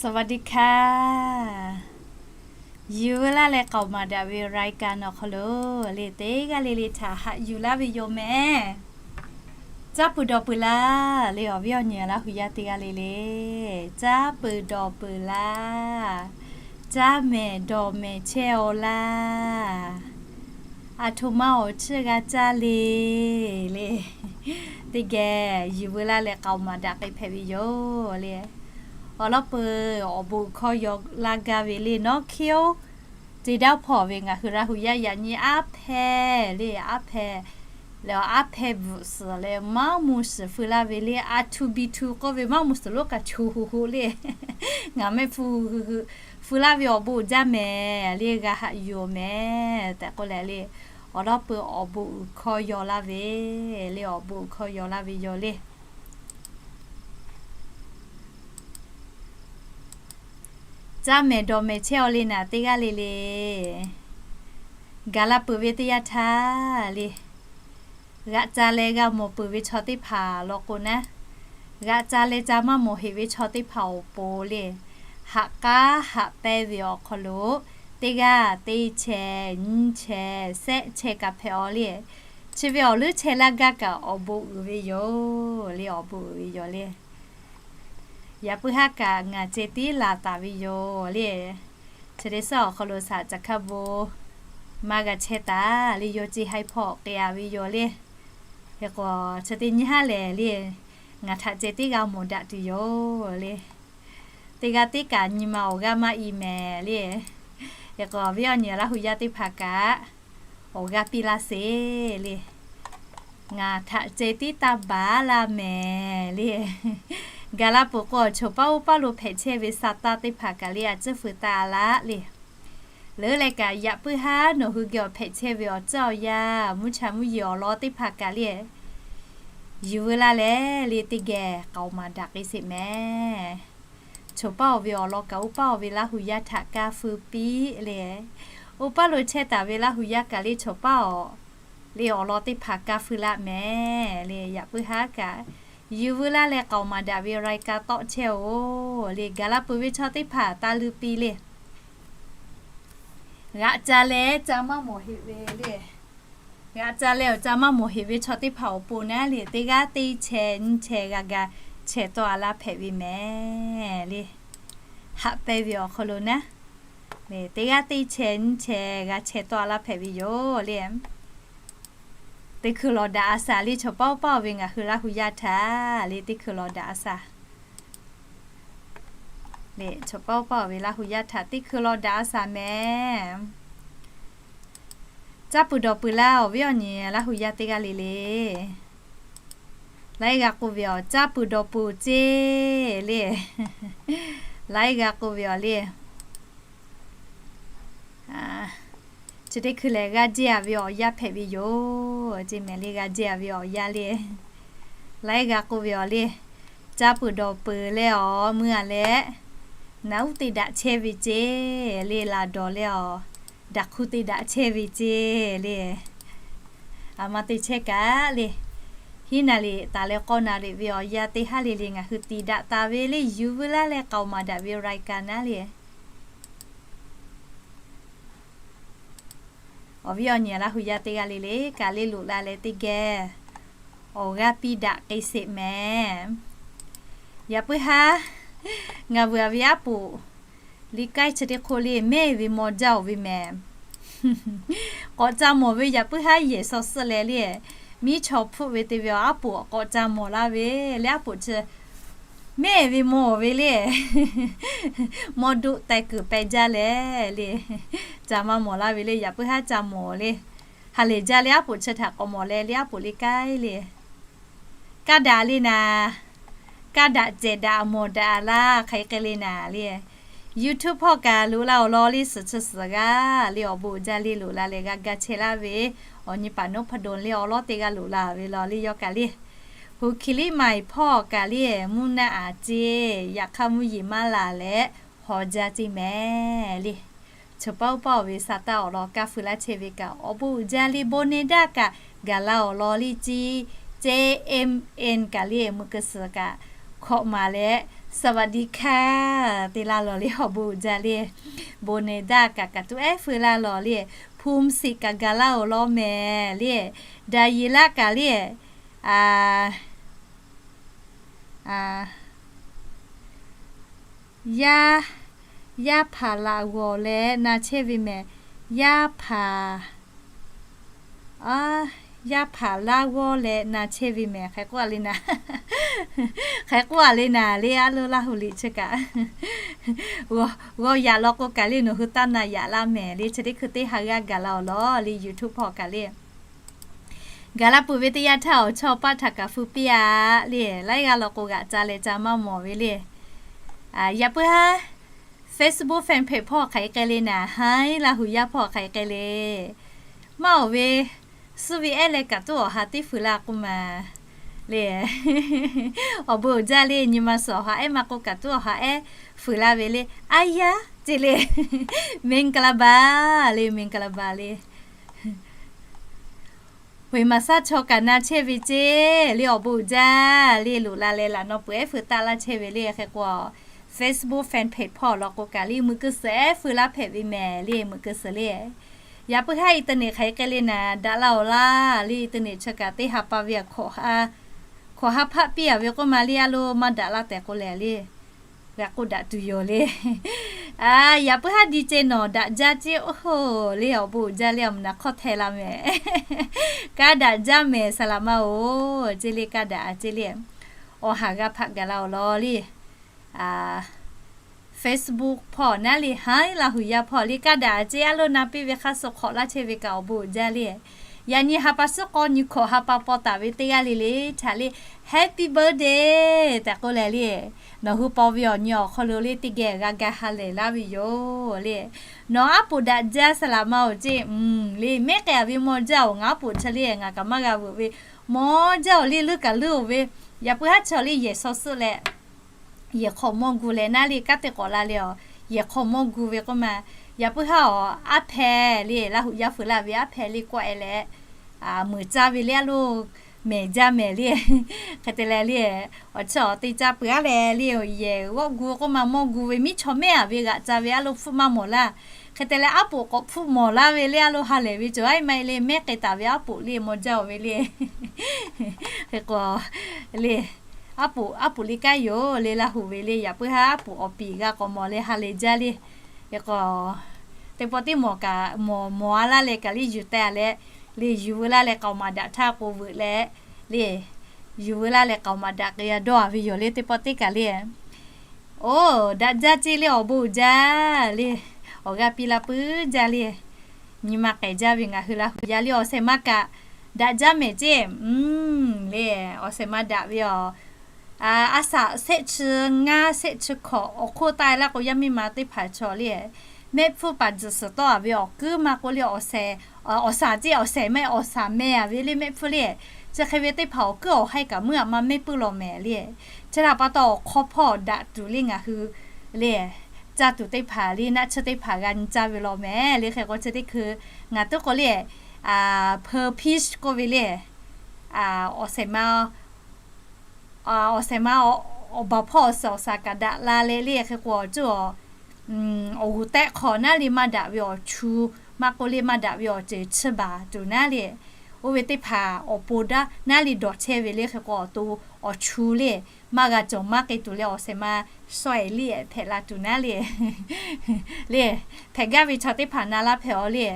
สวัสดีค่ะ Yuˬ veu laˇ leh k'aoˍ maˍ daꞈ ve รายการ awˬ hk'aw lo le, teˇ g'aˇ le le htaꞈ haꞈ yuˬ laˇ ve yoˬ mehˍ. Caˇ peuˬ dawˬ peuˬ laˇ le, awˬ viˉ awˬ nyi Laˇ hu yaˇ teˇ g'aˇ le le, caˇ peuˬ dawˬ peuˬ laˇ. Caˇ mehˍ dawˬ mehˍ chehˇ-aw laˇ. Aˬ htoꞈ ma awˬ chiˇ g'a caˇ le le. Teˇ geh yuˬ veu laˇ leh k'aoˍ maˍ daꞈ k'ai hpehꞈ ve yoˬ le. Awˬ lawn peuˬ awˬ bon hkawˇ yaw laˇ gaˇ ve le, nawˉ hkiˉ-oˬ. Te daˇ hpawˇ ve ngaˬ hui Laˇ hu yaˇ yaꞈ nyi aˉ hpehˇ le, aˉ hpehˇ leh aˉ hpehˇ bvuhꞈ suhˍ leh maˇ mvuh shiˍ feu laˇ ve le, aˬ htoꞈ biˬ htoꞈ k'oˆ ve maˇ mvuh shiˍ lonˉ kaꞈ choˬ hoꞈ hoꞈ le. Ngaˬ mehˆ hpu hui hui feu laˇ ve awˬ bon jaˇ mehˍ le, g'a haꞈ yuˬ-oˬ mehˍ tehꞈ k'oˆ leh le, awˬ lawn peuˬ awˬ bon uiˍ hkawˇ yaw laˇ ve le, awˬ bon uiˍ hkawˇ yaw laˇ ve yoˬ le. Caˇ mehˍ dawˬ mehˍ chehˇ-aw le naˍ teˇ g'aˇ le le. Gaˬ la peuˬ ve teˇ yanˇ htaˇ le, g'aꞈ ca leh g'a mawˬ peuˬ ve chaw teˇ hpaˍ law k'o naˉ, g'aꞈ ca leh ca maˇ mawˬ heꞈ ve chaw teˇ hpaˍ awˬ pon le, haꞈ k'aˉ haꞈ pehnˇ ve awˬ hk'aw lo teˇ g'aˇ teˇ chehˇ nyiˇ chehˇ shehˆ chehˇ kaꞈ hpehꞈ-aw le. Chi ve awˬ leuˉ chehˇ laˇ gaˇ kaꞈ awˬ bon uiˍ ve yoˬ le, awˬ bon uiˍ ve yoˬ le. Yaꞈ puiˉ haˉ kaꞈ ngaˬ ceh tiˉ laˬ taˍ ve yoˬ le. Chi teˇ suhˉ awˬ hk'aw lo shaˍ caˬ hkaˇ bon maˇ g'a chehˇ taˍ le, yawˇ ceh haiˬ hpawˇ k'ai-a ve yoˬ le. Hk'e k'o, chi teˇ nyi haˉ lehˬ le, ngaˬ htaꞈ ceh tiˉ g'a mawˬ daꞈ tuˬ yoˬ le. Teˇ g'aˇ teˇ kaꞈ nyi ma awˬ g'aˇ maˇ i mehˍ le. Hk'e k'o, awˬ viˉ awˬ nyi Laˇ hu yaˇ teˇ hpaˍ kaꞈ awˬ g'aˇ piˇ laˇ sheˍ le. Ngaˬ htaꞈ ceh tiˉ taˇ baˬ laˇ mehˍ le. Gaˬ la peuˬ k'o, choˬ paˉ oˇ paˉ lo hpehꞈ chehˇ ve sa taˇ teˇ hpaˍ kaꞈ le, a ciˉ feu taˍ laˇ le. Leuˉ leh kaꞈ yaꞈ puiˉ haˉ nawˬ hui geh awˬ hpehꞈ chehˇ ve awˬ ceuˬ awˬ yanˇ, mvuhˇ cha mvuhˇ yeˬ awˬ lawn teˇ hpaˍ kaꞈ le, yuˬ veu laˇ leh le teˇ geh k'aoˍ maˍ daꞈ k'ai sheˍ mehˍ. Choˬ paˉ-oˬ ve awˬ lawn kaꞈ oˇ paˉ-oˬ ve Laˇ hu yaˇ htaꞈ kaˇ feu piˇ le. Oˇ paˉ lo chehˇ taˍ ve Laˇ hu yaˇ kaꞈ le choˬ paˉ-oˬ le awˬ lawn teˇ hpaˍ kaˇ feu laˇ mehˍ le. Yaꞈ puiˉ haˉ kaꞈ yuˬ veu laˇ leh k'aoˍ maˍ daꞈ ve รายการ tawˆ chehˇ-oˬ le. Gaˬ la peuˬ ve chaw teˇ hpaˍ taˇ luˇ piˇ le. G'aꞈ ca leh ca maˇ mawˬ heꞈ ve le. G'aꞈ ca leh awˬ ca maˇ mawˬ heꞈ ve chaw teˇ hpaˍ awˬ pon naˉ le, teˇ g'aˇ teˇ chehˇ nyiˇ chehˇ g'a ga chehˇ tawˆ-a laˇ hpehꞈ ve mehˍ le. Haꞈ pehnˇ ve awˬ hk'aw lo naˉ, teˇ g'aˇ teˇ chehˇ nyiˇ chehˇ g'a chehˇ tawˆ-a laˇ hpehꞈ ve yoˬ le. Teˇ hkui lawˬ daꞈ a shaˍ le, choˬ paˉ oˇ paˉ-oˬ ve ngaˬ hui Laˇ hu yaˇ htaꞈ le teˇ hkui lawˬ daꞈ a shaˍ le. Choˬ paˉ oˇ paˉ-oˬ ve Laˇ hu yaˇ htaꞈ teˇ hkui lawˬ daꞈ a shaˍ mehˍ. Caˇ peuˬ dawˬ peuˬ laˇ, awˬ viˉ awˬ nyi Laˇ hu yaˇ teˇ g'aˇ le le. Laiˉ g'a k'oˆ ve awˬ, caˇ peuˬ dawˬ peuˬ ceˇ le. Laiˉ g'a k'oˆ ve awˬ le. Chi teˇ hkui lehˬ g'a jehˇ-a ve awˬ yanˇ hpehꞈ ve yoˬ ceˇ mehˍ le, g'a jehˇ-a ve awˬ yanˇ le. Laiˉ g'a k'oˆ ve awˬ le. Caˇ peuˬ dawˬ peuˬ leh awˬ mui-a leh, naˬ uˉ te daꞈ chehˇ ve ceˇ le, laˬ dawˬ leh awˬ, daꞈ hk'u te daꞈ chehˇ ve ceˇ le. A ma te chehˇ kaꞈ le, hiˉ naˍ riˍ taˍ leh k'awˇ naˍ riˍ ve awˬ yanˇ teˇ haˉ le le ngaˬ hui tiˍ daꞈ taˍ ve le, yuˬ veu laˇ leh k'aoˍ maˍ daꞈ ve รายการ naˉ le. Awˬ viˉ awˬ nyi Laˇ hu yaˇ teˇ g'aˇ le le kaꞈ le loꞈ la leh teˇ geh awˬ g'aˇ piˇ daꞈ k'ai sheˍ mehˍ. Yaꞈ puiˉ haˉ ngaˬ vuiˬ-a ve aˉ poꞈ liꞈ kaiˉ chi teˇ hk'oˆ le mehˆ ve maw jaˇ-oˬ ve mehˍ. K'awꞈ ca mawˬ ve yaꞈ puiˉ haˉ yehˬ shaw suhˆ leh le, miˉ chaw hpfuhˆ ve te ve awˬ aˉ poꞈ k'awꞈ ca mawˬ laˇ ve le, aˉ poꞈ chi mehˆ ve maw ve le. Mawˇ doˆ teh kuiˬ peh jaˇ leh le, ca maˇ mawˬ laˇ ve le, yaꞈ puiˉ haˉ ca mawˬ le. Ha lehˬ jaˇ le, aˉ poꞈ chi htaꞈ k'awꞈ mawˬ leh le, aˉ poꞈ le kaiˉ le. Kaˇ daꞈ le naˍ, kaˇ daꞈ cehˬ daꞈ mawˬ daꞈ laˇ hk'aˬ hk'e le naˍ le. YouTube hpawˇ kaꞈ loꞈ la awˬ lawn le, suhˍ chi suhˍ g'aˇ le awˬ bon jaˇ le loꞈ la leh g'a ga chehˇ laˇ ve, awˬ nyi paˍ noˉ hpaˇ dawˬ le awˬ lawn teˇ g'aˇ loꞈ la ve law le yawˇ kaꞈ le. Hu hkiˬ liˇ maiˬ hpawˇ kaꞈ le mvuhˇ naˆ-a ceˇ, yaꞈ hk'aˇ mvuhˇ yeˬ maˇ laˬ leh haw jaˇ ceˇ mehˍ le. Choˬ paˉ oˇ paˉ-oˬ ve sa taˇ awˬ lawn kaˇ feu laˇ chehˇ ve kaꞈ awˬ bon uiˍ jaˇ le, bon ne daˇ kaꞈ gaˬ la awˬ lawn le ceˇ, ceˇ M N kaꞈ le mui keu suhˍ kaꞈ hkawꞈ maˍ leh สวัสดีค่ะ te laˇ lawˬ le awˬ bon uiˍ jaˇ le. Bon neˬ daˇ kaꞈ kaꞈ tuˉ ehˉ feu laˇ lawˬ le. Hpu siˍ kaꞈ gaˬ laˇ-oˬ law mehˍ le. Daꞈ yeˬ laˇ kaꞈ le. Yaˇ, yaˇ hpaˍ laꞈ g'awˬ leh na chehˇ ve mehˍ. Yaˇ hpaˍ, yaˇ hpaˍ laˇ g'awˇ leh na chehˇ ve mehˍ. Hk'e k'oˆ a le naˍ, hk'e k'oˆ a le naˍ le, a loˇ Laˇ huˍ liꞈ chi kaꞈ g'awˇ yaꞈ law k'o kaꞈ le, nawˬ hui taˇ na yaꞈ laˇ mehˍ le. Chi teˇ hkui teˇ ha g'aˇ gaˬ la-oˬ law le, YouTube hpawˇ kaꞈ le. Gaˬ la peuˬ ve teˇ yanˇ htaˇ awˬ chawˇ paˆ htaꞈ kaꞈ feu piˇ-a le. Laiˉ g'aˇ law k'o g'aꞈ ca leh ca maˇ mawˬ ve le. Yaꞈ puiˉ haˉ Facebook fan page hpawˇ hk'aˬ hk'e k'ai le naˍ, haˉ Laˇ huˍ yaˇ hpawˇ hk'aˬ hk'e k'ai le. Maˇ awˬ ve, suhˉ ve ehˉ leh kaꞈ tuˉ awˬ ha teˇ fuiˍ la k'oˆ ma le. Awˬ bon uiˍ jaˇ le, nyi ma suhˍ awˬ ha ehˉ maˇ k'oˆ kaꞈ tuˉ awˬ ha ehˉ fuiˍ la ve le. A yaˇ ce le, မင်္ဂလာပါ le, မင်္ဂလာပါ le. Hpeuꞈ maˍ shaˉ chaw kaꞈ na chehˇ ve ce le, awˬ bon uiˍ jaˇ le. Loꞈ la leh laꞈ naw peuˬ ehˉ feu taˆ laˇ chehˇ ve le. Hk'e k'o Facebook fan page hpawˇ law k'o kaꞈ le, meuꞈ keu suhˍ ehˉ feu laˇ hpehꞈ ve mehˍ le, meuꞈ keu suhˍ le. Yaꞈ puiˉ haˉ internet hk'aˬ hk'e k'ai le naˍ, daꞈ laˇ-oˬ laˇ le. Internet chi kaꞈ teˇ ha pa ve hkawꞈ ha hpaˆ piˇ-a ve k'oˆ ma le, a loˇ maˇ daꞈ laˇ tehꞈ k'oˆ leh le. G'a k'oˆ daꞈ tuˬ yoˬ le. Yaꞈ puiˉ haˉ di ce nawˬ daꞈ jaˇ ce, oˇ hoˬ le, awˬ bon uiˍ jaˇ le, awˬ mvuhˇ naˍ hk'awˇ hteh la mehˍ. Kaˇ daꞈ jaˇ mehˍ saˍ laꞈ ma-oˬ ce le, kaˇ daꞈ ce le. Awˬ ha g'a hpaꞈ gaˬ la-oˬ law le. Facebook hpawˇ naˉ le, haˉ Laˇ huˍ yaˇ hpawˇ le, kaˇ daꞈ ce a loˇ na piˇ ve hk'aˇ suh hk'awꞈ laˇ chehˇ ve kaꞈ awˬ bon uiˍ jaˇ le. Yaꞈ nyi ha pa suhˉ k'awˇ nyi hkawꞈ ha pa paw taˍ ve teˇ g'aˇ le le htaꞈ le, Happy birthday tehꞈ k'oˆ leh le. Nawˬ hui paw ve awˬ nyi awˬ hk'aw lo le teˇ geh g'a ga ha lehˬ laˇ ve yoˬ le. Nawˬ aˉ poꞈ daꞈ jaˇ saˍ laꞈ ma-oˬ ce, le mehˉ k'ai-a ve maw jaˇ-oˬ, ngaˬ aˉ poꞈ chi le ngaˬ kaꞈ maˇ g'a veuꞈ ve maw jaˇ-oˬ le, leuˉ kaꞈ leuˉ-oˬ ve. Yaꞈ puiˉ haˉ chaw le yehˬ shaw suhˆ leh yehˬ hk'aw mawˇ gu leh naˉ le, kanˉ te k'awꞈ la le-oˬ, yehˬ hk'aw mawˇ gu ve k'oˆ ma. Yaꞈ puiˉ haˉ-oˬ, aˉ hpehꞈ le, Laˇ huˍ yaˇ feu laˇ ve aˉ hpehꞈ le k'oˆ-e leh, meuꞈ caˇ ve le a loˇ mehˍ jaˇ mehˍ le. Hk'e te leh le, awˬ chi awˬ te caˇ peuˬ-a leh le, yehˬ g'awˆ gu k'oˆ ma mawˇ gu ve, miˉ chaw mehˉ-a ve g'aꞈ ca ve a loˇ hpfuhˆ maˇ mawˬ laˇ. Hk'e te leh aˉ poꞈ k'awꞈ hpfuhˆ mawˬ laˇ ve le a loˇ ha lehˬ ve cawˬ a maˇ heˆ le, mehˉ k'ai taˍ ve aˉ poꞈ le maw jaˇ-oˬ ve le. Hk'e k'o le, aˉ poꞈ aˉ poꞈ le kanˉ yoˬ le, Laˇ huˍ ve le. Yaꞈ puiˉ haˉ aˉ poꞈ awˬ piˍ g'a k'awꞈ mawˬ leh ha lehˬ jaˇ le. Hk'e k'o teˇ pawˆ teˇ mawˬ kaꞈ mawˬ mawˬ-a laˇ leh kaꞈ le yuˬ teh-a leh, le yuˬ veu laˇ leh k'aoˍ maˍ daꞈ htaˇ k'o veuꞈ leh le, yuˬ veu laˇ leh k'aoˍ maˍ daꞈ k'ai dawˇ-a ve yoˬ le, teˇ pawˆ teˇ kaꞈ le. Oˇ, daꞈ jaˇ ce le, awˬ bon uiˍ jaˇ le. Awˬ g'aˇ piˇ la puiˉ jaˇ le. Nyi ma k'ehˬ jaˇ ve ngaˬ hui Laˇ huˍ yaˇ le, awˬ shehˍ ma kaꞈ daꞈ jaˇ mehˍ ce le. Awˬ shehˍ ma daꞈ ve-aˬ, a shaꞈ shehˆ chi ngaˇ shehˆ chi hkawꞈ awˬ hk'oˆ taˆ-e laˇ k'o, yaˇ miˇ ma teˇ hpaˍ chaw le, mehˆ hpfuhˇ paˍ tzuhꞈ suhˍ tawˆ-a ve awˬ kuiˉ maˇ k'oˆ le, awˬ shehˍ, awˬ shaˍ ce, awˬ shehˍ mehˆ awˬ shaˍ meh-a ve le, mehˆ hpfuhˇ le. Chi hk'e ve teˇ hpaˍ awˬ kuiˉ awˬ haiˇ kaꞈ meuˇ-a maˇ mehˆ puiˉ law mehˍ le. Chi htaꞈ pa taw awˬ hk'aw hpawˇ daꞈ tuˬ le ngaˬ hui le, caˇ tuˬ teˇ hpaˍ le, naˆ tsuhˇ teˇ hpaˍ g'a nyi caˇ ve law mehˍ le. Hk'e k'o chi teˇ hkui ngaˬ tuˉ k'o le, pearl fish k'oˆ ve le, awˬ shehˍ ma awˬ shehˍ ma awˬ baˬ hpawˇ awˬ suhˍ awˬ shaˍ kaꞈ daꞈ la leh le. Hk'e k'o awˬ ceuˬ awˬ g'uˬ tehˆ hk'awꞈ naˉ le maˇ daꞈ ve awˬ chu maˇ k'oˆ le, maˇ daꞈ ve awˬ ceuˬ chi baˬ tuˬ naˉ le. Oˇ ve teˇ hpaˍ awˬ pon daꞈ naˉ le dawˬ chehˇ ve le. Hk'e k'o awˬ to awˬ chu le maˇ g'a cawˬ maˇ k'e tuˬ leh awˬ shehˍ ma shawˆ-e le hpehꞈ la tuˬ naˉ le. Le, hpehꞈ gaˇ ve chaw teˇ hpaˍ na laˇ hpehꞈ-aw le.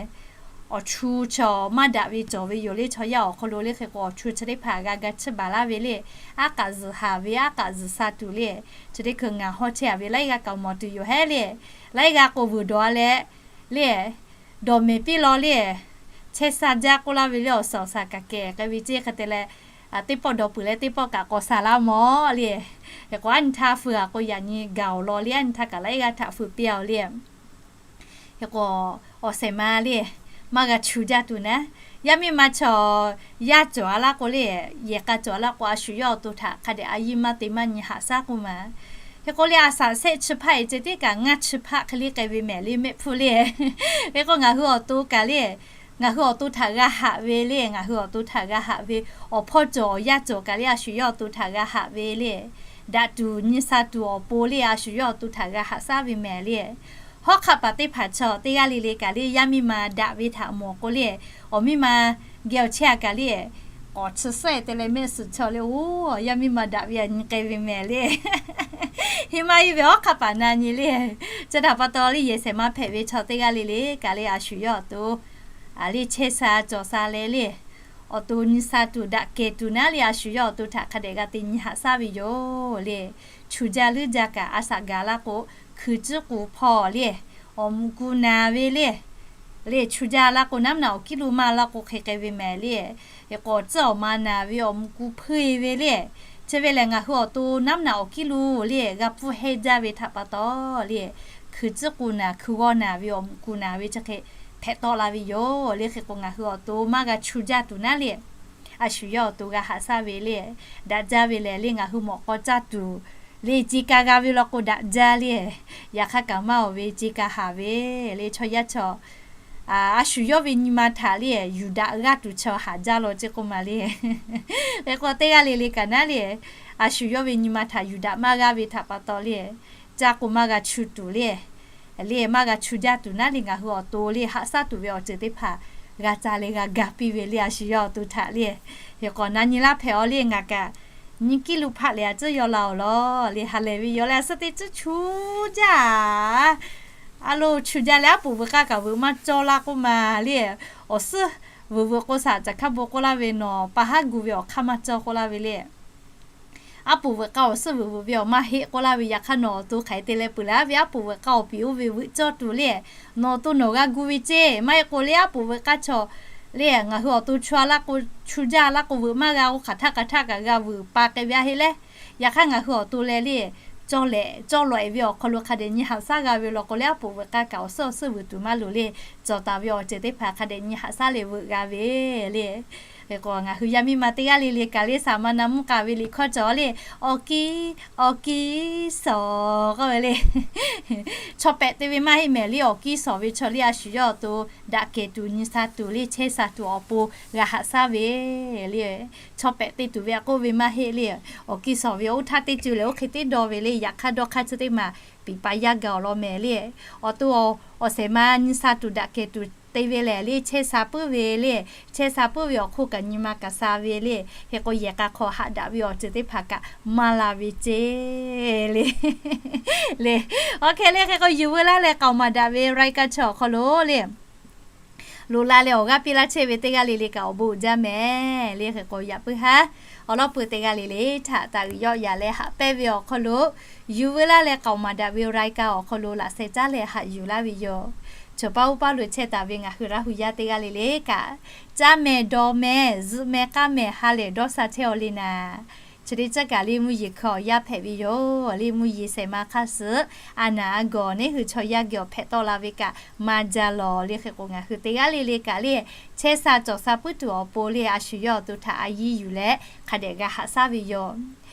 Awˬ chu chaw maˇ daꞈ ve cawˬ ve yoˬ le, chaw yaˇ awˬ hk'aw lo le. Hk'e k'o awˬ chu chi teˇ hpaˍ g'a ga chiˇ baˬ laˇ ve le. Aˉ k'aꞈ zuhˬ haˍ ve, aˉ k'aꞈ zuhˬ sha tuˬ le. Chi teˇ hkui ngaˬ hawˉ chehˇ-a ve laiˉ g'aˇ kaꞈ mawˬ tuˬ yoˬ hehˉ le. Laiˉ g'aˇ k'o vuiˬ dawˬ-a leh le, dawˬ mehˍ piˇ law le. Chehˇ sha jaˇ k'oˆ laˇ ve le, awˬ suhˍ awˬ shaˍ kaꞈ kehˬ k'ai ve ceˇ. Hk'e te leh teˇ pawˆ dawˬ peuˬ leh teˇ pawˆ kaꞈ k'awꞈ shaˍ laˇ mawˬ le. Hk'e k'o aˉ nyi htaˇ feu-a k'o yaꞈ nyi gaˬ-oˬ law le, aˉ nyi htaˇ kaꞈ laiˉ g'aˇ htaꞈ feu piˇ-a le. Hk'e k'o awˬ shehˍ ma le maˇ g'a chu jaˇ tuˬ naˉ, yaˇ miˇ ma chaw yaˇ cawˬ-a laˇ k'o le, yehˬ k'a cawˬ-a laˇ k'o a shu yawˇ awˬ to htaꞈ hk'a dehꞈ a yiˇ maˇ te maˇ nyi haꞈ shaˉ k'oˆ ma. Hk'e k'o le a shaꞈ shehˆ chi hpaˇ-e ceh tiˉ kaꞈ ngaˇ chi hpaˇ hk'e le k'ai ve mehˍ le, mehˆ hpfuhˇ le. Hk'e k'o ngaˬ hui awˬ to kaꞈ le, ngaˬ hui awˬ to htaꞈ g'a haꞈ ve le, ngaˬ hui awˬ to htaꞈ g'a haꞈ ve, awˬ hpawˇ cawˬ awˬ yaˇ cawˬ kaꞈ le a shu yawˇ awˬ to htaꞈ g'a haꞈ ve le. daꞈ tuˬ nyi sha tuˬ awˬ pon le, a shu yawˇ awˬ to htaꞈ g'a haꞈ shaˉ ve mehˍ le. Hawˉ hk'aˆ paˍ teˇ hpaˍ chaw teˇ g'aˇ le le kaꞈ le, yaˇ miˇ ma daꞈ ve htaꞈ mawˬ k'o le, awˬ miˇ ma geh awˬ chehˇ a kaꞈ le, k'awꞈ chi suhˉ te leh mehˆ suhˍ chaw le, oˇ, yaˇ miˇ ma daꞈ ve a nyi k'ai ve mehˍ le. Heˆ maˇ heˆ ve hawˉ hk'aˆ paˍ na nyi le. Chi htaꞈ pa taw le, yehˬ shehˍ ma hpehꞈ ve chaw teˇ g'aˇ le le kaꞈ le, a shu yawˇ awˬ to a le chehˇ sha cawˬ sha leh le, awˬ to nyi sha tuˬ daꞈ kehˬ tuˬ naˉ le, a shu yawˇ awˬ to htaꞈ hk'a dehꞈ g'a te nyi haꞈ shaˉ ve yoˬ le. Chu jaˇ leuˉ jaˇ kaꞈ a shaꞈ gaˬ laˇ k'o, hkui tcuhˉ k'u hpawˇ le, awˬ muꞈ ku naˍ ve le. Le chu jaˇ laˇ k'o, naˉ mvuhˇ naꞈ awˬ kiˉ lo maˇ laˇ k'o, hk'e k'ai ve mehˍ le. Eˬ, k'awꞈ tcuhˉ awˬ ma naˍ ve, awˬ muꞈ ku hpeuˇ e ve le. Chi ve lehˬ, ngaˬ hui awˬ to naˉ mvuhˇ naꞈ awˬ kiˉ lo le g'a pfuhˇ hehnˇ jaˇ ve htaꞈ pa taw le, hkui tcuhˉ k'u naˍ, hkui g'awˇ naˍ ve, awˬ muꞈ ku naˍ ve chi hk'e hpehꞈ tawˆ la ve yoˬ le. Hk'e k'o, ngaˬ hui awˬ to maˇ g'a chu jaˇ tuˬ naˉ le, a shu yawˇ awˬ to g'a haꞈ shaˉ ve le. Daꞈ jaˇ ve lehˬ le, ngaˬ hui mawꞈ k'aw caˇ tuˬ le, ce ka g'a ve law k'o daꞈ jaˇ le. Yaꞈ hk'aˇ kaꞈ maˇ awˬ ve ce ka haˍ ve le, chaw yaˇ chaw a shu yawˇ ve nyi ma htaꞈ le yuˬ daꞈ g'aˇ tuˬ chaw haˍ jaˇ law ceˇ k'oˆ ma le. Hk'e k'o, teˇ g'aˇ le le kaꞈ naˉ le, a shu yawˇ ve nyi ma htaꞈ yuˬ daꞈ maˇ g'aˇ ve htaꞈ pa taw le, caˇ k'o maˇ g'a chu tuˬ le, le maˇ g'a chu jaˇ tuˬ naˉ le, ngaˬ hui awˬ to le haꞈ shaˉ tuˬ ve awˬ ceuˬ teˇ hpaˍ g'a ca leh g'a ga piˇ ve le, a shu yawˇ awˬ to htaꞈ le. Hk'e k'o, na nyi laˇ hpehꞈ aw le, ngaˬ kaꞈ nyi kiˇ lo hpaˆ lehˬ a tcuhˉ yaw la awˬ lawn le, ha lehˬ ve yaw leh a suhˉ teˇ tcuhˉ chu jaˇ a lo chu jaˇ leh, aˉ poꞈ veuꞈ k'aˇ kaꞈ veuꞈ maˇ cawˇ laˇ k'oˆ ma le. Awˬ suhˉ veuꞈ veuꞈ k'o shaˍ caˬ hkaˉ bon k'oˆ laˇ ve, nawˬ pa haˉ gu ve awˬ hk'aˇ maˇ cawˇ k'oˆ laˇ ve le. Aˉ poꞈ veuꞈ k'aˇ awˬ suhˉ veuꞈ veuꞈ ve awˬ maˇ heˆ k'oˆ laˇ ve, yaꞈ hk'aˇ nawˬ awˬ to hk'aˬ hk'e te leh peuˬ laˇ ve, aˉ poꞈ veuꞈ k'aˇ awˬ piˍ oˇ ve veuꞈ cawˇ tuˬ le. Nawˬ awˬ to nawˬ g'a gu ve ceˇ, maˇ heˆ k'o le aˉ poꞈ veuꞈ k'aˇ chaw le, ngaˬ hui awˬ to chu a laˇ k'o, chu jaˇ laˇ k'o veuꞈ maˇ g'a k'o, hk'aˬ htaˆ hk'aˬ htaˆ kaꞈ g'a veuꞈ pa k'ai ve a heˆ leh, yaꞈ hk'aˇ ngaˬ hui awˬ to leh le, cawˇ lehꞈ cawˇ lawꞈ e ve awˬ hk'aw lo hk'a dehꞈ nyi haꞈ shaˉ g'a ve law k'o le, aˉ poꞈ veuꞈ k'aˇ kaꞈ awˬ suhˉ awˬ suhˉ veuꞈ tuˬ maˇ loˍ le. Cawˬ taˍ ve awˬ ceuˬ teˇ hpaˍ hk'a dehꞈ nyi haꞈ shaˉ leh veuꞈ g'a ve le. Hk'e k'o, ngaˬ hui yaˇ miˇ ma teˇ g'aˇ le le kaꞈ le, saˍ ma na mvuhˇ k'a ve liꞈ hkawˇ cawˬ le, awˬ kiˇ, awˬ kiˇ suhˍ k'oˆ ve le. Chaw pehꞈ te ve maˇ heˆ mehˍ le, awˬ kiˇ suhˍ ve chaw le, a shu yawˇ awˬ to daꞈ kehˬ tuˬ nyi sha tuˬ le, chehˇ sha tuˬ awˬ pon g'a haꞈ shaˉ ve le. Chaw pehꞈ te tuˬ ve a k'oˆ ve maˇ heˆ le, awˬ kiˇ suhˍ ve oˇ htaˇ teˇ ceuˬ lehˬ oˇ hk'e teˇ dawˇ ve le, yaꞈ hk'aˇ dawˇ hk'aˇ chi teˇ maˬ piˍ pa yaˇ gaˬ awˬ lawn mehˍ le. Awˬ to awˬ shehˍ ma nyi sha tuˬ daꞈ kehˬ tuˬ te ve lehˬ le, chehˇ sha puiˉ ve le, chehˇ sha puiˉ ve awˬ hk'oˆ kaꞈ nyi ma kaꞈ sha ve le. Hk'e k'o, yehˬ k'a hk'aw haꞈ daꞈ ve awˬ ceuˬ teˇ hpaˍ kaꞈ maˇ la ve ceˇ le. Le, awˬ hk'e le, hk'e k'o, yuˬ veu laˇ leh k'aoˍ maˍ daꞈ ve รายการ chi awˬ hk'aw lo le, loꞈ la leh awˬ g'aˇ piˇ laˇ chehˇ ve teˇ g'aˇ le le kaꞈ awˬ bon uiˍ jaˇ mehˍ le. Hk'e k'o, yaꞈ puiˉ haˉ awˬ lawˉ pui teˇ g'aˇ le le htaꞈ taˍ uiˍ yawˆ yaꞈ leh haꞈ pehnˇ ve awˬ hk'aw lo, yuˬ veu laˇ leh k'aoˍ maˍ daꞈ ve รายการ awˬ hk'aw lo laꞈ sheh caˉ leh haꞈ yuˬ laˇ ve yoˬ. Chaw paˇ uˉ paˇ lo chehˇ taˍ ve ngaˬ hui Laˇ hui yaˇ teˇ g'aˇ le le kaꞈ, caˇ mehˍ dawˬ mehˍ zuhꞈ mehˍ k'aˇ mehˍ ha lehˬ dawˇ sha chehˇ aw le naˍ. Chi teˇ caˉ kaꞈ le mvuhˇ yeˬ hkui awˬ yaˇ hpehꞈ ve yoˬ. Le mvuhˇ yeˬ shehˍ ma hk'aˇ suh a naˍ a gawˬ neˉ hui chaw yaˇ geh awˬ hpehꞈ tawˆ la ve kaꞈ maˇ jaˇ lawˬ le. Hk'e k'o, ngaˬ hui teˇ g'aˇ le le kaꞈ le, chehˇ sha cawˬ sha puiˉ tuˬ awˬ pon le, a shu yawˇ awˬ to htaꞈ a yiˇ yuˬ leh hk'a dehꞈ g'a haꞈ shaˉ ve yoˬ.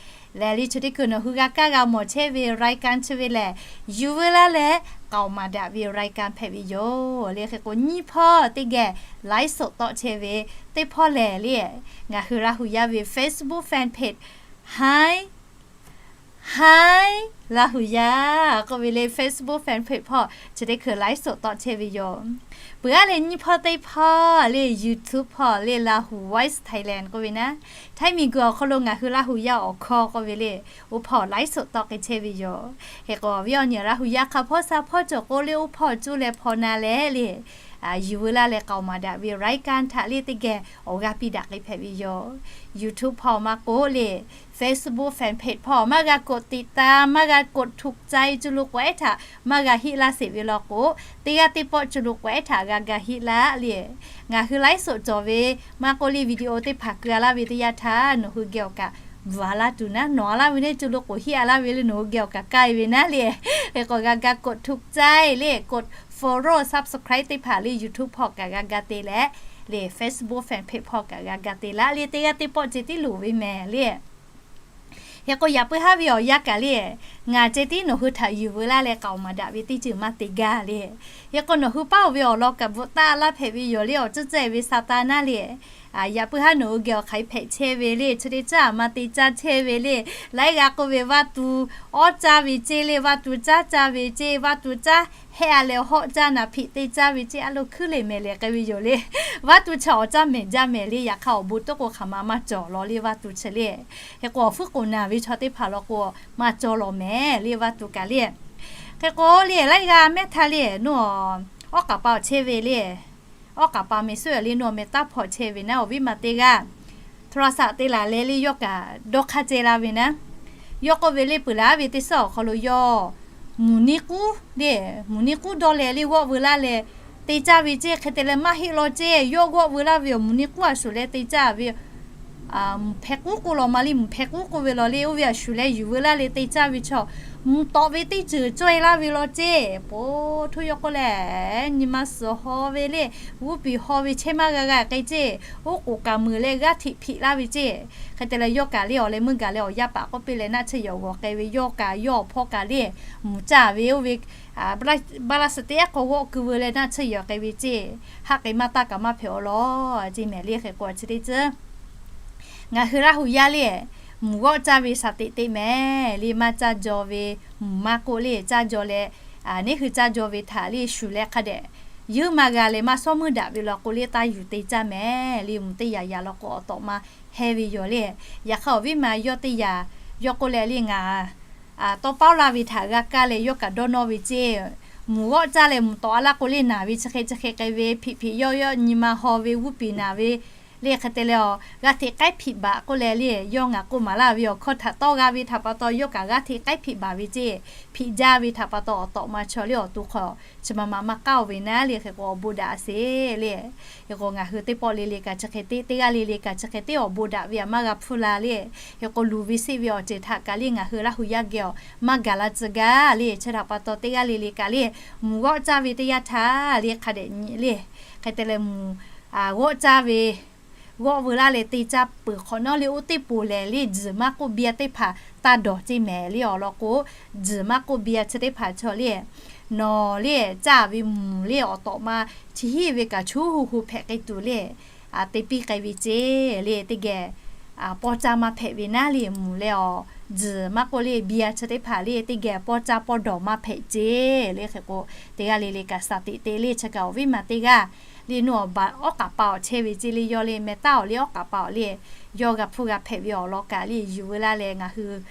Lehˬ le, chi teˇ hkui nawˬ hui g'a kaˇ g'a mawˬ chehˇ ve รายการ chi ve lehˬ, yuˬ veu laˇ leh k'aoˍ maˍ daꞈ ve รายการ hpehꞈ ve yoˬ le. Hk'e k'o, nyiˇ hpawˇ teˇ geh ไลฟ์สด tawˆ chehˇ ve, teˇ hpawˇ lehˬ le, ngaˬ hui Laˇ hu yaˇ ve Facebook fan page Hi, Hi Laˇ hu yaˇ k'oˆ ve le, Facebook fan page hpawˇ chi teˇ hkui ไลฟ์สด tawˆ chehˇ ve yoˬ. Peuˬ aˉ leh nyiˇ hpawˇ teˇ hpawˇ le, YouTube hpawˇ le, Laˇ hu Voice Thailand k'oˆ ve naˉ, Htaiˇ miˬguiˬ awˬ hk'aw lo ngaˬ hui Laˇ hu yaˇ awˬ hkawˇ k'oˆ ve le, oˇ hpawˇ ไลฟ์สด tawˆ k'ai chehˇ ve yoˬ. Hk'e k'o, awˬ viˉ awˬ nyi Laˇ hu yaˇ hk'a hpawˇ sha hpawˇ cawˬ k'o le, oˇ hpawˇ cuˇ leh hpaw na leh le, yuˬ veu laˇ leh k'aoˍ maˍ daꞈ ve รายการ htaꞈ le teˇ geh awˬ g'aˇ piˇ daꞈ k'ai hpehꞈ ve yoˬ. YouTube hpawˇ maˇ k'oˆ le, Facebook fan page hpawˇ maˇ g'a กดติดตาม, maˇ g'a กดถูกใจ cuˇ lo k'awehˉ htaꞈ maˇ g'a hiˆ laˇ sheˍ ve law k'o, teˇ g'aˇ teˇ pawˆ cuˇ lo k'awehˉ htaꞈ g'a ga hiˆ laˇ le. Ngaˬ hui ไลฟ์สด cawˬ ve maˇ k'oˆ le, video teˇ hpaˍ keu a laˇ ve teˇ yanˇ htaˇ nawˬ hui geh awˬ kaꞈ bvuhˬ a laˇ tuˬ naˉ, nawˬ a laˇ ve neˇ cuˇ lo k'oˍ hiˆ a laˇ ve le, nawˬ hui geh awˬ kaꞈ k'ai ve naˉ le. Hk'e k'o, g'a ga กดถูกใจ le, กด follow subscribe teˇ hpaˍ le, YouTube hpawˇ kaꞈ g'a ga te leh le, Facebook fan page hpawˇ kaꞈ g'a ga te laˇ le, teˇ g'aˇ teˇ pawˆ ceh tiˉ loˍ ve mehˍ le. Hk'e k'o, yaꞈ puiˉ haˉ ve awˬ yanˇ kaꞈ le, ngaˬ ceh tiˉ nawˬ hui htaꞈ yuˬ veu laˇ leh k'aoˍ maˍ daꞈ ve teˇ ceuˬ maˇ te gaˇ le. Hk'e k'o, nawˬ hui paˇ oˬ ve awˬ lawn kaꞈ bvuhꞈ taˆ laˇ hpehꞈ ve yoˬ le, awˬ cuˇ cehˇ ve Saˍtanˍ naˉ le. Yaꞈ puiˉ haˉ nawˬ hui geh awˬ hk'aˬ hk'e hpehꞈ chehˇ ve le, chi teˇ caˉ a ma te caˇ chehˇ ve le, laiˉ g'aˇ k'oˆ ve vaˇ tuˬ awˉ caˇ ve ceˇ le, vaˇ tuˬ caˉ caˇ ve ceˇ, vaˇ tuˬ caˉ hehˆ a leh hawˆ caˇ naˍ hpiꞈ te caˇ ve ceˇ, a lo hkuiˉ le mehˍ le k'ai ve yoˬ le. Vaˇ tuˬ chi awˬ caˇ mehˍ jaˇ mehˍ le, yaꞈ hk'aˇ awˬ bon toˉ k'o hk'aˬ ma maˇ cawˬ law le, vaˇ tuˬ chi le. Hk'e k'o awˬ hpfuhˇ k'oˍ naˬ ve chaw teˇ hpaˍ law k'o maˇ cawˬ law mehˍ le, vaˇ tuˬ kaꞈ le. Hk'e k'o le, laiˉ g'aˇ mehˉ htaˇ le, nawˬ awˉ k'aˍ pa awˬ chehˇ ve le, awˉ k'aˍ pa meh suhˉ le, nawˬ meh taˇ hpaw chehˇ ve naˉ, awˬ viˉ ma teˇ g'aˇ โทรศัพท์ te laˬ leh le yawˇ kaꞈ dawˇ hk'aˇ ceh la ve naˉ. Yawˇ k'oˆ ve le, peuˬ laˬ ve teˇ suhˉ awˬ hk'aw lo yawˇ mvuhˇ nyiˇ k'uˉ le, mvuhˇ nyiˇ k'uˉ dawˇ leh le g'awˆ veu laˇ leh te caˇ ve ceˇ. Hk'e te leh maˇ heˆ law ceˇ, yawˇ g'awˆ veu laˇ ve awˬ mvuhˇ nyiˇ k'uˉ a shuˍ leh te caˇ ve mvuhˇ hpehˇ k'uˉ k'oˆ law ma le, mvuhˇ hpehˇ k'uˉ k'oˆ ve law le, oˇ ve a shuˍ leh yuˬ veu laˇ leh te caˇ ve chaw, mvuhˇ tawꞈ ve teˇ ceuˬ cawehˇ laˇ ve law ceˇ. Po htoˇ yawˇ k'oˆ leh, nyi ma suhˍ haw ve le, g'uˇ piˍ haw ve chehˇ maˇ g'a g'a k'ai ceˇ, oˉ k'oˍ kaꞈ meuˍ leh g'aˇ hteꞈ hpiꞈ laˇ ve ceˇ. Hk'e te leh yawˇ kaꞈ le awˬ leh meuˇ gaˬ leh awˬ yaˇ paˍ k'oˆ piˇ leh naˆ tsuhˇ yawˬ g'awˬ k'ai ve, yawˇ kaꞈ yawˇ awˬ hpawˇ kaꞈ le mvuhˇ caˇ ve oˇ ve บาลานซ์ tehˉ k'awꞈ g'awˆ ku veu leh naˆ tsuhˇ yawˬ k'ai ve ceˇ. Haˆ k'ai maˇ taˇ kaꞈ maˇ hpehꞈ awˬ law ceˇ mehˍ le. Hk'e k'o chi teˇ ceuˬ ngaˬ hui Laˇ hu yaˇ le, mvuhˇ g'awˆ caˇ ve shaˍ teꞈ teꞈ mehˍ le, maˇ caˇ jaw ve mvuhˇ maˇ k'oˆ le, caˇ jaw leh neˇ hui caˇ jaw ve htaꞈ le shuˍ leh hk'a dehꞈ yeuˉ maˇ g'a leh maˇ shawˉ meuˇ daꞈ ve law k'o le taˇ yuˬ te caˇ mehˍ le, mvuhˇ teˇ yaꞈ yaꞈ law k'o awˬ tawꞈ ma heh ve yoˬ le. Yaꞈ hk'aˇ awˬ viˉ ma yawˇ teˇ yaꞈ yawˇ k'oˆ leh le ngaˬ tawˇ paˉ laˇ ve htaꞈ g'a kaˇ leh yawˇ kaꞈ dawˇ nawˇ ve ceˇ. Mvuhˇ g'awˆ caˇ leh mvuhˇ tawꞈ a laˇ k'o le naˬ ve chi hk'e chi hk'e k'ai ve, hpiꞈ hpiꞈ yawˇ yawˇ nyi ma haw ve g'uˇ piˍ naˬ ve le. Hk'e te leh awˬ g'aˇ hteꞈ k'aiˉ hpiꞈ baˬ k'oˆ leh le, yawˇ ngaˬ k'oˆ maˍ laˇ ve awˬ hkawˇ htaꞈ tawˇ g'a ve htaꞈ pa taw yawˇ kaꞈ g'aˇ hteꞈ k'aiˉ hpiꞈ baˬ ve ceˇ. Hpiꞈ jaˇ ve htaꞈ pa taw awˬ tawꞈ ma chaw le awˬ to hk'aw chi ma ma maˇ k'aˉ-oˬ ve naˉ le. Hk'e k'o awˬ bon daꞈ a sheˍ le. Hk'e k'o ngaˬ hui teˇ pawˆ le le kaꞈ chi hk'e te, teˇ g'aˇ le le kaꞈ chi hk'e te awˬ bon daꞈ ve aꞈ maˇ g'a hpfuhˇ la le. Hk'e k'o luˬ ve seˆ ve awˬ ceuˬ htaꞈ kaꞈ le ngaˬ hui Laˇ hu yaˇ geh awˬ maˇ gaˬ la tcuh gaˇ le. Chi htaꞈ pa taw teˇ g'aˇ le le kaꞈ le mvuhˇ g'awˆ caˇ ve teˇ yanˇ htaˇ le hk'a dehꞈ nyi le. Hk'e te leh mvuhˇ g'awˆ caˇ ve g'awˆ veu laˇ leh te caˇ peuˬ hk'awꞈ nawˉ le oˇ teˇ poˬ lehˬ le, tzuhˬ maˇ k'oˆ bia teˇ hpaˍ taˇ dawˬ ceˇ mehˍ le. Awˬ lawn k'o, tzuhˬ maˇ k'oˆ bia chi teˇ hpaˍ chaw le, nawˬ le caˇ ve mvuhˇ le awˬ tawꞈ ma chi hiˉ ve kaꞈ chu hu hu hpehꞈ k'ai tuˬ le te piˇ k'ai ve ceˇ le. Teˇ geh paw caˇ maˇ hpehꞈ ve naˉ le, mvuhˇ leh awˬ tzuhˬ maˇ k'oˆ le bia chi teˇ hpaˍ le teˇ geh paw caˇ paw dawˬ maˇ hpehꞈ ceˇ le. Hk'e k'o teˇ g'aˇ le le kaꞈ shaˍ teꞈ te le. Chi kaꞈ awˬ viˉ ma teˇ g'aˇ le nawˬ awˬ awˉ k'aˍ pa awˬ chehˇ ve ceˇ le, yawˇ le meh taˇ awˬ le awˉ k'aˍ pa awˬ le yawˇ g'a hpfuhˇ g'a hpehꞈ ve awˬ lawn kaꞈ le yuˬ veu laˇ leh ngaˬ hui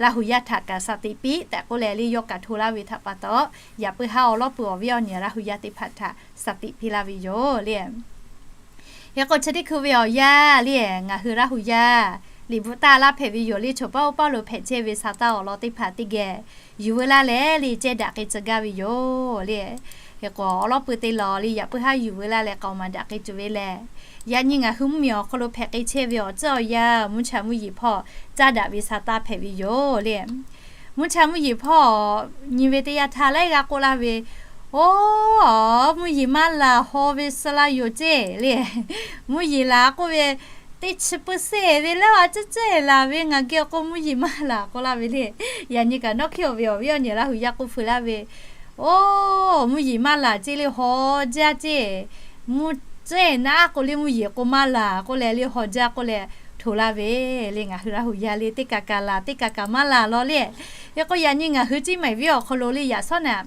Laˇ hu yaˇ htaꞈ kaꞈ shaˍ teꞈ piˇ tehꞈ k'oˆ leh le yawˇ kaꞈ hto laˇ ve htaꞈ pa taw, yaꞈ puiˉ haˉ awˬ lawˉ peuˬ awˬ viˉ awˬ nyi Laˇ hu yaˇ teˇ hpaˍ htaꞈ shaˍ teꞈ piˇ laˇ ve yoˬ le. Hk'e k'o chi teˇ hkui ve awˬ yanˇ le ngaˬ hui Laˇ hu yaˇ liꞈ bvuhꞈ taˇ laˇ hpehꞈ ve yoˬ le. Choˬ paˉ oˇ paˉ lo hpehꞈ chehˇ ve sa taˇ awˬ lawn teˇ hpaˍ teˇ geh yuˬ veu laˇ leh le ceh daꞈ k'ai tcuh gaˇ ve yoˬ le. Hk'e k'o awˬ lawˉ peuˬ te lawˬ le yaꞈ puiˉ haˉ yuˬ veu laˇ leh k'aoˍ maˍ daꞈ k'ai tuˬ ve lehˬ, yaꞈ nyi ngaˬ hui mvuhˇ miˬ awˬ hk'aw lo hpehꞈ k'ai chehˇ ve awˬ tcuhˉ awˬ yanˇ mvuhˇ cha mvuhˇ yeˬ hpawˇ caˇ daꞈ ve sa taˇ hpehꞈ ve yoˬ le. Mvuhˇ cha mvuhˇ yeˬ hpawˇ nyi ve teˇ yanˇ htaˇ laiˉ g'aˇ k'oˆ laˇ ve, Oˬ, mvuhˇ yeˬ maˇ laˬ haw ve suh la yoˬ ceˇ le. Mvuhˇ yeˬ laˬ k'oˆ ve, teˇ chi pui seˇ ve leh a ceh ceh laˬ ve ngaˬ geh awˬ k'o mvuhˇ yeˬ maˇ laˬ k'oˆ laˇ ve le. Yaꞈ nyi kaꞈ nawˉ hkiˉ awˬ ve awˬ viˉ awˬ nyi Laˇ hu yaˇ k'oˆ feu laˇ ve, Oˬ, mvuhˇ yeˬ maˇ laˬ ceˇ le haw jaˇ ceˇ. Mvuhˇ ceˇ naˉ k'o le mvuhˇ yeˬ k'o maˇ laˬ k'oˆ leh le haw jaˇ k'oˆ leh hto laˇ ve le. Ngaˬ hui Laˇ hu yaˇ le teˇ kaꞈ kaꞈ laˬ teˇ kaꞈ kaꞈ maˇ laˬ law le. Hk'e k'o yaꞈ nyi ngaˬ hui Ceˇ maiˍ viˉ awˬ hk'aw lo le yaꞈ shawˉ naꞈ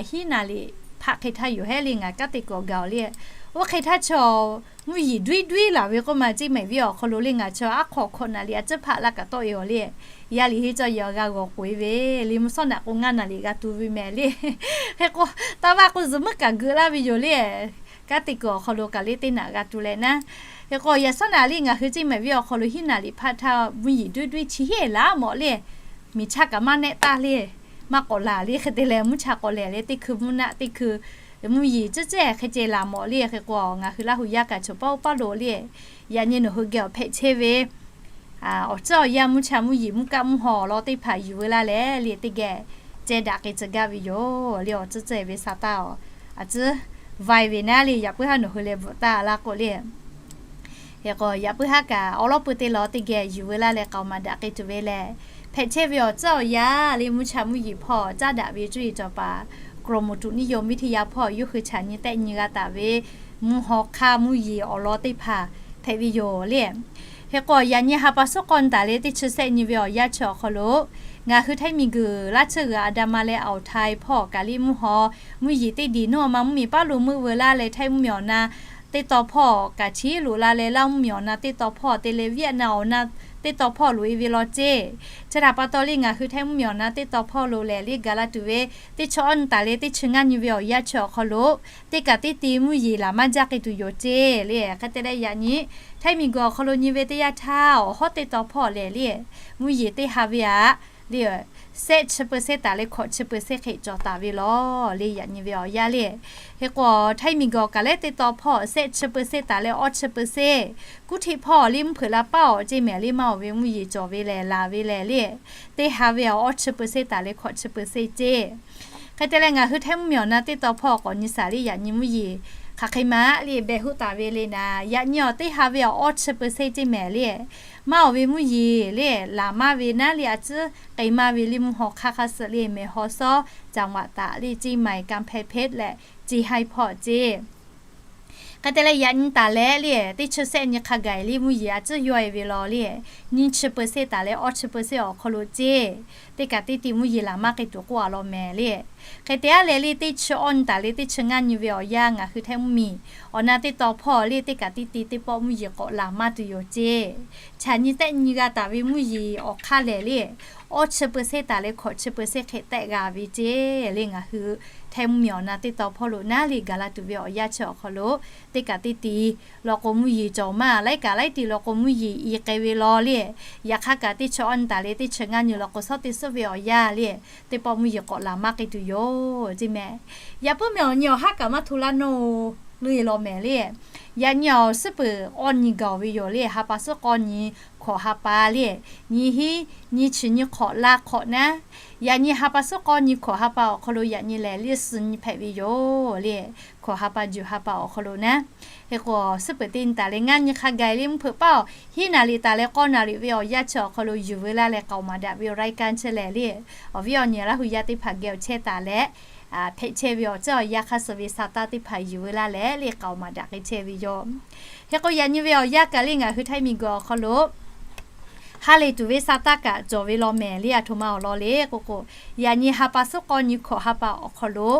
hiˉ naˍ liꞈ hpaˆ hk'e htaˇ yoˬ hehˉ le ngaˬ kanˉ te kuiˬ awˬ gaˬ awˬ le. Oˇ hk'e htaˇ chaw mvuhˇ yeˬ duiˉ duiˉ laˬ ve k'oˆ ma Ceˇ maiˍ viˉ awˬ hk'aw lo le ngaˬ chaw aˉ hk'aw hkawꞈ naˍ liꞈ a ciˉ hpaˆ laˇ kaꞈ tawˆ e awˬ le. Yaˇ liꞈ henˇ cawˇ yehˬ awˬ g'a g'awˬ k'oꞈ e ve le mvuhˇ shawˉ naꞈ k'o ngaˇ naˍ liꞈ g'a tu ve mehˍ le. Hk'e k'o taˇ vaˇ k'o zuhꞈ meuˉ kaꞈ geuꞈ laˇ ve yoˬ le. Kanˉ te kuiˬ awˬ hk'aw lo kaꞈ le teˇ naꞈ g'a tu leh naˉ. Hk'e k'o yaꞈ shawˉ naꞈ le ngaˬ hui Ceˇ maiˍ viˉ awˬ hk'aw lo hiˉ naˍ liꞈ hpaˆ htaˇ mvuhˇ yeˬ duiˉ duiˉ chi heˆ laˬ mawˬ le. Miˬ chaˇ kaꞈ maˇ nehˆ taˇ le. Maˇ k'awꞈ laˬ le hk'e te leh mvuhˇ cha k'awꞈ lehˬ le teˇ hkui mvuhˇ naˆ teˇ hkui mvuhˇ yeˬ ceh ceh hk'e ceh laˬ mawˬ le. Hk'e k'o ngaˬ hui Laˇ hu yaˇ kaꞈ choˬ paˉ oˇ paˉ lo le. Yaꞈ nyi nawˬ hui geh awˬ hpehꞈ chehˇ ve awˬ tcuhˉ awˬ yanˇ mvuhˇ cha mvuhˇ yeˬ mvuhˇ kaˆ mvuhˇ haw awˬ lawn teˇ hpaˍ yuˬ veu laˇ leh le teˇ geh ceh daꞈ k'ai tcuh gaˇ ve yoˬ le. Awˬ tcuhˉ ceh ve sa taˇ awˬ a ciˉ vaiˇ ve naˉ le yaꞈ puiˉ haˉ nawˬ hui leh bvuhꞈ taˇ laˇ k'o le. Hk'e k'o yaꞈ puiˉ haˉ kaꞈ awˬ lawˉ pui te lawˬ teˇ geh yuˬ veu laˇ leh k'aoˍ maˍ daꞈ k'ai tuˬ ve lehˬ, hpehꞈ chehˇ ve awˬ tcuhˉ awˬ yanˇ le mvuhˇ cha mvuhˇ yeˬ hpawˇ caˉ daꞈ ve cuˇ yiˍ cawˬ paˍ กรมอุตุนิยมวิทยา hpawˇ yawˇ hui chaꞈ nyi tehˆ nyi g'a taˍ ve mvuhˇ haw hk'aˇ mvuhˇ yeˬ awˬ lawn teˇ hpaˍ hpehꞈ ve yoˬ le. Hk'e k'o, yaꞈ nyi ha pa suhˉ k'awˇ nyi taˍ leh teˇ chi sehˆ nyi ve awˬ yanˇ chi awˬ hk'aw lo, ngaˬ hui Htaiˇ miˬguiˬ laˇ tsuhˇ g'uiˬ Aˍdanˍ ma leh Awˬ htaiˍ hpawˇ kaꞈ liˇ mvuhˇ haw mvuhˇ yeˬ teˇ diˬ nuˇ ma mvuhˇmiˬ paˉ lo meuˆ veu laˇ leh, Htaiˇ mvuhˇmiˬ awˬ na teˇ taw hpawˇ kaꞈ chi loꞈ la leh, Laˇ mvuhˇmiˬ awˬ na teˇ taw hpawˇ te leh, Vietnam awˬ na teˇ taw hpawˇ loꞈ e ve law ceˇ. Chi htaꞈ pa taw le, ngaˬ hui Htaiˇ mvuhˇmiˬ awˬ na teˇ taw hpawˇ lo lehˬ le gaˬ la tuˬ ve, teˇ chi awˇ nyi taˍ leh teˇ chi ngaˇ nyi ve awˬ yanˇ chi awˬ hk'aw lo, teˇ kaꞈ teˇ ti mvuhˇ yeˬ laˬ maˇ jaˇ k'ai tuˬ yoˬ ceˇ le. Hk'e te leh, yaꞈ nyi Htaiˇ miˬguiˬ awˬ hk'aw lo nyi ve teˇ yanˇ htaˇ, awˬ hawˉ teˇ taw hpawˇ lehˬ le, mvuhˇ yeˬ teˇ ha ve aꞈ le, sehˆ chi เปอร์เซ็นต์ taˍ leh hkawꞈ chi เปอร์เซ็นต์ hk'e cawˬ taˍ ve law le. Yaꞈ nyi ve awˬ yanˇ le. Hk'e k'o, Htaiˇ miˬguiˬ awˬ kaꞈ lehˬ teˇ taw hpawˇ sehˆ chi เปอร์เซ็นต์ taˍ leh awˇ chi เปอร์เซ็นต์, kuˇ htiˆ hpawˇ liˇ mvuhˇ hpeuꞈ la paˉ awˬ ceˇ mehˍ le, maˇ awˬ ve mvuhˇ yeˬ cawˬ ve lehˬ laˬ ve lehˬ le, teˇ ha ve awˬ awˇ chi เปอร์เซ็นต์ taˍ leh hkawꞈ chi เปอร์เซ็นต์ ceˇ. Hk'e te leh, ngaˬ hui Htaiˇ mvuhˇmiˬ awˬ na teˇ taw hpawˇ k'awꞈ nyi shaˍ le, yaꞈ nyi mvuhˇ yeˬ hk'aˬ hk'e ma le behˬ hoˆ taˍ ve le naˍ, yaꞈ nyi awˬ teˇ ha ve awˬ awˇ chi เปอร์เซ็นต์ ceˇ mehˍ le, maˇ awˬ ve mvuhˇ yeˬ le laˬ maˇ ve naˉ le, a ciˉ k'ai maˇ ve liˇ mvuhˇ haw hk'aˇ hk'aˇ suh le, mehˬ haw sawˉ, จังหวัดตาก le, เชียงใหม่, กำแพงเพชร leh, เชียงราย hpawˇ ceˇ. Hk'e te leh, yaꞈ nyi taˍ leh le teˇ chi sehˆ nyi hk'a gaˬ liˇ mvuhˇ yeˬ a ciˉ yawˇ e ve law le, nyiˇ chi เปอร์เซ็นต์ taˍ leh awˇ chi เปอร์เซ็นต์ awˬ hk'aw lo ceˇ. Teˇ kaꞈ teˇ ti mvuhˇ yeˬ laˬ maˇ k'ai tuˬ k'oˆ a law mehˍ le. Hk'e te aˉ leh le, teˇ chi awˇ nyi taˍ leh teˇ chi ngaˇ nyi ve awˬ yanˇ ngaˬ hui Htaiˇ mvuhˇmiˬ awˬ na teˇ taw hpawˇ le, teˇ kaꞈ teˇ ti teˇ pawˆ mvuhˇ yeˬ k'awꞈ laˬ maˇ tuˬ yoˬ ceˇ. Chaꞈ nyi tehˆ nyi g'a taˍ ve mvuhˇ yeˬ awˬ hk'aˇ lehˬ le, awˇ chi เปอร์เซ็นต์ taˍ leh hkawꞈ chi เปอร์เซ็นต์ hk'e tehˆ g'a ve ceˇ le. Ngaˬ hui Htaiˇ mvuhˇmiˬ awˬ na teˇ taw hpawˇ lo naˉ le gaˬ la tuˬ ve awˬ yanˇ chi awˬ hk'aw lo, teˇ kaꞈ teˇ ti law k'o mvuhˇ yeˬ cawˬ maˇ, laiˉ kaꞈ laiˉ ti law k'o mvuhˇ yeˬ i k'ai ve law le. Yaꞈ hk'aˇ kaꞈ teˇ chi awˇ nyi taˍ leh teˇ chi ngaˇ nyi law k'o, shawˉ teˇ suhˉ ve awˬ yanˇ le, teˇ pawˆ mvuhˇ yeˬ k'awꞈ laˬ maˇ k'ai tuˬ yoˬ ceˇ mehˍ. Yaꞈ puiˉ mehˍ awˬ nyi awˬ haˉ kaꞈ maˇ hto laˇ nawˇ le law mehˍ le. Yaꞈ nyi awˬ suhˉ peuˬ awˇ nyi gaˬ ve yoˬ le. Ha pa suhˉ k'awˇ nyi hkawꞈ ha pa le, nyi hiˉ nyi chi nyi hk'awꞈ la hk'awꞈ naˉ, yaꞈ nyi ha pa suhˉ k'awˇ nyi hkawꞈ ha pa awˬ hk'aw lo yaꞈ nyi lehˬ le suh nyi hpehꞈ ve yoˬ le. Hkawꞈ ha pa juˬ ha pa awˬ hk'aw lo naˉ. Hk'e k'o, suhˉ peuˬ teˇ nyi taˍ leh ngaˇ nyi hk'a gaˬ le mvuhˇ hpeuꞈ paˉ awˬ hiˉ naˍ riˍ taˍ leh k'awˇ naˍ riˍ ve awˬ yanˇ chi awˬ hk'aw lo yuˬ veu laˇ leh k'aoˍ maˍ daꞈ ve awˬ รายการ chi lehˬ le, awˬ viˉ awˬ nyi Laˇ hu yaˇ teˇ hpaˍ geh awˬ chehˇ taˍ leh, hpehꞈ chehˇ ve awˬ ceuˬ awˬ yanˇ hk'a suh ve sa taˇ teˇ hpaˍ yuˬ veu laˇ leh le k'aoˍ maˍ daꞈ k'ai chehˇ ve yoˬ. Hk'e k'o, yaꞈ nyi ve awˬ yanˇ kaꞈ le ngaˬ hui Htaiˇ miˬguiˬ awˬ hk'aw lo ha lehˬ tuˬ ve sa taˇ kaꞈ cawˬ ve law mehˍ le. A htoꞈ ma awˬ lawn le k'oˆ k'o, yaꞈ nyi ha pa suhˉ k'awˇ nyi hkawꞈ ha pa awˬ hk'aw lo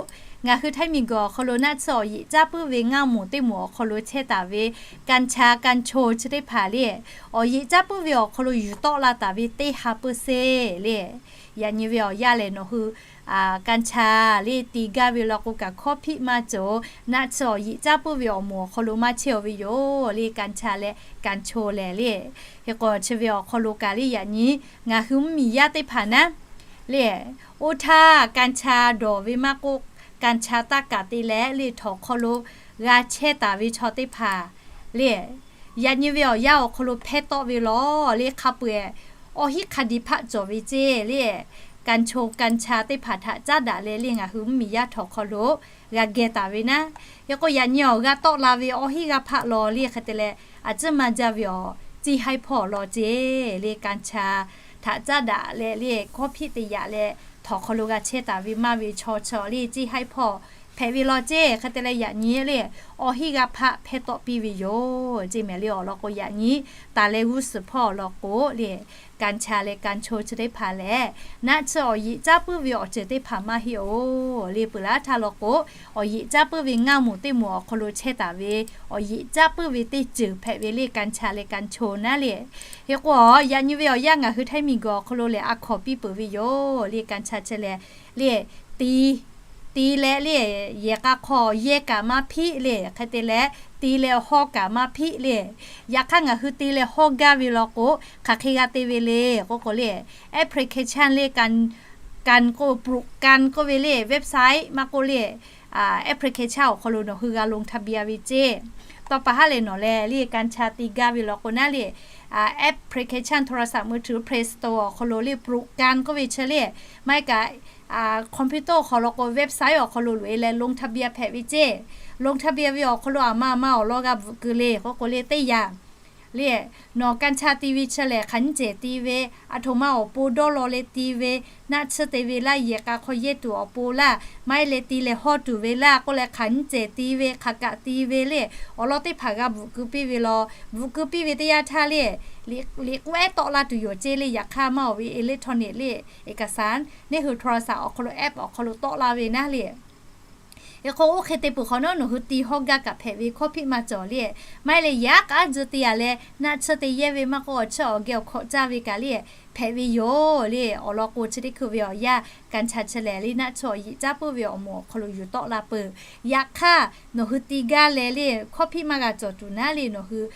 ngaˬ hui Htaiˇ miˬguiˬ awˬ hk'aw lo naˆ tsuhˇ awˬ yeꞈ caˉ puiˉ ve ngaˇ moˍ teˇ moˍ awˬ hk'aw lo chehˇ taˍ ve กัญชา กัญชง chi teˇ hpaˍ le, awˬ yeꞈ caˉ puiˉ ve awˬ hk'aw lo yuˬ tawˆ la taˍ ve teˇ ha เปอร์เซ็นต์ le. Yaꞈ nyi ve awˬ yanˇ lehˬ nawˬ hui กัญชา le ti gaˇ ve law k'o kaꞈ hkawˇ hpiˆ maˇ cawˬ. Naˆ tsuhˇ awˬ yeꞈ caˉ puiˉ ve awˬ moˍ awˬ hk'aw lo maˇ chehˇ aw ve yoˬ le. กัญชา leh กัญชง lehˬ le. Hk'e k'o, chi ve awˬ hk'aw lo kaꞈ le yaꞈ nyi ngaˬ hui mvuhˇmiˬ yaˇ teˇ hpaˍ naˉ le, oˇ htaˇ กัญชา dawˬ ve maˇ k'oˆ, กัญชา taˇ kaꞈ te leh le htawnˍ hk'aw lo g'a chehˇ taˍ ve chaw teˇ hpaˍ le, yaꞈ nyi ve awˬ yanˇ awˬ hk'aw lo hpehˇ tawˆ ve law le. Hk'a peu-eˬ awˇ hiˉ hk'a diˬ hpaˆ cawˬ ve ceˇ le. กัญชง กัญชา teˇ hpaˍ htaꞈ caˉ daꞈ leh le ngaˬ hui mvuhˇmiˬ yaˇ htawnˍ hk'aw lo g'a geh taˍ ve naˉ. Hk'e k'o, yaꞈ nyi awˬ g'a tawˆ la ve awˇ hiˉ g'a hpaˆ law le hk'e te leh, a ciˉ maˇ jaˇ ve awˬ ciˇ haiˉ hpawˇ law ceˇ le. กัญชา htaꞈ caˉ daꞈ leh le hkawˇ hpiˆ te yaꞈ leh htawnˍ hk'aw lo g'a chehˇ taˍ ve maˇ ve chaw chi le ciˇ haiˉ hpawˇ hpehꞈ ve law ceˇ. Hk'e te leh yaꞈ nyi le awˇ hiˉ g'a hpaˆ hpehˇ tawˆ piˇ ve yoˬ ceˇ mehˍ le. Awˬ lawn k'o, yaꞈ nyi taˍ leh g'uˇ suhˍ hpawˇ awˬ lawn k'o le, กัญชา leh กัญชง chi teˇ hpaˍ lehˬ, naˆ tsuhˇ awˬ yeꞈ caˉ puiˉ ve awˬ ceuˬ teˇ hpaˍ maˇ heˆ oˬ le. Peuˬ laˇ htaˇ law k'o, awˬ yeꞈ caˉ puiˉ ve ngaˇ moˍ teˇ moˍ awˬ hk'aw lo chehˇ taˍ ve awˬ yeꞈ caˉ puiˉ ve teˇ ceuˬ hpehꞈ ve le กัญชา leh กัญชง naˉ le. Hk'e k'o, yaꞈ nyi ve awˬ yanˇ ngaˬ hui Htaiˇ miˬguiˬ awˬ hk'aw lo lehˬ a hkawˍ piˇ peuˬ ve yoˬ le. กัญชา chi lehˬ le, ti, ti leh le, yehˬ k'a hk'aw yehˇ kaꞈ maˇ hpiˆ le. Hk'e te leh, ti leh hawˇ kaꞈ maˇ hpiˆ le. Yaꞈ hk'aˇ ngaˬ hui ti leh hawˇ gaˇ ve law k'o, hk'aˬ hk'e g'a te ve le k'oˆ k'o le, application le, การ กรมปลูกกัณฑ์ k'oˆ ve le, website maˇ k'oˆ le, application awˬ hk'aw lo nawˬ hui g'a ลงทะเบียน ve ceˇ. Tawˇ pa haˉ lehˬ nawˬ leh le กัญชา ti gaˇ ve law k'o naˉ le, application โทรศัพท์มือถือ Play Store awˬ hk'aw lo le ปลูกกัณฑ์ k'oˆ ve chi le, maˇ heˆ kaꞈ computer awˬ hk'aw lo k'o website awˬ hk'aw lo loꞈ e leh ลงทะเบียน hpehꞈ ve ceˇ. ลงทะเบียน ve awˬ hk'aw lo aˬ ma aˬ ma awˬ lawn g'a bvuhꞈ keu le k'oˆ k'o le teˇ yanˇ le, nawˬ กัญชา ti ve chi lehˬ hk'aˬ nyiˇ cehˬ ti ve, aˬ htoꞈ ma awˬ pon dawˇ law leh ti ve, naˆ tsuhˇ te ve laˇ, yehˬ k'a hk'aw yehˇ tuˬ awˬ pon laˇ, maˇ heˆ leh ti leh hawˇ tuˬ ve laˇ k'oˆ leh hk'aˬ nyiˇ cehˬ ti ve, hk'aˬ kaꞈ ti ve le, awˬ lawn teˇ hpaˍ g'a bvuhꞈ keu piˇ ve law. Bvuhꞈ keu piˇ ve teˇ yanˇ htaˇ le, liꞈ k'oˆ ehˉ tawˆ la tuˬ yoˬ ceˇ le. Yaꞈ hk'aˇ maˇ awˬ ve electronic le, เอกสาร neˇ hui โทรศัพท์ awˬ hk'aw lo, app awˬ hk'aw lo tawˆ la ve naˉ le. Hk'e k'o, oˇ hk'e te peuˬ hk'awꞈ nawˉ nawˬ hui ti hawˇ gaˇ kaꞈ hpehꞈ ve hkawˇ hpiˆ maˇ cawˬ le. Maˇ heˆ leh yaꞈ k'aˉ tzuhˇ te a leh naˆ tsuhˇ te yehˇ ve maˇ k'oˆ, awˬ chiˇ awˬ geh awˬ hkawꞈ caˇ ve kaꞈ le, hpehꞈ ve yoˬ le. Awˬ lawn k'o, chi teˇ hkui ve awˬ yanˇ กัญชา chi lehˬ le, naˆ tsuhˇ awˬ yeꞈ caˉ puiˉ ve awˬ moˍ awˬ hk'aw lo yuˬ tawˆ la peuˬ. Yaꞈ hk'aˇ nawˬ hui ti gaˇ leh le, hkawˇ hpiˆ maˇ g'a cawˬ tuˬ naˉ le, nawˬ hui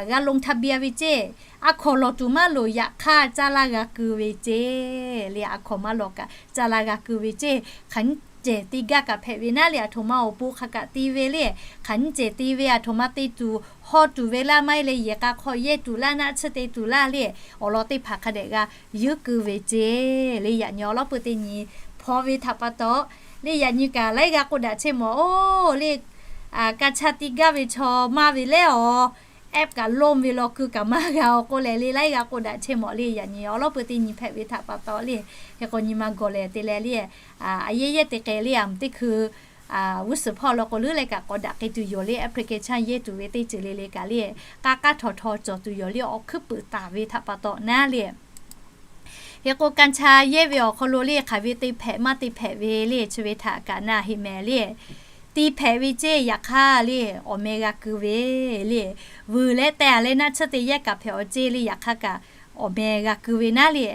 g'a ลงทะเบียน ve ceˇ. A hkawnˍ lawˬ tuˬ maˇ loˍ, yaꞈ hk'aˇ caˇ laˇ g'a keu ve ceˇ le. A hkawnˍ maˇ lawˬ kaꞈ caˇ laˇ g'a keu ve ceˇ. Hk'aˬ nyiˇ cehˬ te gaˇ kaꞈ hpehꞈ ve naˉ le, aˬ htoꞈ ma awˬ pon hk'aˬ kaꞈ ti ve le, hk'aˬ nyiˇ cehˬ te ve, aˬ htoꞈ ma te tuˬ, hawˇ tuˬ ve laˇ, maˇ heˆ leh yehˬ k'a hk'aw yehˇ tuˬ laˇ, naˆ tsuhˇ te tuˬ laˇ le, awˬ lawn teˇ hpaˍ hk'a dehꞈ g'a yeuˉ keu ve ceˇ le. Yaꞈ nyi awˬ lawˉ peu teˇ nyi hpaw ve htaꞈ pa taw le, yaꞈ nyi kaꞈ laiˉ g'aˇ k'oˆ daꞈ chehˇ mawˬ oˬ le. กัญชา ti gaˇ ve chaw maˇ ve lehˬ awˬ, app kaꞈ ล่ม ve law, keu kaꞈ maˇ g'a oˬ k'oˆ leh le, laiˉ g'aˇ k'oˆ daꞈ chehˇ mawˬ le. Yaꞈ nyi awˬ lawˉ peu teˇ nyi hpehꞈ ve htaꞈ pa taw le, hk'e k'o nyi ma gawˬ lehˬ te leh le, a yehˇ yehˇ te k'ai le, aˬ mvuhˇ teˇ hkui g'uˇ suhˍ hpawˇ law k'o leuˉ leh kaꞈ k'awꞈ daꞈ k'ai tuˬ yoˬ le. Application yehˇ tuˬ ve teˇ ceuˬ le le kaꞈ le, k'aˇ k'aˇ htawnˍ htawnˍ cawˬ tuˬ yoˬ le, awˬ hkuiˉ puiˍ taˍ ve htaꞈ pa taw naˉ le. Hk'e k'o, กัญชา yehˇ ve awˬ hk'aw lo le, hk'aˬ ve te hpehꞈ maˇ te hpehꞈ ve le, chi ve htaꞈ kaꞈ na heˆ mehˍ le. Ti hpehꞈ ve ceˇ, yaꞈ hk'aˇ le, awˬ meh g'a keu ve le. Vuiˬ leh teh a leh naˆ tsuhˇ te yehˇ kaꞈ hpehꞈ awˬ ceˇ le, yaꞈ hk'aˇ kaꞈ awˬ meh g'a keu ve naˉ le.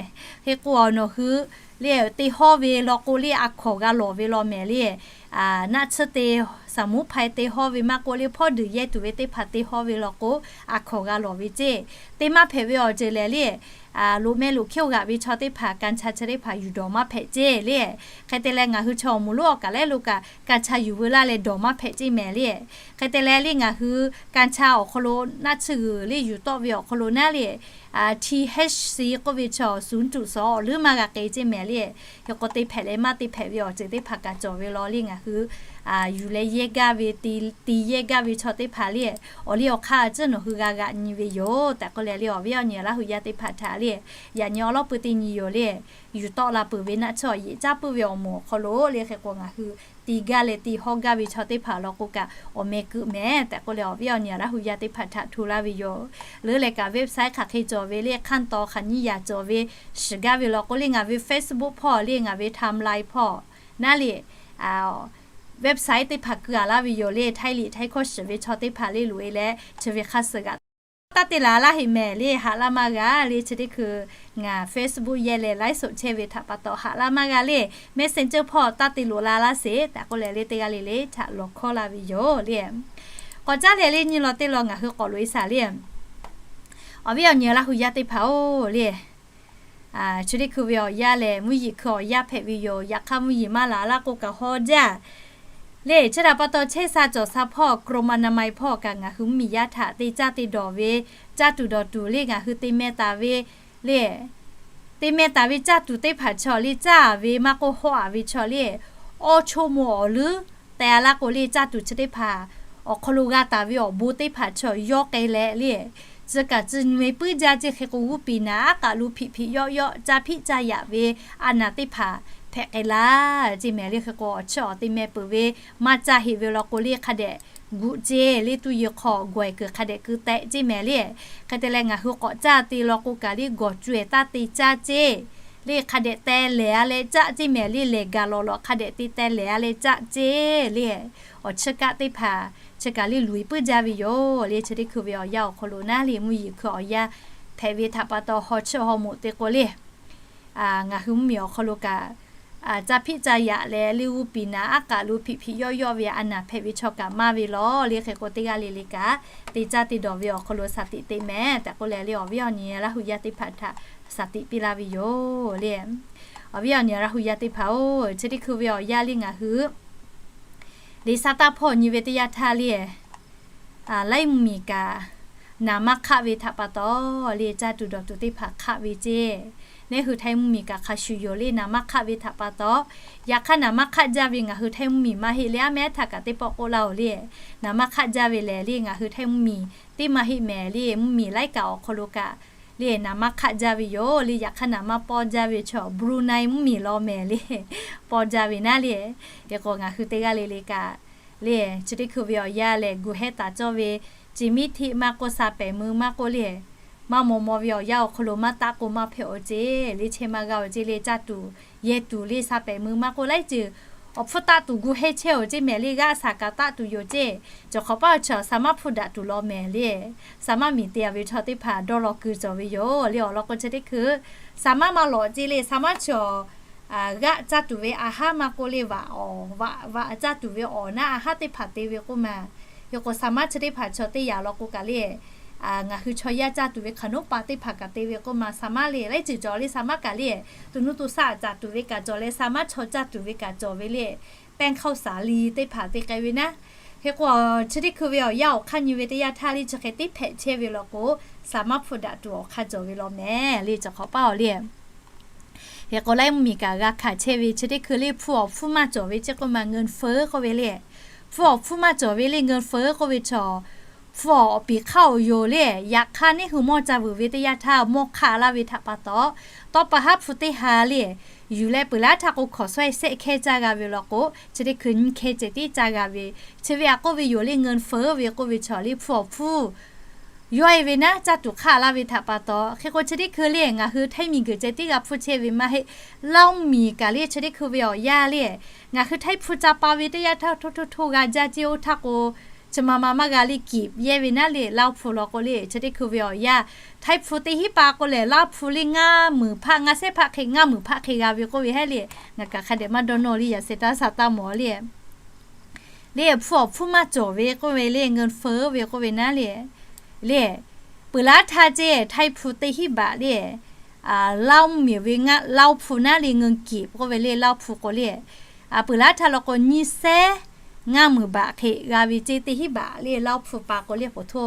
Hk'e k'o, nawˬ hui le, te hawˇ ve law k'o le, a hkawnˍ g'a lawˬ ve law mehˍ le. Naˆ tsuhˇ te, สมุนไพร te hawˇ ve maˇ k'oˆ le, hpawˇ duiˬ yehˇ tuˬ ve teˇ hpaˍ te hawˇ ve law k'o, a hkawnˍ g'a lawˬ ve ceˇ. Te maˇ hpehꞈ ve awˬ ceuˬ lehˬ le, loꞈ meh loꞈ hkiˇ-oˆ g'aꞈ ve chaw teˇ hpaˍ กัญชา chi teˇ hpaˍ yuˬ dawˬ maˇ hpehꞈ ceˇ le. Hk'e te leh ngaˬ hui chaw awˬ moˍ lonˉ awˬ kaꞈ lehˉ lo kaꞈ กัญชา yuˬ veu laˇ leh dawˬ maˇ hpehꞈ ceˇ mehˍ le. Hk'e te leh le ngaˬ hui กัญชา awˬ hk'aw lo naˆ tsuhˇ g'uiˬ le yuˬ tawˆ ve awˬ hk'aw lo naˉ le, THC k'oˆ ve chaw ศูนย์จุดสอง awˬ leuˉ maˇ g'a k'ai ceˇ mehˍ le. Hk'e k'o, te hpehꞈ leh maˇ te hpehꞈ ve awˬ ceuˬ teˇ hpaˍ kaꞈ cawˬ ve law le, ngaˬ hui yuˬ leh yehˇ gaˇ ve, ti yehˇ gaˇ ve chaw teˇ hpaˍ le, awˬ liˇ awˬ hk'aˇ a tcuhˉ nawˬ hui g'a g'aꞈ nyi ve yoˬ tehꞈ k'oˆ leh le, awˬ viˉ awˬ nyi Laˇ huˍ yaˇ teˇ hpaˍ htaꞈ le, yaꞈ nyi awˬ lawˉ peu teˇ nyi yoˬ le. Yuˬ tawˆ la peuˬ ve naˆ tsuhˇ awˬ yeꞈ caˉ puiˉ ve awˬ moˍ awˬ hk'aw lo le, hk'e k'o ngaˬ hui ti gaˇ leh ti hawˇ gaˇ ve chaw teˇ hpaˍ law k'o kaꞈ awˬ meh keu mehˍ tehꞈ k'oˆ leh, awˬ viˉ awˬ nyi Laˇ huˍ yaˇ teˇ hpaˍ htaꞈ hto laˇ ve yoˬ. Leuˉ leh kaꞈ website hk'aˬ hk'e cawˬ ve le, ขั้นตอน hk'aˬ nyiˇ yaꞈ cawˬ ve shiˍ gaˇ ve law k'o le, ngaˬ ve Facebook hpawˇ le, ngaˬ ve timeline hpawˇ naˉ le, website teˇ hpaˍ keu a laˇ ve yoˬ le. Htaiˇ liꞈ htaiˇ hkawˇ shiˍ ve chaw teˇ hpaˍ le loꞈ e leh chi ve hk'a suhˍ g'aꞈ taˇ te laˬ laˇ heˆ mehˍ le, haꞈ laˇ maˇ g'a le. Chi teˇ hkui ngaˬ Facebook yehˇ leh ไลฟ์สด chehˇ ve htaꞈ pa taw haꞈ laˇ maˇ g'a le. Messenger hpawˇ taˇ te loꞈ la laˇ sheˍ tehꞈ k'oˆ leh le, teˇ g'aˇ le le htaꞈ lawˬ hkawˇ laˇ ve yoˬ le. K'awꞈ caˉ leh le, nyi law teˇ law ngaˬ hui k'awꞈ loꞈ e shaˍ le. Awˬ viˉ awˬ nyi Laˇ huˍ yaˇ teˇ hpaˍ-oˬ le, chi teˇ hkui ve awˬ yanˇ lehˬ mvuhˇ yeˬ hkui awˬ yanˇ hpehꞈ ve yoˬ. Yaꞈ hk'aˇ mvuhˇ yeˬ maˇ laˬ laˇ k'o kaꞈ haw jaˇ le. Chi htaꞈ pa taw chehˇ sha cawˬ sha hpawˇ กรมอนามัย hpawˇ kaꞈ ngaˬ hui mvuhˇ miˬ yaˇ htaꞈ te caˇ te dawˬ ve, caˇ tuˬ dawˬ tuˬ le ngaˬ hui te meh taˍ ve le, te meh taˍ ve caˇ tuˬ teˇ hpaˍ chaw le, caˇ ve maˇ k'oˆ hawˆ a ve chaw le, awˇ choˇ mo awˬ leuˉ teh a laˇ k'o le, caˇ tuˬ chi teˇ hpaˍ awˬ hk'aw lo g'a taˍ ve awˬ bon teˇ hpaˍ chaw yawˇ k'ai leh le, tcuh kaˍ tcuh nyi ve puiˉ jaˇ ceˇ. Hk'e k'o g'uˇ piˍ naˍ aˉ k'aꞈ lo hpiꞈ hpiꞈ yawˆ yawˆ caˇ hpiˆ caˇ yaꞈ ve a naˍ teˇ hpaˍ hpehꞈ k'ai laˇ ceˇ mehˍ le. Hk'e k'o awˬ chiˇ awˬ te meh peuˬ ve maˇ caˇ heˆ ve law k'o le, hk'a dehꞈ guꞈ ceˇ le, tuˇ yeˬ hk'aw gawˬ e kuiˬ hk'a dehꞈ keu tehꞈ ceˇ mehˍ le. Hk'e te leh ngaˬ hui k'awꞈ caˇ te law k'o kaꞈ le, gawˬ co-e taˇ te caˇ ceˇ le, hk'a dehꞈ teh lehˬ a leh caˆ ceˇ mehˍ le. Lehˬ gaˬ lawꞈ lawꞈ hk'a dehꞈ te teh lehˬ a leh caˆ ceˇ le. Awˬ chiˇ kaˆ teˇ hpaˍ chi kaꞈ le luˬ e puiˉ jaˇ ve yoˬ le. Chi teˇ hkui ve awˬ yanˇ awˬ hk'aw lo naˉ le mvuhˇ yeˬ hkui awˬ yanˇ hpehꞈ ve htaꞈ pa taw haw chiˇ haw moˍ te k'o le, ngaˬ hui mvuhˇ miˬ awˬ hk'aw lo kaꞈ caˇ hpiˆ caˇ yaꞈ leh le, g'uˇ piˍ naˍ aˉ k'aꞈ lo hpiꞈ hpiꞈ yawˆ yawˆ ve a naˍ hpehꞈ ve chaw kaꞈ maˇ ve law le. Hk'e k'o teˇ g'aˇ le le kaꞈ te caˇ te dawˬ ve awˬ hk'aw lo shaˍ tiꞈ te mehˍ tehꞈ k'oˆ leh le, awˬ viˉ awˬ nyi Laˇ huˍ yaˇ teˇ hpaˍ htaꞈ shaˍ tiꞈ piˇ laˇ ve yoˬ le. Awˬ viˉ awˬ nyi Laˇ huˍ yaˇ teˇ hpaˍ-oˬ, chi teˇ hkui ve awˬ yanˇ le ngaˬ hui Liꞈ sha taˇ hpawˇ nyi ve teˇ yanˇ htaˇ le, laiˉ mvuhˇ miˬ kaꞈ naˍ maˇ hk'aˆ ve htaꞈ pa taw le, caˇ tuˬ dawˬ tuˬ teˇ hpaˍ hk'aˆ ve ceˇ. Neˇ hui Htaiˇ mvuhˇmiˬ kaꞈ hk'a shuˍ yoˬ le, naˍ manˇ hk'aˆ ve htaꞈ pa taw, yaꞈ hk'aˇ naˍ manˇ hk'aˆ jaˇ ve ngaˬ hui Htaiˇ mvuhˇmiˬ maˇ heˆ le, aˉ mehˉ htaˇ kaꞈ teˇ pawˆ k'oˆ laˇ-oˬ le. Naˍ manˇ hk'aˆ jaˇ ve lehˬ le, ngaˬ hui Htaiˇ mvuhˇmiˬ teˇ maˇ heˆ mehˍ le, mvuhˇmiˬ laiˉ kaꞈ awˬ hk'aw lo kaꞈ le, naˍ manˇ hk'aˆ jaˇ ve yoˬ le. Yaꞈ hk'aˇ naˍ manˇ pawˇ jaˇ ve chaw Brunei mvuhˇmiˬ law mehˍ le, pawˇ jaˇ ve naˉ le. Hk'e k'o ngaˬ hui teˇ g'aˇ le le kaꞈ le, chi teˇ hkui ve awˬ yanˇ lehˬ, gu hehˉ taˍ cawˇ ve, ceˬ miˉ hteˆ maˇ k'oˆ, sa pehˍ mui maˇ k'oˆ le, maˇ maw maw ve awˬ yanˇ awˬ hk'aw lo maˇ taˆ k'o maˇ hpehꞈ awˬ ceˇ le, chehˇ maˇ g'a awˬ ceˇ le, caˇ tuˬ yehˬ tuˬ le, sa pehˍ mui maˇ k'oˆ laiˉ ceuˬ awˬ hpfuhˇ taˆ tuˬ gu hehˉ chehˇ awˬ ceˇ mehˍ le, g'aˆ saˍ kaꞈ taˆ tuˬ yoˬ ceˇ. Cawˬ hk'awꞈ paˇ awˬ chaw sa maˇ hpfuhˇ daꞈ tuˬ law mehˍ le. Sa maˇ miˬ te a ve chaw teˇ hpaˍ dawˇ law keu cawˬ ve yoˬ le. Awˬ lawn k'o chi teˇ hkui sa maˇ maˇ lawꞈ ceˇ le, sa maˇ chaw g'aˆ caˇ tuˬ ve a haˉ maˇ k'oˆ le, vaꞈ awˬ vaꞈ vaꞈ caˇ tuˬ ve awˬ naˉ a haˉ teˇ hpaˍ te ve k'oˆ ma. Hk'e k'o sa maˇ chi teˇ hpaˍ chaw teˇ yaꞈ law k'o kaꞈ le, ngaˬ hui chaw yaˇ caˇ tuˬ ve hk'aˬ noˉ pa teˇ hpaˍ kaꞈ te ve k'oˆ ma, sa maˇ le laiˉ ceuˬ cawˬ le, sa maˇ kaꞈ le, to nuˇ to shaˆ caˍ tuˬ ve kaꞈ cawˬ leh, sa maˇ chaw caˇ tuˬ ve kaꞈ cawˬ ve le, แป้งข้าวสาลี teˇ hpaˍ te k'ai ve naˉ. Hk'e k'o chi teˇ hkui ve awˬ yanˇ awˬ hk'aˇ nyi ve teˇ yanˇ htaˇ le, chi hk'e teˇ hpehꞈ chehˇ ve law k'o, sa maˇ hpfuhˇ daꞈ tuˬ awˬ hk'aˇ cawˬ ve law mehˍ le, cawˬ hk'awꞈ paˇ awˬ le. Hk'e k'o laiˉ mvuhˇmiˬ kaꞈ g'a hkanˍ chehˇ ve chi teˇ hkui le, hpu awˬ hpfuhˇ maˇ cawˬ ve ceˇ k'oˆ ma, เงินเฟ้อ k'oˆ ve le. Hpu awˬ hpfuhˇ maˇ cawˬ ve le, เงินเฟ้อ k'oˆ ve chaw, hpu awˬ piˍ hk'aˇ awˬ yoˬ le. Yaꞈ hk'aˇ neˇ hui mawˇ ca vuiˬ ve teˇ yanˇ htaˇ mawˇ hk'aˆ laˇ ve htaꞈ pa taw, tawˇ pa haˉ hpu teˇ ha le, yuˬ leh peuˬ laˇ htaˇ k'o hkawˍ shawehˇ shehˆ hkehˇ caˇ g'a ve law k'o, chi teˇ hkui nyiˇ hkehˇ ceh tiˉ caˇ g'a ve. Chi ve aꞈ k'oˆ ve yoˬ le, เงินเฟ้อ ve k'oˆ ve chaw le, hpu awˬ hpfuhˇ yawˇ e ve naˉ, caˇ tuˬ hk'aˆ laˇ ve htaꞈ pa taw. Hk'e k'o chi teˇ hkui le, ngaˬ hui Htaiˇ miˬguiˬ ceh tiˉ g'a hpfuhˇ chehˇ ve maˇ heˆ. Laˇ oˇ miˬ kaꞈ le chi teˇ hkui ve awˬ yanˇ le, ngaˬ hui Htaiˇ hpu ca pa ve teˇ yanˇ htaˇ hto hto hto g'a jaˇ ceˇ. Oˇ htaˇ k'o, chi ma ma maˇ g'a le, เก็บ yehˇ ve naˉ le, Laˇ oˇ hpu law k'o le, chi teˇ hkui ve awˬ yanˇ, Htaiˇ hpu teˇ hinˉ pa k'o lehˬ, Laˇ oˇ hpu le ngaˇ muiˬ hpaˆ, ngaˇ shehˉ hpaˆ hk'e, ngaˇ muiˬ hpaˆ hk'e g'a ve k'oˆ ve hehˉ le. Ngaˬ kaꞈ hk'a dehꞈ maˇ dawˇ nawˇ le, yaꞈ sheh taˇ sha taˇ mawˬ le. Le hpu awˬ hpfuhˇ maˇ cawˬ ve k'oˆ ve le, เงินเฟ้อ ve k'oˆ ve naˉ le, le, peuˬ laˇ htaˇ ceˇ Htaiˇ hpu teˇ hinˉ baꞈ le, Laˇ oˇ miˬ ve ngaˇ, Laˇ oˇ hpu naˉ le, เงินเก็บ k'oˆ ve le, Laˇ oˇ hpu k'o le, peuˬ laˇ htaˇ law k'o nyiˇ shehˉ ngaˇ muiˬ baꞈ hk'e g'a ve ceˇ, teˇ hinˉ baꞈ le, Laˇ oˇ hpu pa k'o le, k'o hto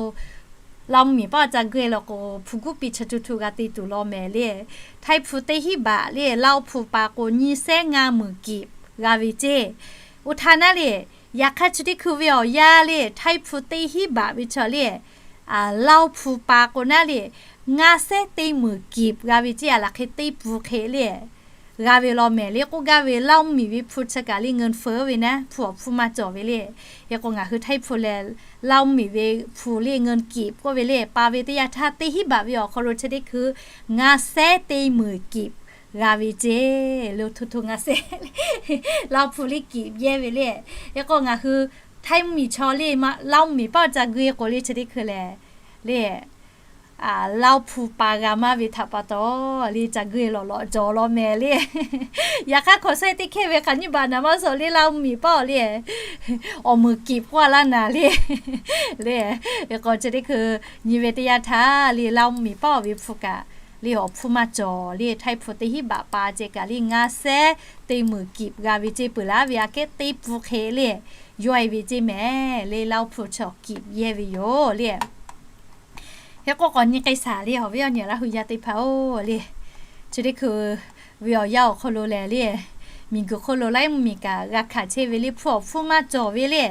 Laˇ oˇ miˬ paˆ ca geuˆ e law k'o, hpu guˇ piˇ chi htu htu g'a te tuˬ law mehˍ le. Htaiˇ hpu teˇ hinˉ baꞈ le, Laˇ oˇ hpu pa k'o nyiˇ shehˉ ngaˇ muiˬ เก็บ g'a ve ceˇ. Oˇ htaˇ naˉ le, yaꞈ hk'aˇ chi teˇ hkui ve awˬ yanˇ le, Htaiˇ hpu teˇ hinˉ baꞈ ve chaw le, Laˇ oˇ hpu pa k'o naˉ le, ngaˇ shehˉ teˇ muiˬ เก็บ g'a ve ceˇ, a laˬ hk'e teˇ pun hk'e le g'a ve law mehˍ le. K'oˆ gaˇ ve Laˇ oˇ miˬ ve hpu chi kaꞈ le, เงินเฟ้อ ve naˉ, hpu awˬ hpfuhˇ maˇ cawˬ ve le. Hk'e k'o ngaˬ hui Htaiˇ hpu lehˬ, Laˇ oˇ miˬ ve hpu le, เงินเก็บ k'oˆ ve le, pa ve teˇ yanˇ htaˇ teˇ hinˉ baꞈ ve awˬ hk'aw lo chi teˇ hkui ngaˇ shehˉ teˇ muiˬ เก็บ g'a ve ceˇ. Lo hto hto ngaˇ shehˉ, Laˇ oˇ hpu le เก็บ yehˇ ve le. Hk'e k'o ngaˬ hui Htaiˇ miˬ chaw le, Laˇ oˇ miˬ paˆ ca geuˆ e k'o le, chi teˇ hkui lehˬ le, Laˇ oˇ hpu pa g'a maˇ ve htaꞈ pa taw le, ca geuˆ e lawꞈ lawꞈ cawˬ law mehˍ le. Yaꞈ hk'aˇ hkawˍ shawehˇ teˇ hkehˇ ve hk'aˬ nyiˇ baꞈ naˍ maˇ shawˍ le, Laˇ oˇ miˬ paˆ awˬ le, awˬ muiˬ เก็บ k'oˆ a laˇ naˍ le. Le, hk'e k'o chi teˇ hkui nyi ve teˇ yanˇ htaˇ le, Laˇ oˇ miˬ paˆ awˬ ve hpu kaꞈ le awˬ hpfuhˇ maˇ cawˬ le. Htaiˇ hpu teˇ hinˉ baꞈ pa ceh kaꞈ le ngaˇ shehˉ teˇ muiˬ เก็บ g'a ve ceˇ, peuˬ laˇ ve aꞈ kehˉ teˇ pun hk'e le yawˇ e ve ceˇ mehˍ le, Laˇ oˇ hpu chaw เก็บ yehˇ ve yoˬ le. Hk'e k'o k'awꞈ nyi k'ai shaˍ le, awˬ viˉ awˬ nyi Laˇ hu yaˇ teˇ hpaˍ-oˬ le. Chi teˇ hkui ve awˬ yanˇ awˬ hk'aw lo lehˬ le, miˬguiˬ hk'oˆ lo laiˉ mvuhˇmiˬ kaꞈ g'a hkanˍ chehˇ ve le, hpu awˬ hpfuhˇ maˇ cawˬ ve le,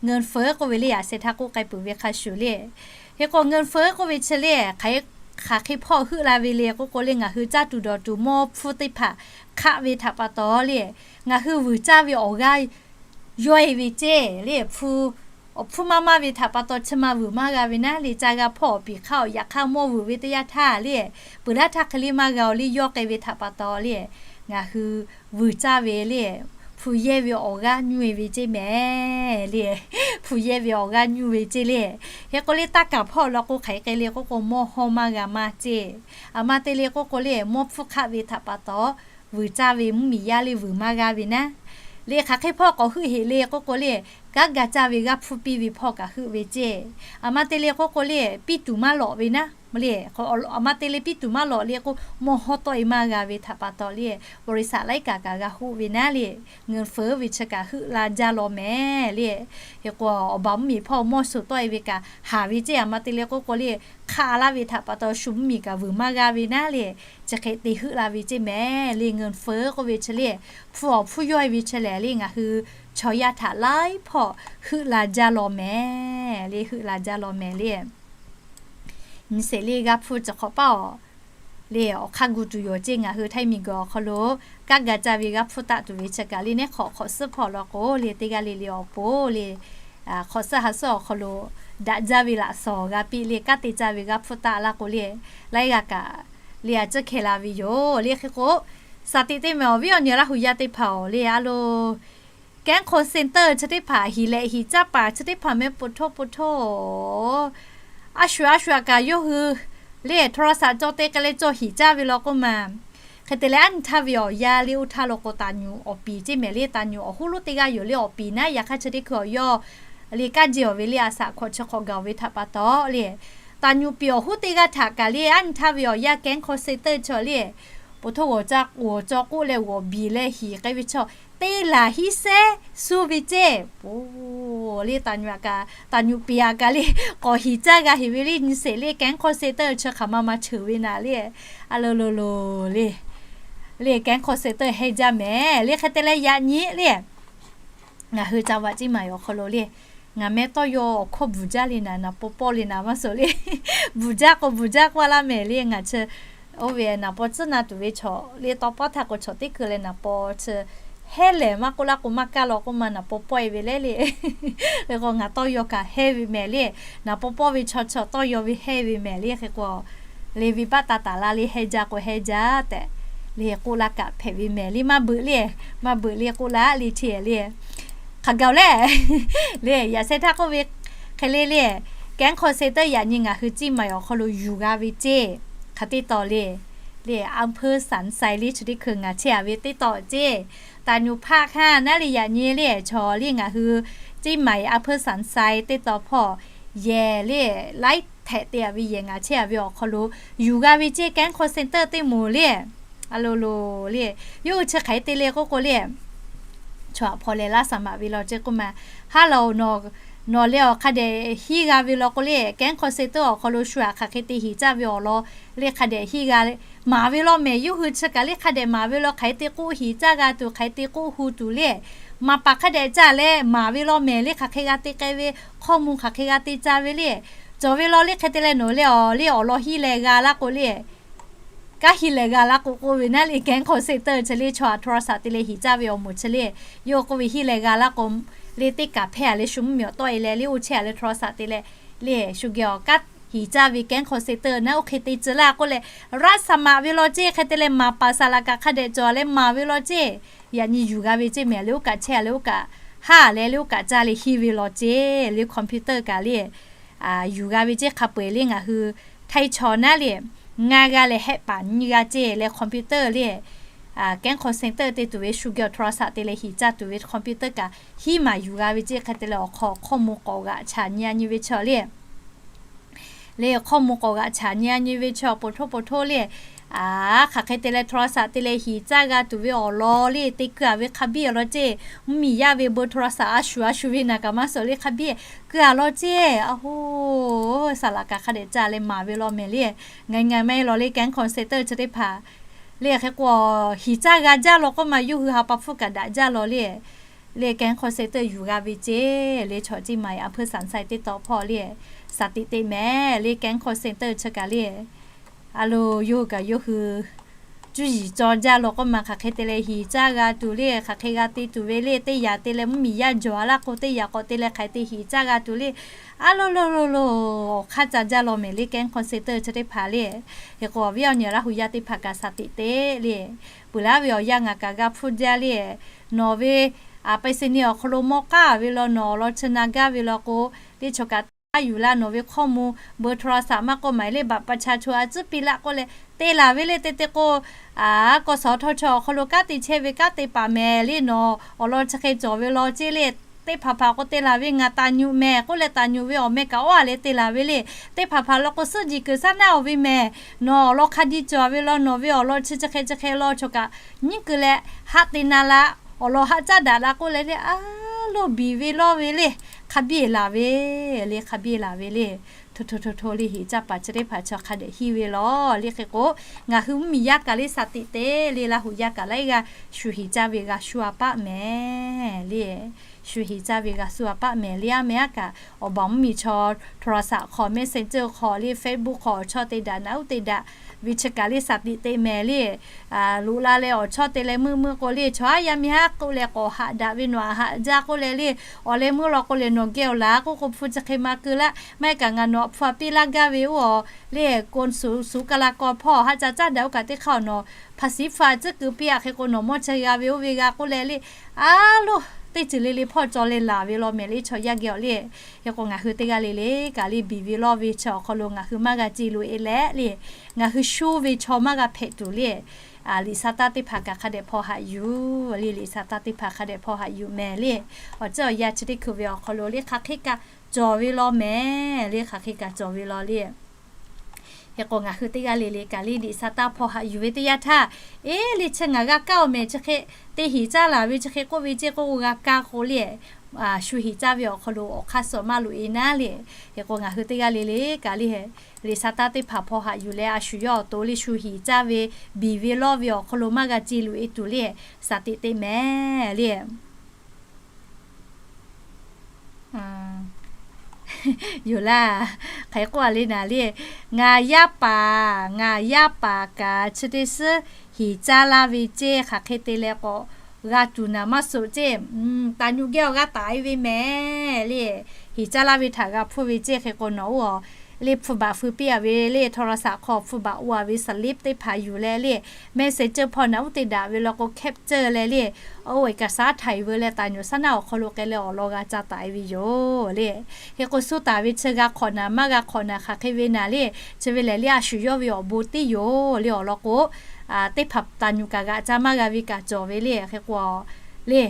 เงินเฟ้อ k'oˆ ve le, yaꞈ sheh htaˇ k'oˆ k'ai peuˬ ve hk'a shuˍ le. Hk'e k'o เงินเฟ้อ k'oˆ ve chi le, hk'aˬ hk'e hpawˇ heuˆ la ve le k'oˆ k'o le, ngaˬ hui caˇ tuˬ dawˬ tuˬ mawˇ hpfuhˇ teˇ hpaˍ hk'aˆ ve htaꞈ pa taw le, ngaˬ hui vuiˬ caˇ ve awˬ g'aˇ yawˇ e ve ceˇ le. Hpu awˬ hpfuhˇ maˇ maˇ ve htaꞈ pa taw chi ma vuiˬ maˇ g'a ve naˉ le, ca g'a hpawˇ awˬ piˍ hk'aˇ awˬ yaꞈ hk'aˇ mawˇ vuiˬ ve teˇ yanˇ htaˇ le, peuˬ laˇ htaˇ hk'e le maˇ g'a awˬ le yawˇ k'ai ve htaꞈ pa taw le, ngaˬ hui vuiˬ caˇ ve le, hpu yehˇ ve awˬ g'aˇ nyuˇ e ve ceˇ mehˍ le. Hpu yehˇ ve awˬ g'aˇ nyuˇ ve ceˇ le. Hk'e k'o le, taˇ kaˍ hpawˇ law k'o hk'aˬ hk'e le k'oˆ k'o, mawˇ hawˇ maˇ g'a maˇ ceˇ. Aˬ ma te le k'oˆ k'o le, mawˇ hpfuhˇ hk'aˆ ve htaꞈ pa taw, vuiˬ caˇ ve mvuhˇmiˬ yaˇ le vuiˬ maˇ g'a ve naˉ. Le hk'aˬ hk'e hpawˇ k'awꞈ heuˆ heꞈ le k'oˆ k'o le, kanˉ ga caˇ ve g'aˇ hpfuhˇ piˇ ve hpawˇ kaꞈ heuˆ ve ceˇ. Aˬ ma te le k'oˆ k'o le, piˇ tuˬ maˇ lawꞈ ve naˉ. le, aˬ ma te le piˇ tuˬ maˇ lawꞈ le k'o, mawˇ hawˉ tawˆ e maˇ g'a ve htaꞈ pa taw le, บริษัท laiˉ kaꞈ kaꞈ g'a hoˆ ve naˉ le, เงินเฟ้อ ve chi kaꞈ heuˆ la jaˇ law mehˍ le. Hk'e k'o, awˬ baˬ mvuhˇmiˬ hpawˇ mawˇ shuˍ tawˆ e ve kaꞈ haˍ ve ceˇ, aˬ ma te le k'oˆ k'o le, hk'aˆ laˇ ve htaꞈ pa taw shu mvuhˇmiˬ kaꞈ vuiˬ maˇ g'a ve naˉ le, chi hk'e te heuˆ la ve ceˇ mehˍ le, เงินเฟ้อ k'oˆ ve chi le, hpu awˬ hpfuhˇ yawˇ e ve chi lehˬ le, ngaˬ hui chaw yaˇ htaꞈ laiˉ hpawˇ heuˆ la jaˇ law mehˍ le, heuˆ la jaˇ law mehˍ le. Nyi sheˍ le g'a hpfuhˇ chi hk'awꞈ paˇ awˬ le, awˬ hk'aˇ gu tuˬ yoˬ ceˇ. Ngaˬ hui Htaiˇ miˬguiˬ awˬ hk'aw lo kanˉ ga caˇ ve g'aˇ hpfuhˇ taˆ tuˬ ve chi kaꞈ le, neˉ hk'awꞈ hk'awꞈ suhˉ hpawˇ law k'o le, teˇ g'aˇ le le awˬ pon le, hk'awꞈ suhˉ ha suhˉ awˬ hk'aw lo daꞈ jaˇ ve laꞈ shawnˍ g'a piˇ le, kanˉ te caˇ ve g'aˇ hpfuhˇ taˆ laˇ k'o le, laiˉ g'aˇ kaꞈ le a ciˉ hkeh la ve yoˬ le. Hk'e k'o, shaˍ tiꞈ te mehˍ awˬ viˉ awˬ nyi Laˇ hu yaˇ teˇ hpaˍ awˬ le, a lo, แก๊ง call center chi teˇ hpaˍ hiˍ lehꞈ hiˍ caˇ paˍ chi teˇ hpaˍ meh po htoˇ po htoˇ, a shu a shu aꞈ kaꞈ yawˇ hui le โทรศัพท์ cawˬ te k'ai leh cawˬ hiˍ caˇ ve law k'oˆ ma. Hk'e te leh aˉ nyi htaˇ ve awˬ yanˇ le, oˇ htaˇ lo k'o taˍ nyuˍ awˬ piˍ ceˇ mehˍ le, taˍ nyuˍ awˬ hoˉ lonˉ teˇ g'aˇ yoˬ le, awˬ piˍ naˉ yaꞈ hk'aˇ chi teˇ hkui awˬ yawˇ le kanˉ je awˬ ve le, a shaꞈ hkawꞈ chi hk'awꞈ gaˬ ve htaꞈ pa taw le, taˍ nyuˍ piˍ awˬ hoˉ teˇ g'aˇ htaꞈ kaꞈ le aˉ nyi htaˇ ve awˬ yanˇ แก๊ง call center chi le, po htoˇ g'awˬ ca g'awˬ cawˬ k'oˆ leh g'awˬ biˬ leh hiˍ k'ai ve chaw teˇ laˬ hiˉ sehˉ suh ve ceˇ. Po le taˍ nyuˍ aꞈ kaꞈ, taˍ nyuˍ piˍ aꞈ kaꞈ le k'awꞈ hiˍ caˇ g'a heˍ ve le, nyi sheˍ le แก๊ง call center chi hk'aˬ ma ma cheuˬ ve naˍ le, a lo lo lo le, le แก๊ง call center hehnˇ jaˇ mehˍ le. Hk'e te leh yaꞈ nyi le ngaˬ hui ca vaꞈ ceˇ maˬ awˬ hk'aw lo le, ngaˬ meh tawˇ yaw awˬ hkawˇ bvuhˬ jaˇ le naˍ, naˍ paw pawˆ le naˍ maˇ suhˍ le, bvuhˬ jaˇ k'o bvuhˬ jaˇ k'oˆ laˇ mehˍ le. Ngaˬ chi oˇ ve naˍ paw tcuhˉ na tuˬ ve chaw le tawˇ pawˆ htaˇ k'o chaw teˇ hkui leh naˍ paw chi hehnˇ lehˬ maˇ k'oˆ laˇ k'o maˇ kaˇ law k'oˆ ma naˍ paw pawˆ e ve le le. Hk'e k'o ngaˬ tawˇ yaw kaꞈ hehnˇ ve mehˍ le, naˍ paw pawˆ ve chaw chaw tawˇ yaw ve hehnˇ ve mehˍ le. Hk'e k'o le venˇbaˆ taˍ taˍ la le hehnˇ jaˇ k'o hehnˇ jaˇ tehꞈ le k'oˆ laˇ kaꞈ hpehꞈ ve mehˍ le, maˇ beuꞈ le, maˇ beuꞈ le k'oˆ laˇ le chi le. Hk'aˬ gaˬ le le yaꞈ sheh htaˇ k'oˆ ve hk'e le le, แก๊ง call center yaꞈ nyi ngaˬ hui ceˇ maˬ awˬ hk'aw lo yuˬ g'a ve ceˇ. Hk'aˬ teˇ taw le le อำเภอสันทราย le chi teˇ hkui ngaˬ chehˇ a ve teˇ taw ceˇ. Taˍ nyuˍ hpaˆ hkanˇ naˉ le yaꞈ nyi le chaw le ngaˬ hui ceˇ maˬ อำเภอสันทราย teˇ taw hpawˇ yehˬ le laiˉ htehꞈ te a ve yehˬ ngaˬ chehˇ a ve awˬ hk'aw lo yuˬ g'a ve ceˇ แก๊ง call center teˇ moˍ le. A lo lo le, yawˇ hui chi hk'aˬ hk'e te le k'oˆ k'o le, chaw aꞈ hpaw leh laˇ shaˍ maꞈ ve law ceˇ k'oˆ ma. Haˉ laˬ-oˬ, nawˬ leh awˬ hk'a dehꞈ hiˉ g'a ve law k'o le, แก๊ง call center awˬ hk'aw lo shu aꞈ hk'aˬ hk'e te hiˍ caˇ ve awˬ lawn le hk'a dehꞈ hiˉ g'a maˍ ve law mehˍ. Yawˇ hui chi kaꞈ le hk'a dehꞈ maˍ ve law hk'aˬ hk'e te k'oˆ hiˍ caˇ g'a tuˬ, hk'aˬ hk'e te k'oˆ hu tuˬ le, maˍ paˍ hk'a dehꞈ caˇ leh maˍ ve law mehˍ le, hk'aˬ hk'e g'a te k'ai ve, hkawˇ mvuh hk'aˬ hk'e g'a te caˇ ve le. Cawˬ ve law le hk'e te leh nawˬ leh awˬ le awˬ lawn hiˉ leh g'a laˇ k'o le, kanˉ hiˉ leh g'a laˇ k'o k'oˆ ve naˉ le แก๊ง call center chi le chaw aꞈ โทรศัพท์ te leh hiˍ caˇ ve awˬ moˍ chi le, yawˇ k'oˆ ve hiˉ leh g'a laˇ k'o le teˇ kaꞈ hpehˇ a leh shu mvuhˇmiˬ awˬ tawˆ e leh le oˇ chehˇ a leh โทรศัพท์ te leh le shu geh awˬ kanˉ hiˍ caˇ ve แก๊ง call center naˉ oˇ hk'e te tcuh laˇ k'oˆ leh, laˇ shaˍ maꞈ ve law ceˇ hk'e te leh maˍ paˍ saˍ laꞈ kaꞈ hk'a dehꞈ cawˬ leh maˍ ve law ceˇ. Yaꞈ nyi yuˬ g'a ve ceˇ mehˍ le, oˇ kaꞈ chehˇ a leh oˇ kaꞈ haˉ leh le oˇ kaꞈ caˇ leh hiˉ ve law ceˇ le computer kaꞈ le yuˬ g'a ve ceˇ. Hk'a peu-eˬ le ngaˬ hui Htaiˇ chaw naˉ le ngaˇ g'aˇ leh hehˆ paˍ nyiˇ g'aˇ ceˇ leh computer le แก๊ง call center te tuˬ ve shu geh awˬ โทรศัพท์ te leh hiˍ caˇ tuˬ ve computer kaꞈ hiˉ maˬ yuˬ g'a ve ceˇ. Hk'e te leh awˬ hk'aw hkawˇ mvuh k'awꞈ g'aꞈ chaꞈ nyi a nyi ve chaw le le hkawˇ mvuh k'awꞈ g'aꞈ chaꞈ nyi a nyi ve chaw po htoˇ po htoˇ le, a hk'aˬ hk'e te leh โทรศัพท์ te leh hiˍ caˇ g'a tuˬ ve awˬ lawn le te keu a ve hk'a biˇ awˬ lawn ceˇ. Mvuhˇmiˬ yaˇ ve เบอร์โทรศัพท์ a shu a shu ve naˍ kaꞈ maˇ suhˍ le hk'a biˇ keu a law ceˇ. A hoˉ, saˍ laꞈ kaꞈ hk'a dehꞈ caˇ leh maˍ ve law mehˍ le. Ngaˬ ngaˬ maˇ heˆ law le แก๊ง call center chi teˇ hpaˍ le hk'e k'o hiˍ caˇ g'a jaˇ law k'oˆ ma yawˇ hui ha pa hpfuhˇ kaꞈ daꞈ jaˇ law le le แก๊ง call center yuˬ g'a ve ceˇ le chaw ceˇ maˬ อำเภอสันทราย teˇ taw hpawˇ le shaˍ tiꞈ te mehˍ le แก๊ง call center chi kaꞈ le a lo yawˇ hui kaꞈ yawˇ hui cuˇ yiˍ cawˬ jaˇ law k'oˆ ma hk'aˬ hk'e te leh hiˍ caˇ g'a tuˬ le, hk'aˬ hk'e g'a te tuˬ ve le, teˇ yanˇ te leh mvuhˇmiˬ yaˇ jawˬ a laˇ k'o teˇ yanˇ k'awꞈ te leh hk'aˬ hk'e te hiˍ caˇ g'a tuˬ le. A lo lo lo lo, awˬ hk'aˇ ca jaˇ law mehˍ le แก๊ง call center chi teˇ hpaˍ le. Hk'e k'o awˬ viˉ awˬ nyi Laˇ hu yaˇ teˇ hpaˍ kaꞈ shaˍ tiꞈ te le, peuˬ laˇ ve awˬ yanˇ ngaˬ kaꞈ g'a hpfuhˇ jaˇ le. Nawˬ ve a ไปรษณีย์ awˬ hk'aw lo mawˇ k'aˉ ve law, nawˬ awˬ lawn chi na gaˇ ve law k'o, teˇ chaw kaꞈ taˇ yuˬ laˇ. Nawˬ ve hkawˇ mvuh เบอร์โทรศัพท์ maˇ k'oˆ maˍ le บัตรประชาชน a tcuhˉ piˇ laˇ k'oˆ leh te laˬ ve le. Te te k'o, a k'aw sawˍ htawˇ chaw awˬ hk'aw lo kanˉ te chehˇ ve kanˉ te paˍ mehˍ le. Nawˬ awˬ lawn chi hk'e cawˬ ve law ceˇ le. Teˇ hpaˍ hpaˍ k'o te laˬ ve ngaˬ taˍ nyuꞈ mehˍ k'oˆ leh taˍ nyuꞈ ve awˬ meh kaꞈ oˇ a leh te laˬ ve le. Teˇ hpaˍ hpaˍ law k'o suhˉ jiˬ kuiˬ shaˉ naˆ oˬ ve mehˍ. Nawˬ awˬ lawn hk'a diˇ cawˬ ve law, nawˬ ve awˬ lawn chi chi hk'e chi hk'e law chaw kaꞈ nyiˉ keu leh haˆ te na la, awˬ lawn haˆ caˉ daꞈ la k'oˆ leh le, a loˇ biˬ ve lawˇ ve le, hk'a biˇ laˬ ve le, hk'a biˇ laˬ ve le. Hto hto hto hto le, heˍ caˇ paˍ chi teˇ hpaˍ chaw hk'a dehꞈ hiˇ ve lawˬ le. Hk'e k'o, ngaˬ hui mvuhˇmiˬ yaˇ kaꞈ le shaˍ tiꞈ te le, Laˇ huˍ yaˇ kaꞈ laiˉ g'aˇ shu heˍ caˇ ve g'a shu a paˆ mehˍ le. Shu heˍ caˇ ve g'a shu a paˆ mehˍ le. A meh aˉ kaꞈ awˬ baˬ mvuhˇmiˬ chaw โทรศัพท์ hk'aw, Messenger hk'aw le, Facebook hk'aw awˬ chawˇ te daꞈ naꞈ uˉ te daꞈ ve chi kaꞈ le shaˍ tiꞈ te mehˍ le. Loꞈ la leh awˬ chawˇ te leh meuˇ meuˇ k'o le, chaw haˉ yaˇ miˇ haˉ k'oˆ leh k'awꞈ haꞈ daꞈ ve nawˬ haꞈ jaˇ k'oˆ leh le, awˬ leh meuˇ law k'o lehˬ nawˬ geh awˬ laˬ k'oˆ k'o hpu chi hk'e ma keu laˇ, maˇ heˆ kaꞈ ngaˬ nawˬ htaꞈ hpu a piˇ laˇ gaˇ ve oˇ a le, กรมศุลกากร hpawˇ haˆ ca caˉ daꞈ oˇ kaꞈ teˇ hk'aˇ awˬ nawˬ ภาษี hpu a tcuhˉ keu piˇ a hk'e k'o nawˬ mawˇ chehˇ g'a ve oˇ ve g'a k'oˆ leh le, a loˇ teˇ ceuˬ le le hpawˇ cawˬ leh laˬ ve law mehˍ le chaw yaˇ geh awˬ le. Hk'e k'o ngaˬ hui teˇ g'aˇ le le kaꞈ le biˬ ve lawˇ ve chi awˬ hk'aw lo ngaˬ hui maˇ g'a ce loꞈ e leh le, ngaˬ hui shu ve chaw maˇ g'a hpehꞈ tuˬ le. Liꞈ sha taˇ teˇ hpaˍ kaꞈ hk'a dehꞈ hpaw haꞈ yuˬ le, liꞈ sha taˇ teˇ hpaˍ hk'a dehꞈ hpaw haꞈ yuˬ mehˍ le. Awˬ ceuˬ awˬ yanˇ chi teˇ hkui ve awˬ hk'aw lo le hk'aˬ hk'e kaꞈ cawˬ ve law mehˍ le, hk'aˬ hk'e kaꞈ cawˬ ve law le. Hk'e k'o ngaˬ hui teˇ g'aˇ le le kaꞈ le liꞈ sha taˇ hpaw haꞈ yuˬ ve teˇ yanˇ htaˇ, eˬ le chi ngaˬ g'a kaˇ awˬ mehˍ chi hk'e te heˍ caˇ laˬ ve chi hk'e k'oˆ ve ceˇ k'oˆ k'o g'a kaˇ k'o le, shu heˍ caˇ ve awˬ hk'aw lo awˬ hk'aˇ suh maˇ loꞈ e naˉ le. Hk'e k'o ngaˬ hui teˇ g'aˇ le le kaꞈ le liꞈ sha taˇ teˇ hpaˍ hpaw haꞈ yuˬ leh a shu yawˇ awˬ to le shu heˍ caˇ ve biˬ ve lawˇ ve awˬ hk'aw lo maˇ g'a ce loꞈ e tuˬ le, shaˍ tiꞈ te mehˍ le. Yoˬ laˇ. Hk'e k'oˆ a le naˍ le, ngaˬ yaˇ paˍ, ngaˬ yaˇ paˍ kaꞈ chi teˇ suhˉ heˍ caˇ laˇ ve ceˇ, hk'aˬ hk'e te leh k'awꞈ g'a tuˬ naˍ maˇ suꞈ ceˇ. Taˍ nyuꞈ geh awˬ g'a taˍ e ve mehˍ le. Heˍ caˇ laˇ ve htaꞈ g'a hpuˇ ve ceˇ. Hk'e k'o nawˬ oˇ a le hpu baꞈ feu piˇ a ve le, โทรศัพท์ hk'aw hpu baꞈ oˇ a ve สลิป teˇ hpaˍ yuˬ leh le, Messenger hpawˇ naꞈ uˉ te daꞈ ve law k'o แคปเจอร์ leh le, oˇ เอกสารไทย veu leh taˍ nyuꞈ shaˉ naˆ awˬ hk'aw lo k'ai leh awˬ lawn g'a ca taˍ e ve yoˬ le. Hk'e k'o suh taˍ ve chi g'a hk'awꞈ naˍ maˇ g'a hk'awꞈ naˍ hk'aˬ hk'e ve naˍ le, chi ve lehˬ le a shu yawˇ ve awˬ bon teˇ yoˬ le. Awˬ lawn k'o, teˇ hpaˍ taˍ nyuꞈ kaꞈ g'aꞈ ca maˇ g'a ve kaꞈ cawˬ ve le. Hk'e k'o le,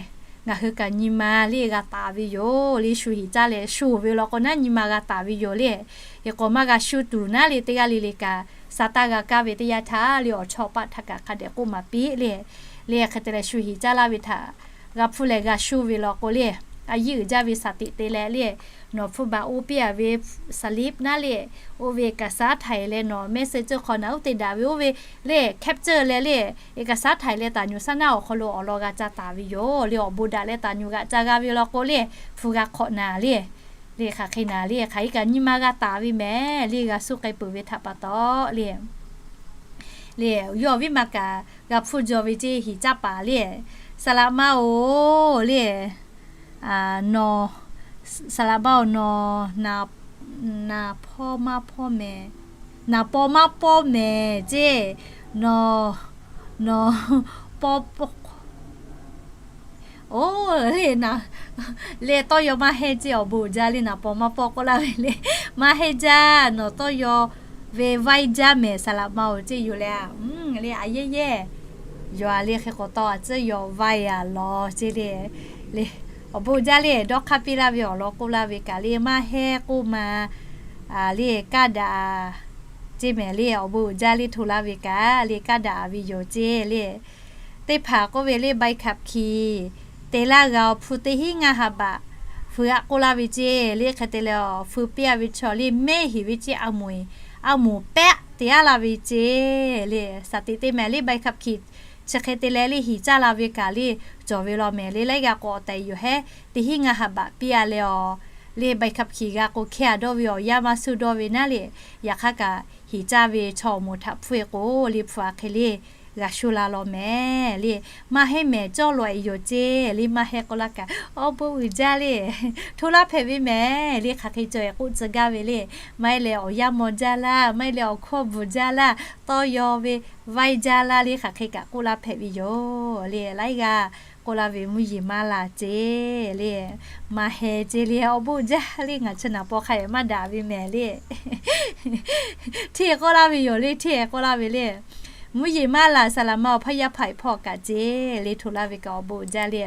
ngaˬ hui kaꞈ nyi ma le g'a taˍ ve yoˬ le. Shu heˍ caˇ leh shu ve law k'o naˉ nyi ma g'a taˍ ve yoˬ le. Hk'e k'o maˇ g'a shu tuˬ naˉ le teˇ g'aˇ le le kaꞈ sha taˇ g'a kaˇ ve teˇ yanˇ htaˇ le awˬ chawˇ paˆ htaꞈ kaꞈ hk'a dehꞈ k'oˆ maˍ piˇ le. Le hk'e te leh shu heˍ caˇ laˇ ve htaꞈ g'a hpuˇ leh g'a shu ve law k'o le, a yiˇ uiˍ jaˇ ve shaˍ tiꞈ te leh le, nawˬ hpu baꞈ oˇ piˇ a ve สลิป naˉ le, oˇ ve เอกสารไทย leh nawˬ Messenger hk'aw naꞈ uˉ te daꞈ ve oˇ ve le แคปเจอร์ leh le, เอกสารไทย leh taˍ nyuꞈ shaˉ naˆ awˬ hk'aw lo awˬ lawn g'a ca taˍ ve yoˬ le. Awˬ bon daꞈ leh taˍ nyuꞈ g'aꞈ ca g'a ve law k'o le, hpu g'a hk'awꞈ naˍ le. Le hk'aˬ hk'e naˍ le hk'aˬ hk'e kaꞈ nyi ma g'a taˍ ve mehˍ le. G'a suh k'ai peuˬ ve htaꞈ pa taw le, le yawˇ viˉ ma kaꞈ g'a hpuˇ jaw ve ceˇ. Heˍ caˇ paˍ le, saˍ laꞈ ma oˬ le, nawˬ, saˍ laꞈ ma oˬ nawˬ, naˍ pawˇ maˇ pawˇ mehˍ, naˍ paw maˇ pawˇ mehˍ ceˇ. Nawˬ, nawˬ paw, paw, oˬ le, le tawˇ yaw maˇ hehnˇ ceˇ. Awˬ bon uiˍ jaˇ le, naˍ paw maˇ pawˇ k'oˆ laˇ ve le, maˇ hehnˇ jaˇ. Nawˬ tawˇ yaw ve vaiˇ jaˇ mehˍ saˍ laꞈ ma oˬ ceˇ yoˬ le. A, le a yehˇ yehˇ yaw a le. Hk'e k'o tawˇ a tcuhˉ yaw vaiˇ a law ceˇ le. Le awˬ bon uiˍ jaˇ le, dawˇ hk'aˇ piˇ laˇ ve awˬ lawn k'oˆ laˇ ve kaꞈ le maˇ hehnˇ k'oˆ ma le, kaˇ daꞈ ceˇ mehˍ le. Awˬ bon uiˍ jaˇ le hto laˇ ve kaꞈ le kaˇ daꞈ ve yoˬ ceˇ le. Teˇ hpaˍ k'oˆ ve le ใบขับขี่ te laˇ g'a awˬ hpu teˇ hinˉ ngaˇ ha baꞈ feu aꞈ k'oˆ laˇ ve ceˇ le. Hk'e te leh awˬ feu piˇ a ve chaw le mehˆ heˍ ve ceˇ, a moˍ, a moˍ pehˆ te aˉ laˇ ve ceˇ le. Shaˍ tiꞈ te mehˍ le ใบขับขี่ chi hk'e te leh le heˍ caˇ la ve kaꞈ le cawˬ ve law mehˍ le. Laiˉ g'a k'o awˬ tehˬ yoˬ hehˉ teˇ hinˉ ngaˇ ha baꞈ piˇ a leh awˬ le ใบขับขี่ g'a k'o hkehˇ a dawˇ ve awˬ yanˇ maˇ suh dawˇ ve naˉ le. Yaꞈ hk'aˇ kaꞈ heˍ caˇ ve chaw awˬ moˍ htaꞈ hpfuhˇ e k'o le hpu a hk'e le g'a shu la law mehˍ le. Maˇ hehnˇ mehˍ cawˇ law e yoˬ ceˇ le. Maˇ hehnˇ k'oˆ laˇ kaꞈ awˬ bon uiˍ jaˇ le hto laˇ hpehꞈ ve mehˍ le. Hk'aˬ hk'e cawˬ e k'oˆ tcuh gaˇ ve le. Maˇ heˆ leh awˬ yanˇ maw jaˇ laˇ, maˇ heˆ leh awˬ hkawˇ bvuhˬ jaˇ laˇ, tawˇ yaw ve vaiˇ jaˇ laˇ le. Hk'aˬ hk'e kaꞈ k'oˆ laˇ hpehꞈ ve yoˬ le. Laiˉ g'aˇ k'oˆ laˇ ve mvuhˇ yeˬ maˇ laˬ ceˇ le. Maˇ hehnˇ ceˇ le. Awˬ bon jaˇ le. Ngaˬ chi naˍ paw hk'a dehꞈ maˇ daꞈ ve mehˍ le. Hteˇ k'oˆ laˇ ve yoˬ le. Hteˇ k'oˆ laˇ ve le. Mvuhˇ yeˬ maˇ laˬ saˍ laꞈ ma awˬ hpaˇ yaˇ hpaˍ hpawˇ kaꞈ ceˇ le hto laˇ ve kaꞈ awˬ bon jaˇ le.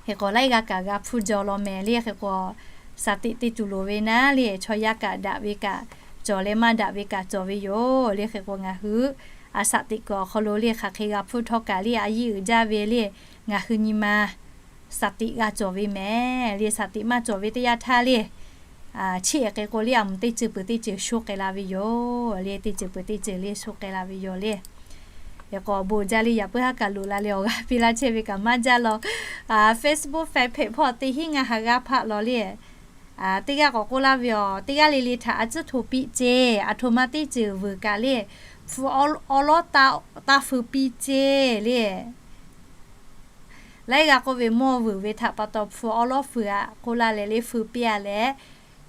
Hk'e k'o laiˉ g'aˇ kaꞈ g'a hpuˇ jaw law mehˍ le. Hk'e k'o, shaˍ tiꞈ te tuˬ loˍ ve naˉ le, chaw yaˇ kaꞈ daꞈ ve kaꞈ cawˬ leh maˇ daꞈ ve kaꞈ cawˬ ve yoˬ le. Hk'e k'o ngaˬ hui a shaˍ tiꞈ kuiˬ awˬ hk'aw lo le hk'aˬ hk'e g'a hpuˇ htawˇ kaꞈ le a yiˇ uiˍ jaˇ ve le, ngaˬ hui nyi ma shaˍ tiꞈ g'a cawˬ ve mehˍ le. Shaˍ tiꞈ maˇ cawˬ ve teˇ yanˇ htaˇ le, chiˇ ehˍ k'e k'o le a mvuhˬ teˇ ceuˬ peuˬ teˇ ceuˬ sho k'ai la ve yoˬ le. Teˇ ceuˬ peuˬ teˇ ceuˬ le sho k'ai la ve yoˬ le. Hk'e k'o awˬ bon uiˍ jaˇ le, yaꞈ puiˉ haˉ kaꞈ loꞈ la leh awˬ g'aˇ piˇ laˇ chehˇ ve kaꞈ maˇ jaˇ law. Facebook fan page hpawˇ teˇ hinˉ ngaˬ ha g'aˇ hpaˆ law le. Teˇ g'aˇ k'awꞈ k'oˆ laˇ ve aˬ, teˇ g'aˇ le le htaꞈ a tcuhˉ hto piˇ ceˇ, a htoꞈ ma teˇ ceuˬ vuiˬ kaꞈ le, hpu awˉ lawˉ taˇ feu piˇ ceˇ le. Laiˉ g'aˇ k'oˆ ve mawˇ vuiˬ ve htaꞈ pa taw hpu awˉ lawˉ feu aꞈ k'oˆ laˇ leh le feu piˇ a leh,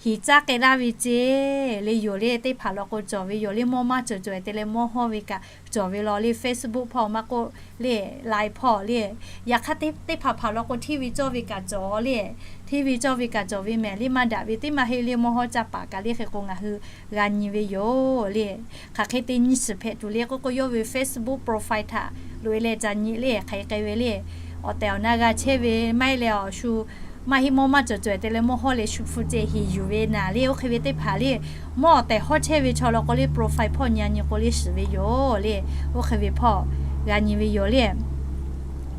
hiˍ caˇ k'ai laˇ ve ceˇ le. Yoˬ le, teˇ hpaˍ law k'o cawˬ ve yoˬ le. Mawˇ maˇ cawˬ cawˬ te leh mawˇ hawˇ ve kaꞈ cawˬ ve law le. Facebook hpawˇ maˇ k'oˆ le, Line hpawˇ le. Yaꞈ hk'aˇ teˇ hpaˍ hpaˍ law k'o hteˇ ve cawˇ ve kaꞈ cawˬ le. Hteˇ ve cawˇ ve kaꞈ cawˬ ve mehˍ le. Maˇ daꞈ ve teˇ maˇ heˆ le. Mawˇ hawˇ caˇ paˍ kaꞈ le hk'e k'o ngaˬ hui g'a nyi ve yoˬ le. Hk'aˬ hk'e te nyi shiˍ hpehꞈ tuˬ le k'oˆ k'o, yawˇ ve Facebook profile htaꞈ loꞈ e leh ca nyi le hk'aˬ hk'e k'ai ve le. Awˬ tehˬ awˬ na g'a chehˇ ve maˇ heˆ leh awˬ shu maˇ heˆ mawˇ maˇ cawˬ cawˬ te leh mawˇ hawˇ leh shu hpu ceˇ heˍ yuˬ ve naˍ le. Oˇ hk'e ve teˇ hpaˍ le, mawˇ awˬ tehˬ hawˇ chehˇ ve chaw law k'o le profile hpawˇ nyi a nyi k'o le shiˍ ve yoˬ le. Oˇ hk'e ve hpawˇ g'a nyi ve yoˬ le.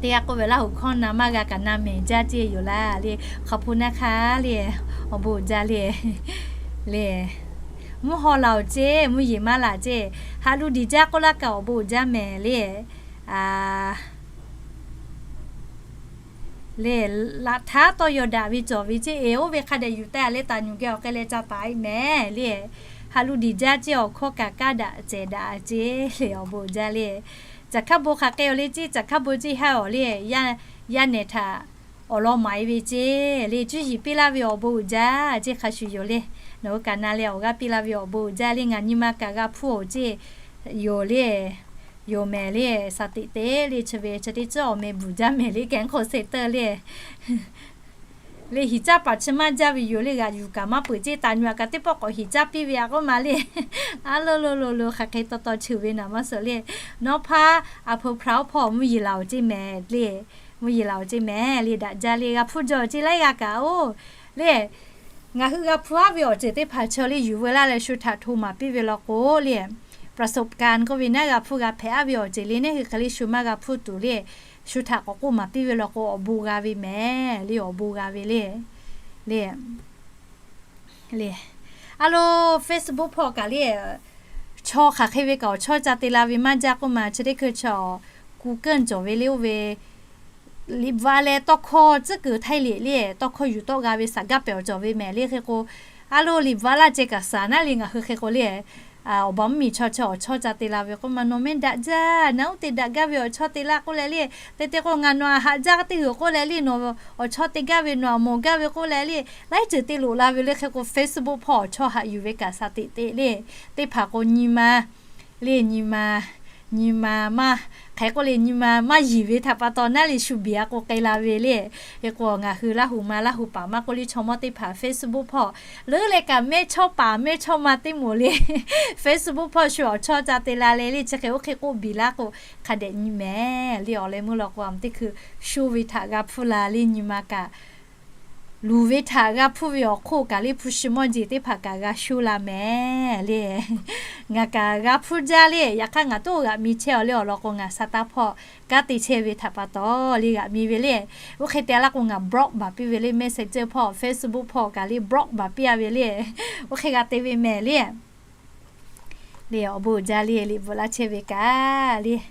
Teˇ g'aˇ k'oˆ ve, Laˇ huˍ hkawˇ na maˇ g'a kaꞈ na mehˍ jaˇ ceˇ yoˬ laˇ le. Hk'a hpu naˇ hk'aˇ le, awˬ bon uiˍ jaˇ le. Le, mvuhˇ haw laˬ oˬ ceˇ, mvuhˇ yeˬ maˇ laˬ ceˇ. Haꞈ lu diˬ jaˇ k'oˆ laˇ kaꞈ awˬ bon uiˍ jaˇ mehˍ le. Le, laꞈ htaˉ tawˇ yaw daꞈ ve cawˬ ve ceˇ. Eˬ, oˇ ve hk'a dehꞈ yuˬ taˍ leh taˍ nyuˬ geh awˬ hk'e leh ca taˍ e mehˍ le. Haꞈ lu diˬ jaˇ ceˇ, awˬ hkawˇ kaꞈ kaˇ daꞈ cehˬ daꞈ ceˇ le, awˬ bon uiˍ jaˇ le. Caˬ hkaˇ bon hk'aˬ hk'e awˬ le ceˇ, caˬ hkaˇ bon ceˇ haˉ awˬ le, yaˇ nehˬ htaꞈ awˬ lawn maˍ e ve ceˇ le. Cuˇ yiˍ piˇ laˇ ve awˬ bon uiˍ jaˇ ceˇ hk'a shuˍ yoˬ le. Nawˬ hui kaꞈ na leh awˬ g'aˇ piˇ laˇ ve awˬ bon uiˍ jaˇ le. Ngaˬ nyi ma kaꞈ g'a hpuˇ oˬ ceˇ yoˬ le. Yoˬ mehˍ le, shaˍ tiꞈ te le chi ve chi teˇ ceuˬ awˬ meh bvuhˬ jaˇ mehˍ le, kehˬ k'o se teuˇ le. Le hiˍ caˇ paˍ chi maˇ jaˇ ve yoˬ le, g'aꞈ yuˬ kaꞈ maˇ peuˬ ceˇ, taˍ nyuˬ aꞈ kaꞈ teˇ pawˆ k'awꞈ hiˍ caˇ piˇ ve aꞈ k'oˆ ma le. A lo lo lo lo hk'aˬ hk'e taw taw cheuˬ ve naˍ maˇ suhˍ le. Nawˉ hpaˇ a hpu hpaˍ awˉ hpawˇ mvuhˇ yeˬ laˬ oˬ ceˇ mehˍ le. Mvuhˇ yeˬ laˬ oˬ ceˇ mehˍ le, daꞈ jaˇ le, g'a hpuˇ jaw ceˇ laiˉ g'aˇ kaꞈ oˬ le. Ngaˬ hui g'a hpuˇ aˉ ve awˬ ceuˬ teˇ hpaˍ chaw le yuˬ veu laˇ leh shu htaꞈ hto maˍ piˇ ve law k'o le, ประสบการณ์ k'oˆ ve naˉ g'a hpuˇ g'a hpehꞈ aˉ ve awˬ ceuˬ le, neˇ hui hk'e le shu maˇ g'a hpuˇ tuˬ le, shu htaꞈ k'awꞈ k'oˆ maˍ piˇ ve law k'o awˬ bon g'a ve mehˍ le, awˬ bon g'a ve le. Le, le, a lo, Facebook hpawˇ kaꞈ le, chaw hk'aˬ hk'e ve kaꞈ awˬ chawˇ ca te la ve maˇ jaˇ k'oˆ ma, chi teˇ hkui chaw Google cawˬ ve le oˇ ve liꞈ bvuhꞈ a leh tawˇ hkawˇ tcuhˉ kuiˬ htaiˇ liꞈ le, tawˇ hkawˇ yuˬ tawˆ g'a ve saˍ gaˇ pehˍ awˬ cawˬ ve mehˍ le. Hk'e k'o, a lo, liꞈ bvuhꞈ a laˇ ceh kaꞈ saˍ naˉ le ngaˬ hui hk'e k'o le, awˬ baˬ mvuhˇ miˬ chaw chi awˬ chawˇ ca te la ve k'oˆ ma, nawˬ meh daꞈ jaˇ, naˬ uˉ te daꞈ gaˇ ve awˬ chawˇ te laˇ k'oˆ leh le, te te k'o ngaˬ nawˬ aꞈ haꞈ jaˇ teˇ g'uiˬ k'oˆ leh le, nawˬ awˬ chawˇ te gaˇ ve nawˬ aꞈ mawˬ gaˇ ve k'oˆ leh le, laiˉ ceuˬ te loꞈ la ve le. Hk'e k'o Facebook hpawˇ awˬ chawˇ haꞈ yuˬ ve kaꞈ saˍ teꞈ teꞈ le, teˇ hpaˍ k'o nyi ma le, nyi ma, nyi ma maˇ, hk'e k'oˆ le nyi ma maˇ yiˬ ve htaꞈ pa taw naˉ le shu biˬ a k'o k'ai la ve le. Hk'e k'o ngaˬ hui Laˇ huˍ ma Laˇ huˍ paˍ maˇ k'oˆ le chaw mawˇ teˇ hpaˍ Facebook hpawˇ leuˉ leh kaꞈ mehˇ chawˇ paˍ mehˇ chawˇ ma teˇ moˍ le, Facebook hpawˇ shu awˬ chawˇ ca te la leh le chi hk'e oˇ hk'e k'oˆ biˬ laˇ k'o hk'a dehꞈ nyi mehˍ le. Awˬ leh meuˇ law k'o a teˇ hkui sho ve htaꞈ g'a hpuˇ la le, nyi ma kaꞈ luˬ ve htaꞈ g'a hpuˇ ve awˬ hk'oˆ kaꞈ le hpu shi mawˇ jeˬ teˇ hpaˍ kaꞈ g'a sho la mehˍ le. Ngaˬ kaꞈ g'a hpuˇ jaˇ le. Yaꞈ hk'aˇ ngaˬ toˇ g'aꞈ mi chehˇ awˬ le awˬ lawn k'o ngaˬ sa taˇ hpawˇ kanˉ te chehˇ ve htaꞈ pa taw le g'aꞈ mi ve le. Oˇ hk'e te laˇ k'o ngaˬ block baˬ piˇ ve le, Messenger hpawˇ Facebook hpawˇ kaꞈ le block baˬ piˇ a ve le. Oˇ hk'e g'a te ve mehˍ le. Le awˬ bon uiˍ jaˇ le, liꞈ bvuhꞈ laˇ chehˇ ve kaꞈ le,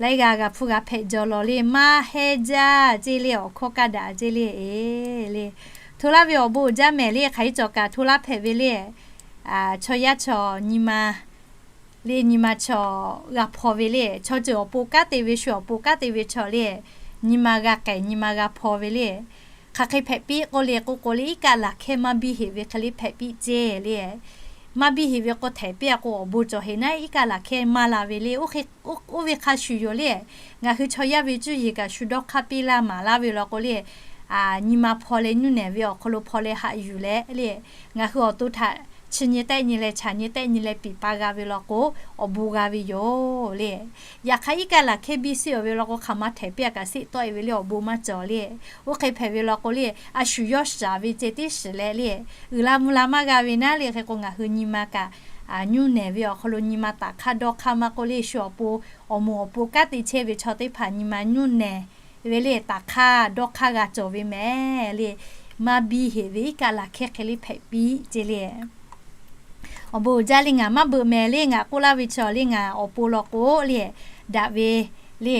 laiˉ g'aˇ g'a hpuˇ g'a hpehꞈ jaw law le, maˇ hehnˇ jaˇ ceˇ le, awˬ hkawˇ kaˇ daꞈ ceˇ le, e le, hto laˇ ve awˬ bon uiˍ jaˇ mehˍ le. Hk'aˬ hk'e cawˬ kaꞈ hto laˇ hpehꞈ ve le. Chaw yaˇ chaw nyi ma le, nyi ma chaw g'a hpaw ve le. Chaw ceuˬ awˬ pon kanˉ te ve shu awˬ pon kanˉ te ve chaw le, nyi ma g'a k'ehˬ nyi ma g'a hpaw ve le. Hk'aˬ hk'e hpehꞈ piˇ k'oˆ le k'oˆ k'o le, iˉ kaˆ laˬ hkehˇ maˇ biˇ heꞈ ve hk'e le hpehꞈ piˇ ceˇ le. Maˇ biˇ heꞈ ve k'o htehꞈ piˇ a k'o awˬ bon cawˬ heꞈ naˉ iˉ kaˆ laˬ hkehˇ maˇ la ve le. Oˇ ve hk'a shuˍ yoˬ le. Ngaˬ hui chaw yaˇ ve cuˇ yiˍ kaꞈ shu dawˇ hk'aˇ piˇ laˇ maˍ laˇ ve law k'o le, nyi ma hpaw leh nuˇ nehˬ ve awˬ hk'aw lo hpaw leh haꞈ yuˬ leh le, ngaˬ hui awˬ to htaꞈ chi nyi tehˆ nyi leh chaˬ nyi tehˆ nyi leh piˍ pa g'a ve law k'o, awˬ bon g'a ve yoˬ le. Yaꞈ hk'aˇ iˉ kaˆ laˬ hkehˇ biˇ suh-oˬ ve law k'o, hk'aˬ ma htehˍ piˇ-a kaꞈ seˆ tawˆ-e ve le, awˬ bon maˇ cawˬ le. Oˇ hk'e hpehꞈ ve law k'o le, a shu yawˇ shaˍ ve ceh teˇ shiˍ leh le, uiˍ la mvuh la maˇ g'a ve naˉ le. Hk'e k'o ngaˬ hui nyi ma kaꞈ nyuˇ nehˬ ve awˬ hk'aw lo nyi ma taˍ hk'aˇ dawˇ hk'aˇ maˇ k'oˆ le, shu awˬ pon awˬ moˍ awˬ pon kanˉ te chehˇ ve chaw teˇ hpaˍ nyi ma nyuˇ nehˬ ve le, taˍ hk'aˇ dawˇ hk'aˇ g'a cawˬ ve mehˍ le. Maˇ biˇ heꞈ ve iˉ kaˆ laˬ hkehˇ hk'e le hpehꞈ piˇ ce le. Awˬ bon uiˍ jaˇ le, ngaˬ maˇ beuꞈ mehˍ le. Ngaˬ k'oˆ laˇ ve chaw le, ngaˬ awˬ pon law k'o le, daꞈ ve le,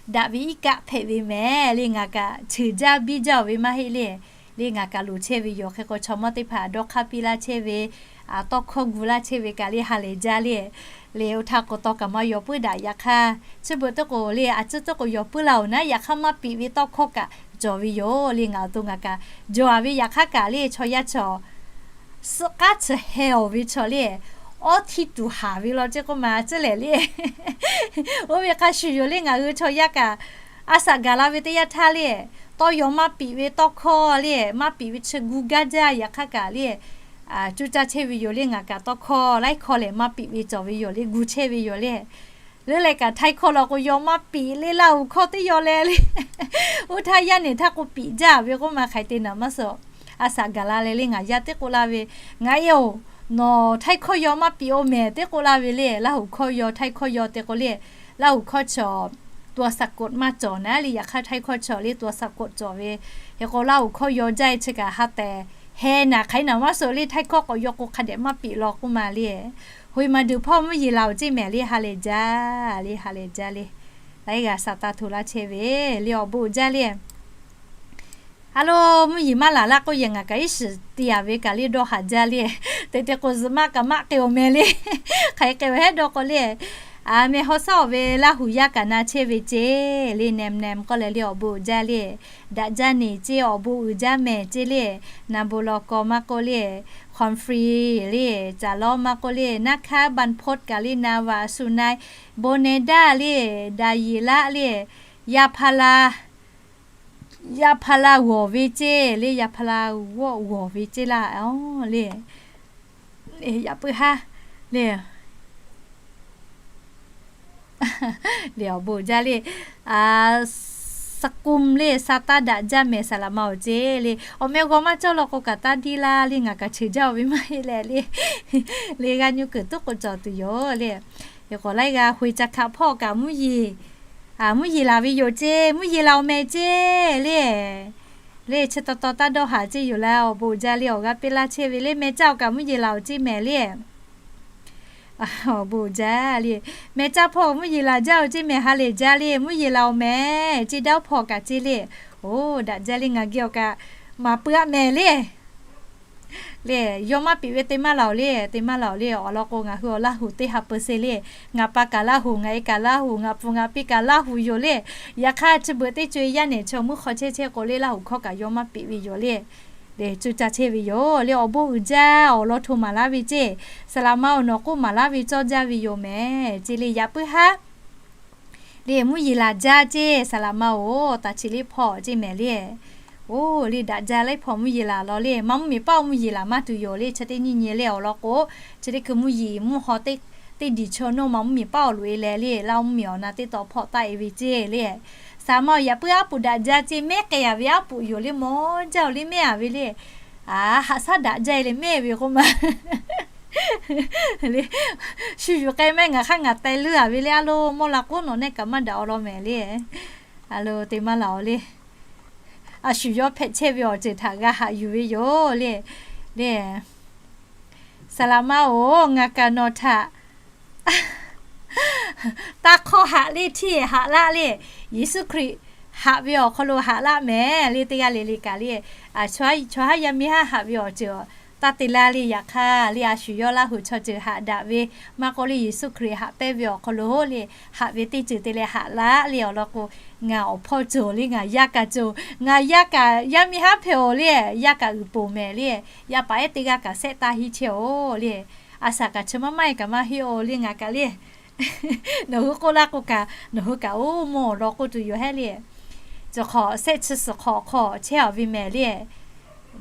daꞈ ve iˉ kaˆ hpehꞈ ve mehˍ le. Ngaˬ kaꞈ cheuˬ jaˇ biˇ jaˇ-oˬ ve maˇ heˆ le. Le ngaˬ kaꞈ loˍ chehˇ ve yoˬ. Hk'e k'o chaw mawˇ teˇ hpaˍ dawˇ hk'aˇ piˇ laˇ chehˇ ve, tawˇ hkawˇ gu laˇ chehˇ ve kaꞈ le ha lehˬ jaˇ le. Le oˇ htaˇ k'o taw kaꞈ maˇ yaw puiˉ daꞈ. Yaꞈ hk'aˇ chi beuꞈ teˇ k'o le, a ciˉ teˇ k'o yaw puiˉ la-oˬ naˉ, yaꞈ hk'aˇ maˇ piˍ ve tawˇ hkawˇ kaꞈ cawˬ ve yoˬ le. Ngaˬ awˬ to ngaˬ kaꞈ jaw-a ve yaꞈ hk'aˇ kaꞈ le, chaw yaˇ chaw suhˆ k'aˉ chi heh-oˬ ve chaw le, awˇ htiˇ tuˬ haˍ ve law ceˇ k'oˆ ma ceˇ lehˬ le. Oˇ ve hk'a shuˍ yoˬ le, ngaˬ hui chaw yaˇ kaꞈ a shaꞈ gaˬ la ve teˇ yanˇ htaˇ le, tawˇ yaw maˇ piˍ ve tawˇ hkawˇ le, maˇ piˍ ve chi gu gaˇ jaˇ. Yaꞈ hk'aˇ kaꞈ le, cuˇ caˇ chehˇ ve yoˬ le. Ngaˬ kaꞈ tawˇ hkawˇ laiˉ hkawˇ lehˬ maˇ piˍ ve cawˬ ve yoˬ le, gu chehˇ ve yoˬ le. Leuˉ leh kaꞈ htaiˇ hkawˇ law k'o yaw maˇ piˍ le, Laˇ huˍ hkawˇ teˇ yaw leh le. Oˇ htaˇ yaˇ nehˬ htaˇ k'o piˍ jaˇ ve k'oˆ ma hk'aˬ hk'e te naˍ maˇ suh. A shaꞈ gaˬ la leh le ngaˬ yaˇ teˇ k'oˆ laˇ ve, ngaˬ e-oˬ, nawˬ htaiˇ hkawˇ yaw maˇ piˍ-oˬ mehˍ teˇ k'oˆ laˇ ve le. Laˇ huˍ hkawˇ yaw htaiˇ hkawˇ yaw te k'o le, Laˇ huˍ hkawˇ chaw ตัวสะกด maˇ cawˬ naˉ le. Yaꞈ hk'aˇ htaiˇ hkawˇ chaw le ตัวสะกด cawˬ ve. Hk'e k'o Laˇ huˍ hkawˇ yaw jaˇ-e chi kaꞈ ha tehˬ heh naˍ hk'aˬ hk'e naˍ maˇ suh le. Htaiˇ hkawˇ k'awꞈ yaw k'o hk'a dehꞈ maˇ piˍ law k'oˆ ma le. Hoꞈ e ma duˬ hpawˇ mvuhˇ yeˬ laˬ-oˬ ceˇ mehˍ le, ha lehˬ jaˇ le, ha lehˬ jaˇ le. Laiˉ g'aˇ sa taˇ hto laˇ chehˇ ve le, awˬ bon uiˍ jaˇ le. A lo, mvuhˇ yeˬ maˇ laˬ laˇ k'oˆ yehˬ ngaˬ kaꞈ iˉ shiˍ te-a ve kaꞈ le dawˇ haˍ jaˇ le. Te te k'o zuhꞈ maˆ kaꞈ maˆ k'e-oˬ mehˍ le. Hk'aˬ hk'e k'e-oˬ hehˉ dawˇ k'o le, a meh hawˉ shaˉ-oˬ ve Laˇ huˍ yaˇ kaꞈ na chehˇ ve ceˇ le, nehˬ nehˬ k'oˆ leh le awˬ bon uiˍ jaˇ le. Daꞈ jaˇ neˬ ceˇ, awˬ bon uiˍ jaˇ mehˍ ceˇ le. Na bon law kaw maˇ k'oˆ le, Humphrey le, Caˍ lawˇ maˇ k'oˆ le, naˉ hkaˉ บรรพต kaꞈ le, na vaꞈ suh na, Bonehda le, Daˍyeˍlaˆ le, Yaˇ hpaˇ la, Yaˇ hpaˇ la g'awˬ ve ceˇ le, Yaˇ hpaˇ la g'awˬ ve ceˇ laˇ le. Yaꞈ puiˉ haˉ le, le awˬ bon jaˇ le. Saˍ k'um le, sa taˇ daꞈ jaˇ mehˍ saˍ laꞈ ma-oˬ ceˇ le. Awˬ meh g'aw maˇ cawˇ law k'o kaꞈ taˇ diˇ laˇ le, ngaˬ kaꞈ cheuˬ jaˇ-oˬ ve maˇ heˆ leh le. Le g'aˇ nuˇ kuiˬ tuˉ k'o cawˬ tuˬ yoˬ le. Hk'e k'o laiˉ g'aˇ Huˍ caˇ hkaꞈ hpawˇ kaꞈ mvuhˇ yeˬ, mvuhˇ yeˬ laˬ ve yoˬ ceˇ, mvuhˇ yeˬ laˬ-oˬ mehˍ ceˇ le. Le chi taw taw taˇ dawˇ haˍ ceˇ yoˬ laˇ, awˬ bon uiˍ jaˇ le. Awˬ g'aˇ piˇ laˇ chehˇ ve le, meh caˇ-oˬ kaꞈ mvuhˇ yeˬ laˬ-oˬ ceˇ mehˍ le. Awˬ bon uiˍ jaˇ le. Meh caˇ hpawˇ mvuhˇ yeˬ laˬ jaˇ-oˬ ceˇ mehˍ, ha lehˬ jaˇ le, mvuhˇ yeˬ laˬ-oˬ mehˍ ceˇ, daˇ hpawˇ kaꞈ ceˇ le. Oˬ, daꞈ jaˇ le, ngaˬ geh-oˬ kaꞈ maˍ peuˬ-a mehˍ le. Le, yaw maˇ piˍ ve te maˇ laˬ-oˬ le, te maˇ laˬ-oˬ le. Awˬ lawn k'o ngaˬ hui awˬ Laˇ huˍ teˇ ha peu se le. Ngaˬ pa kaꞈ Laˇ huˍ, ngaˬ e kaꞈ Laˇ huˍ, ngaˬ pfuhˍ ngaˬ piˇ kaꞈ Laˇ huˍ yoˬ le. Yaꞈ hk'aˇ chi beuꞈ teˇ co-e yaˇ nehˬ chaw mvuhˇ hk'aw chehˇ chehˇ k'o le, Laˇ huˍ hkawˇ kaꞈ yaw maˇ piˍ ve yoˬ le. Le cuˇ caˇ chehˇ ve yoˬ le, awˬ bon uiˍ jaˇ. Awˬ lawn hto maˍ laˇ ve ceˇ, saˍ laꞈ ma-oˬ, nawˬ k'oˆ maˍ laˇ ve cawˇ jaˇ ve yoˬ mehˍ ceˇ le. Yaꞈ puiˉ haˉ le, mvuhˇ yeˬ laˬ jaˇ ceˇ saˍ laꞈ ma-oˬ, taˍ chi liˇ hpawˇ ceˇ mehˍ le. Oˬ, le daꞈ jaˇ laiˉ hpawˇ mvuhˇ yeˬ laˬ law le, maˇ mvuhˇ miˬ paˆ-oˬ mvuhˇ yeˬ laˬ maˇ tuˬ yoˬ le. Chi teˇ nyiˇ nyi le awˬ lawn k'o, chi teˇ hkui mvuhˇ yeˬ mvuhˇ haw teˇ diˬ chaw nawˇ maˇ mvuhˇ miˬ paˆ-oˬ loꞈ-e leh le, Laˇ mvuhˇ miˬ awˬ na teˇ taw hpawˇ taˆ-e ve ceˇ le. Saˍ laꞈ ma-oˬ, yaꞈ puiˉ aˉ poꞈ daꞈ jaˇ ceˇ, mehˉ k'ai-a ve aˉ poꞈ yoˬ le, mawˇ jaˇ-oˬ le, mehˉ-a ve le. A, haꞈ shaˉ daꞈ jaˇ-e le mehˉ ve k'oˆ ma. Le, shu yuˬ k'ai mehˉ ngaˬ hk'aˇ ngaˬ teh leuˉ-a ve le, a lo, mawˇ la k'oˆ nawˬ nehˆ kaꞈ maˇ daꞈ-oˬ law mehˍ le. A lo, te maˇ laˬ-oˬ le. A shu yawˇ hpehꞈ chehˇ ve awˬ ceuˬ htaꞈ g'a haꞈ yuˬ ve yoˬ le. Le, saˍ laꞈ ma-oˬ, ngaˬ kaꞈ nawˬ htaꞈ taˇ hk'awˇ haꞈ le, htiˇ haꞈ laˆ le. Yeˍsuˆ Hkriꞈ haꞈ ve awˬ hk'aw lo haꞈ laˆ mehˍ le, teˇ g'aˇ le le kaꞈ le. Chaw haˉ yaˇ miˇ haˉ haꞈ ve awˬ ceuˬ taˇ te laˇ le. Yaꞈ hk'aˇ le, a shu yawˇ Laˇ huˍ chaw ceuˬ haꞈ daꞈ ve maˇ k'oˆ le, Yeˍsuˆ Hkriꞈ haꞈ pehnˇ ve awˬ hk'aw lo le, haꞈ ve teˇ ceuˬ te leh haꞈ laˆ le. Awˬ lawn k'o, ngaˬ awˬ hpawˇ cawˬ le, ngaˬ yaˇ kaꞈ cawˬ, ngaˬ yaˇ kaꞈ yaˇ miˇ haˉ hpehꞈ-oˬ le, yaˇ kaꞈ uiˍ poˬ mehˍ le. Yaˇ paˍ ehˉ teˇ g'aˇ kaꞈ sehˆ taˇ hiˉ chehˇ-oˬ le. A shaꞈ kaꞈ chi maˇ maˇ-e kaꞈ maˇ heˆ-oˬ le, ngaˬ kaꞈ le. Nawˬ hui k'oˆ laˇ k'o kaꞈ, nawˬ hui kaꞈ oˇ mawˇ awˬ lawn k'oˆ tuˬ yoˬ hehˉ le. Chi hk'awꞈ sehˆ chi suhˍ hk'awꞈ hk'aw chehˇ-a ve mehˍ le.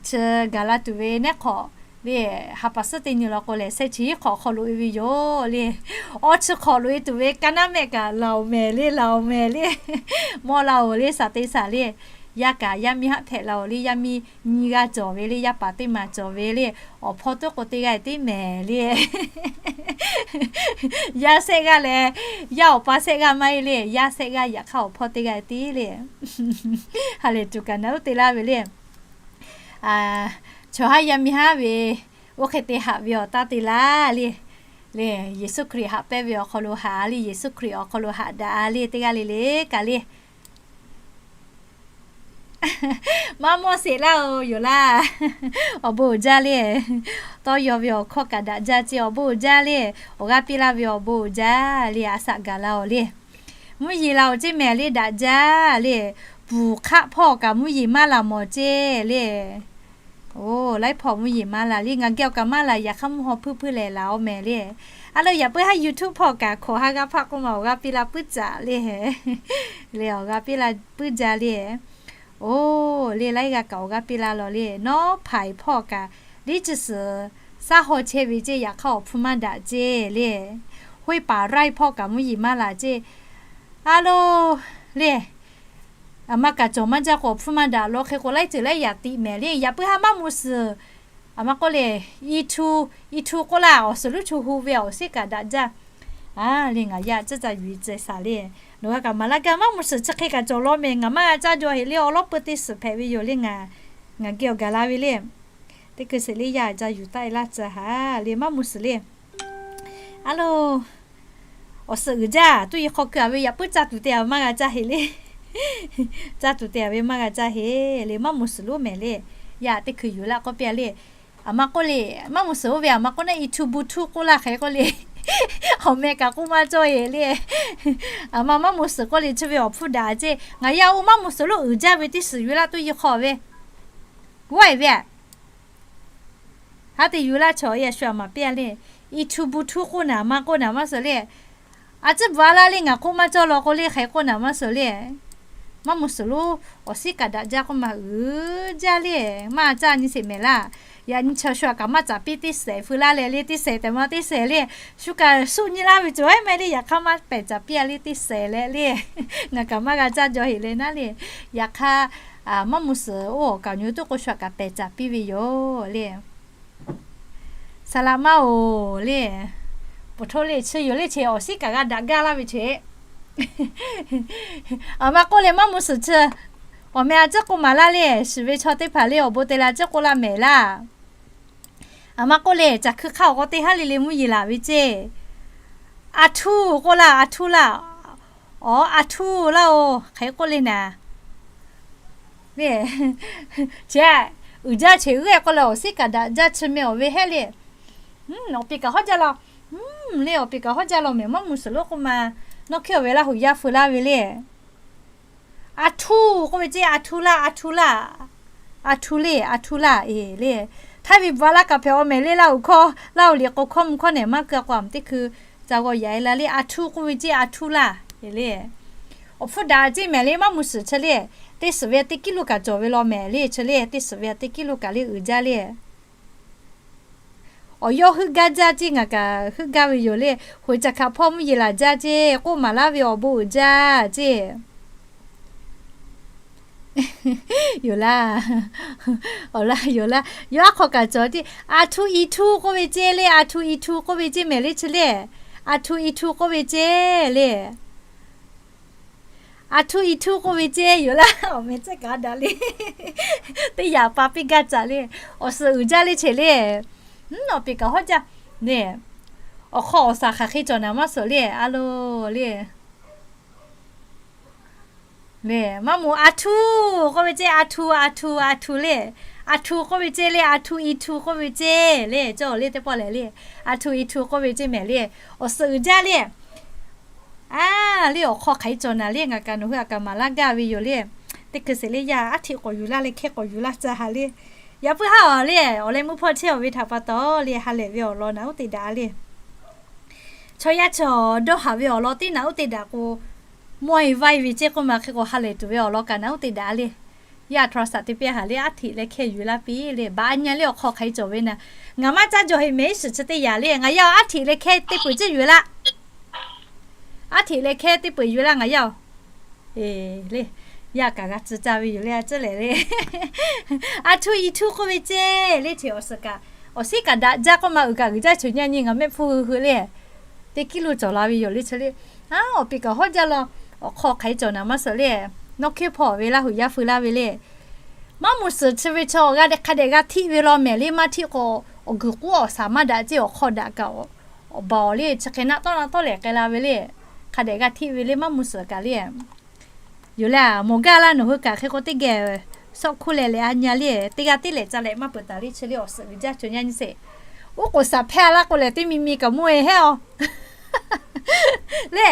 Chi gaˬ la tuˬ ve nehˉ hk'awꞈ le, ha pa suhˉ teˇ nyi law k'o lehˬ, sheh chi hk'awꞈ hk'aw loꞈ e ve yoˬ le. Awˇ chi hk'awꞈ loꞈ e tuˬ ve ka naˉ mehˆ kaꞈ laˬ oˬ mehˍ le, laˬ oˬ mehˍ le. Mawˇ la oˬ le, shaˍ te shaˍ le. Yaˇ kaꞈ yaˇ miˇ haˆ hpehꞈ la oˬ le, yaˇ miˇ nyiˇ g'aˇ cawˬ ve le, yaˇ paˍ teˇ ma cawˬ ve le. Awˬ hpawˇ tuˉ k'o teˇ g'aˇ teˉ mehˍ le. Yaˇ shehˆ g'aˇ leh, yaˇ awˬ pa shehˆ g'aˇ maˇ heˆ le, yaˇ shehˆ g'aˇ yaꞈ hk'aˇ awˬ hpawˇ teˇ g'aˇ tiˉ le. Ha lehˬ tuˬ kaꞈ naˬ uˉ te laˇ ve le. Chaw haˉ yaˇ miˇ haˉ ve, oˇ hk'e te haꞈ ve awˬ taˇ te laˇ le. Le, Yeˍsuˆ Hkriꞈ haꞈ pehnˇ ve awˬ hk'aw lo haꞈ le, Yeˍsuˆ Hkriꞈ awˬ hk'aw lo haꞈ daꞈ le, teˇ g'aˇ le le kaꞈ le. Maˇ mawˇ sheˍ laˇ oˬ yoˬ laˇ. Awˬ bon uiˍ jaˇ le. Tawˇ yaw ve awˬ hkawˇ kaꞈ daꞈ jaˇ ce, awˬ bon uiˍ jaˇ le. Awˬ g'aˇ piˇ laˇ ve awˬ bon uiˍ jaˇ le, a shaꞈ gaˬ la oˬ le. Mvuhˇ yeˬ la oˬ ce mehˍ le, daꞈ jaˇ le. Puˍ hk'aˆ hpawˇ kaꞈ mvuhˇ yeˬ maˇ laˬ mawˬ ce le. Oˬ, laiˉ hpawˇ mvuhˇ yeˬ maˇ laˬ le, ngaˬ geh awˬ kaꞈ maˇ laˬ, yaꞈ hk'aˇ mvuhˇ haw hpuiˇ hpuiˇ lehˬ laˬ oˬ mehˍ le. A lo yaꞈ puiˉ haˉ YouTube hpawˇ kaꞈ hkawꞈ ha g'a hpaˆ k'oˆ ma awˬ g'aˇ piˇ la puiˉ caꞈ le. Le awˬ g'aˇ piˇ la puiˉ jaˇ le. Oˬ, le laiˉ g'aˇ kaꞈ awˬ g'aˇ piˇ la lawˬ le. Nawˉ hpaˍ hpawˇ kaꞈ liˇ chi suhˍ shaˉ haw chehˇ ve ce, yaꞈ hk'aˇ awˬ hpfuhˇ maˇ daꞈ ce le. Hoˇ paˍ raiˇ hpawˇ kaꞈ mvuhˇ yeˬ maˇ laˬ ce. A lo, le, aˬ ma kaꞈ cawˬ maˇ jaˇ k'o awˬ hpfuhˇ maˇ daꞈ law hk'e k'o laiˉ ceuˬ laiˉ yaꞈ tiꞈ mehˍ le. Yaꞈ puiˉ haˉ maˇ mvuh suhˍ, aˬ ma k'oˆ le, i htu, i htu k'oˆ laˇ, awˬ suhˍ lonˉ chu hu ve awˬ shiˉ kaꞈ daꞈ jaˇ. A le, ngaˬ yaˇ caˇ caˇ yuˬ e ceh shaˍ le. Nawˬ g'a kaꞈ maˍ laˇ gaˇ, maˇ mvuh suhˍ chi hk'e kaꞈ cawˬ law mehˍ, ngaˬ maˇ g'a caˇ jaw heˍ le, awˬ lawˉ peu teˇ suhˍ hpehꞈ ve yoˬ le. Ngaˬ, ngaˬ geh awˬ gaˬ la ve le. Teˇ hkui sheˍ le, yaˇ caˇ yuˬ taˆ e laˇ tcuh haˍ le, maˇ mvuh suhˍ le. A lo, awˬ suhˍ uiˍ jaˇ, tuˇ yi hk'aw keu a ve yaꞈ puiˉ caˇ tuˬ te a ve maˇ g'a caˇ heˍ le. Caˇ tuˬ te a ve maˇ g'a caˇ heˍ le, maˇ mvuh suhˍ lonˉ mehˍ le. Yaˇ teˇ hkui yuˬ laˇ k'oˆ piˇ a le. Aˬ ma k'oˆ le, maˇ mvuh suhˍ oˇ ve aˬ ma k'oˆ naˆ i htu bu htu k'oˆ laˇ hk'e k'oˆ le. Awˬ meh kaꞈ k'oˆ maˇ cawˇ heˍ le. Aˬ ma maˇ mvuh suhˍ k'oˆ le, chi ve awˬ hpfuhˇ daꞈ ce. Ngaˬ yaˇ oˇ maˇ mvuh suhˍ lonˉ uiˍ jaˇ ve teˇ suhˍ yuˬ laˇ tuˇ yi hk'aw ve. G'awˇ e ve a. Haˉ te yuˬ laˇ chaw e a shu aˬ maˍ piˇ a le. I htu bu htu k'oˆ naˍ, maˇ k'oˆ naˍ maˇ suhˍ le. A ciˉ bvuhꞈ a laˇ le, ngaˬ k'oˆ maˇ cawˇ law k'oˆ le, hk'e k'oˆ naˍ maˇ suhˍ le. Maˇ mvuh suhˍ lonˉ awˬ shiˉ kaꞈ daꞈ jaˇ k'oˆ ma uiˍ jaˇ le. Maˇ caˇ nyi sheˍ mehˍ laˇ. Yaꞈ nyi chaw shu aꞈ kaꞈ maˇ caˍ piˇ teˇ shehˍ feu laˇ leh le, teˇ shehˍ tehꞈ ma teˇ shehˍ le. Shu kaꞈ suˆ nyi laˇ ve cawˬ e mehˍ le, yaꞈ hk'aˇ maˇ pehˬ caˍ piˇ a le teˇ shehˍ leh le. Ngaˬ kaꞈ maˇ g'a caˇ jaw heˍ le naˉ le. Yaꞈ hk'aˇ, maˇ mvuh suhˍ oˇ awˬ kaˍ nyi tuˉ k'o shu aꞈ kaꞈ pehˬ caˍ piˇ ve yoˬ le. Saˍ laꞈ maˇ oˬ le. Poˬ htoˇ le chi yoˬ le, chi awˬ shiˉ kaꞈ g'a daꞈ gaˇ laˇ ve chi. Aˬ ma k'oˆ le maˇ mvuh suhˍ chi. Awˬ meh a ciˉ k'oˆ maˍ laˇ le, shiˍ ve chaw teˇ hpaˍ le awˬ bon te leh a ciˉ k'oˆ laˇ mehˍ laˇ. Aˬ ma k'oˆ le, caˬ hkui hk'aˇ awˬ k'aw teˇ haˉ le le mvuhˇ yeˬ laˬ ve ceˇ. A htuˇ k'oˆ laˇ, a htuˇ laˇ. Aˬ, a htuˇ laˇ oˬ, hk'e k'oˆ le naˍ. Chi, uiˍ jaˇ cheˬ g'euˆ k'oˆ leh awˬ shiˉ kaꞈ daꞈ jaˇ chi meh awˬ ve hehˉ le. Awˬ peˍ kaꞈ hawˉ jaˇ law. Le awˬ peˍ kaꞈ hawˉ jaˇ law mehˍ, maˇ mvuh suhˍ lonˉ k'oˆ ma. Nawˬ hkehˇ awˬ ve Laˇ huˍ yaˇ feu laˇ ve le. A htuˇ k'oˆ ve ceˇ, a htuˇ laˇ, a htuˇ laˇ. A htuˇ le, a htuˇ laˇ e le. Htaˇ ve bvuhꞈ a laˇ kaꞈ hpehꞈ awˬ mehˍ le, Laˇ huˍ hkawˇ, Laˇ huˍ liꞈ k'o hkawˇ mvuh hkawˇ nehˬ maˇ keu a k'o a teˇ hkui ca g'aw yaꞈ e la le, a htuˇ k'oˆ ve ceˇ, a htuˇ laˇ e le. Awˬ hpfuhˇ daꞈ ceˇ mehˍ le, maˇ mvuh suhˍ chi le. Teˇ suhˍ ve teˇ kiˉ lo kaꞈ cawˬ ve law mehˍ le, chi le teˇ suhˍ ve teˇ kiˉ lo kaꞈ le uiˍ jaˇ le. Awˬ yawˇ heuˆ gaˇ jaˇ ceˇ, ngaˬ kaꞈ heuˆ gaˇ ve yoˬ le. Hoꞈ caˬ hkaꞈ hpawˇ mvuhˇ yeˬ laˬ jaˇ ceˇ, k'oˆ maˍ laˇ ve awˬ bon uiˍ jaˇ ceˇ. Yoˬ laˇ. Awˬ laˇ yoˬ laˇ. Yawˇ aˉ hk'aw kaꞈ cawˬ tiˉ, a htuˇ i htuˇ k'oˆ ve ceˇ le, a htuˇ i htuˇ k'oˆ ve ceˇ mehˍ le chi le. A htuˇ i htuˇ k'oˆ ve ceˇ le. A htuˇ i htuˇ k'oˆ ve ceˇ yoˬ laˇ. Awˬ meh cehˉ kaꞈ daꞈ le. Teˇ yaꞈ pa piˇ gaˇ caꞈ le. Awˬ suhˍ uiˍ jaˇ le cheˬ le. Awˬ peˍ kaꞈ hawˉ jaˇ le. Awˬ hk'aw awˬ shaˍ hk'aˬ hk'e cawˬ naˍ maˇ suhˍ le, a lo le. Le, maˇ mvuh a htuˇ k'oˆ ve ceˇ, a htuˇ, a htuˇ, a htuˇ le. A htuˇ k'oˆ ve ceˇ le, a htuˇ i htuˇ k'oˆ ve ceˇ le, cawˬ le teˇ pawˆ lehˬ le. A htuˇ i htuˇ k'oˆ ve ceˇ mehˍ le. Awˬ suhˍ uiˍ jaˇ le. A, le awˬ hk'aw hk'aˬ hk'e cawˬ naˍ le, ngaˬ kaꞈ nawˬ hui aꞈ kaꞈ maˍ laˇ gaˇ ve yoˬ le. Teˇ hkui sheˍ le yaˇ aˉ htiꞈ k'awꞈ yuˬ laˇ leh hkehˇ k'awꞈ yuˬ laˇ tcuh haˍ le. Yaꞈ puiˉ haˉ awˬ le, awˬ leh mvuhˇ hpawˇ chehˇ awˬ ve htaꞈ pa taw le ha lehˬ ve awˬ lawn naˍ uˉ te daꞈ le. Chaw yaˇ chaw dawˇ haˍ ve awˬ lawn tiˉ naˍ uˉ te daꞈ k'o, mawˇ e vaˇ e ve ceˇ k'oˆ ma hk'e k'o ha lehˬ tuˬ ve awˬ lawn kaꞈ naˍ uˉ te daꞈ le. Yaˇ โทรศัพท์ te piˇ haˍ le, aˉ hteꞈ leh hkehˇ yuˬ laˇ piˇ le. Baꞈ a nyi le awˬ hk'aw hk'aˬ hk'e cawˬ ve naˍ. Ngaˬ maˇ caˇ jaw heꞈ mehˍ, iˉ shiˍ chi teˇ yanˍ le. Ngaˬ yaˇ aˉ hteꞈ leh hkehˇ teˇ peuˬ ceˇ yuˬ laˇ. Aˉ hteꞈ leh hkehˇ teˇ peuˬ yuˬ laˇ ngaˬ yaˇ-oˬ. E, le, yaˇ kaꞈ g'a tcuh caˇ ve yoˬ le, a ciˉ lehˬ le. A htuˇ i htuˇ k'oˆ ve ceˇ le, chi awˬ suhˍ kaꞈ, awˬ siˉ kaꞈ daꞈ jaˇ k'oˆ ma, uiˍ kaꞈ uiˍ jaˇ, choˬ nyaˇ nyi ngaˬ mehˆ hpfuhˇ hui hui le. Teˇ kiˉ lo cawˬ la ve yoˬ le, chi le. A, awˬ piˍ kaꞈ hawˉ jaˇ law. Awˬ hk'aw hk'aˬ hk'e cawˬ naˍ maˇ suhˍ le. Nawˇ hkehˇ hpawˇ ve Laˇ huˍ yaˇ feu laˇ ve le. Maˇ muˍ suhˍ chi ve chaw g'a dehꞈ hk'a dehꞈ g'a htiˆ ve law mehˍ le, maˇ htiˆ k'o, awˬ guiˬ k'oˆ awˬ shaˍ maˇ daꞈ ceˇ, awˬ hk'aw daꞈ kaꞈ awˬ baˬ awˬ le, chi hk'e naˆ tawˆ naˆ tawˆ lehˬ k'ai la ve le. Hk'a dehꞈ g'a htiˆ ve le, maˇ muˍ suhˍ kaꞈ le. Yoˬ le, mawˬ gaˇ laˇ nawˬ hui kaꞈ hk'e k'o teˇ geh sawˆ hkuˇ leh leh a nyi le, teˇ g'aˇ tiˉ lehˬ ca leh maˇ peuˬ taˍ le, chi le awˬ suhˍ g'uiˬ jaˇ, choˬ nyaˇ nyi sheˍ. Oˉ k'oˍ shaˍ hpehˇ laˇ k'o lehˬ, teˇ mi mi kaꞈ mvuhˇ-e hehˉ-aw. Le,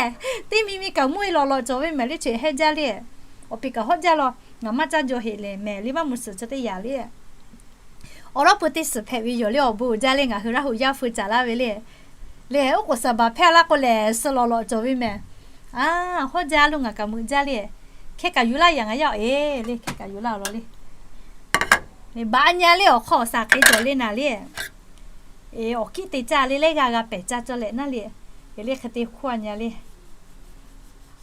teˇ mi mi kaꞈ mvuhˇ-e lawꞈ lawꞈ cawˬ ve mehˍ le, chi hehˉ jaˇ le. Awˬ piˍ kaꞈ hawˉ jaˇ law. Ngaˬ maˇ caˇ jaw heꞈ lehˬ mehˍ le, maˇ muˍ suhˍ chi teˇ yanˍ le. Awˬ lawˉ peu teˇ suhˍ hpehꞈ ve yoˬ le, awˬ bon uiˍ jaˇ le, ngaˬ hui Laˇ huˍ yaˇ feu caˍ laˇ ve le. Le, oˉ k'oˍ shaˍ baˬ hpehˇ laˇ k'o lehˬ, suh lawꞈ lawꞈ cawˬ ve mehˍ. A, hawˉ jaˇ lo ngaˬ kaꞈ meuꞈ jaˇ le. Hkehˇ kaꞈ yuˬ laˇ yaꞈ ngaˬ yaˇ-oˬ, e, le, hkehˇ kaꞈ yuˬ laˇ-oˬ law le. Baꞈ a nyi le, awˬ hk'aw awˬ shaˍ hk'e cawˬ le naˍ le. E, awˬ kiˉ te caˇ le, lehˉ g'a g'a pehˬ caˇ cawˇ leh naˉ le. E, le hk'e te hkuˇ a nyi le.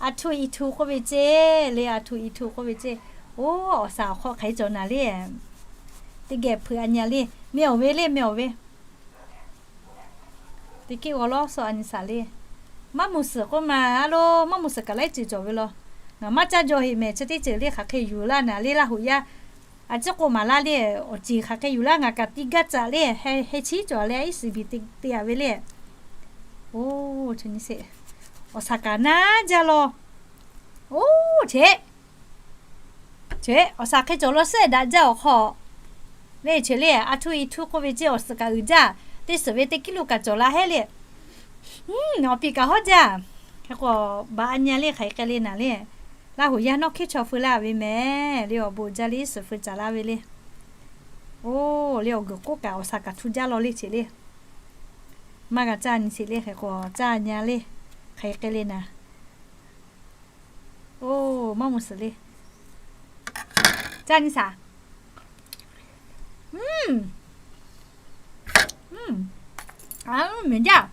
A htuˇ i htuˇ k'oˆ ve ceˇ le, a htuˇ i htuˇ k'oˆ ve ceˇ. Oˇ, awˬ shaˍ awˬ hk'aw hk'aˬ hk'e cawˬ naˍ le. Teˇ geh hpeuꞈ a nyi le, meh awˬ ve le, meh awˬ ve. Teˇ kiˉ g'aw lawˉ suh a nyi shaˍ le. Maˇ muˍ suhˍ k'oˆ ma, a lo, maˇ muˍ suhˍ kaꞈ laiˉ ceuˬ cawˬ ve law. Ngaˬ maˇ caˇ jaw heꞈ mehˍ, chi teˇ ceuˬ le hk'aˬ hk'e yuˬ laˇ naˍ le, Laˇ huˍ yaˇ. A ciˉ k'oˆ maˍ laˇ le, awˬ ceˬ hk'aˬ hk'e yuˬ laˇ, ngaˬ kaꞈ teˇ gaˇ caꞈ le, heh, heh chiˉ cawˬ leh iˉ shiˍ biˬ te te a ve le. Oˇ, chi nyi sheˍ. Awˬ shaˍ kaꞈ naˉ jaˇ law. Oˇ, cheꞈ. Cheꞈ, awˬ shaˍ hk'e cawˬ law suhˉ daꞈ jaˇ awˬ hk'aw. Le, cheꞈ le, a htuˇ i htuˇ k'oˆ ve ceˇ, awˬ suhˍ kaꞈ uiˍ jaˇ. Teˇ suhˍ ve teˇ kiˉ lo kaꞈ cawˬ la hehˉ le. Awˬ piˍ kaꞈ hawˉ jaˇ. Hk'e k'o, baꞈ a nyi le hk'aˬ hk'e k'ai le naˍ le. Laˇ huˍ yaˇ nawˇ hkehˇ chaw feu laˇ ve mehˍ le, awˬ bon jaˇ le, iˉ shiˍ feu caˍ laˇ ve le. Oˇ, le awˬ guiˬ k'oˆ kaꞈ awˬ shaˍ kaꞈ htu jaˇ law le, cheꞈ le. Maˇ g'a caˇ nyi sheˍ le, hk'e k'o caˇ nyi le. Hk'aˬ hk'e k'ai le naˍ. Oˇ, maˇ muˍ suhˍ le. Caˇ nyi shaˍ. Mehˍ jaˇ.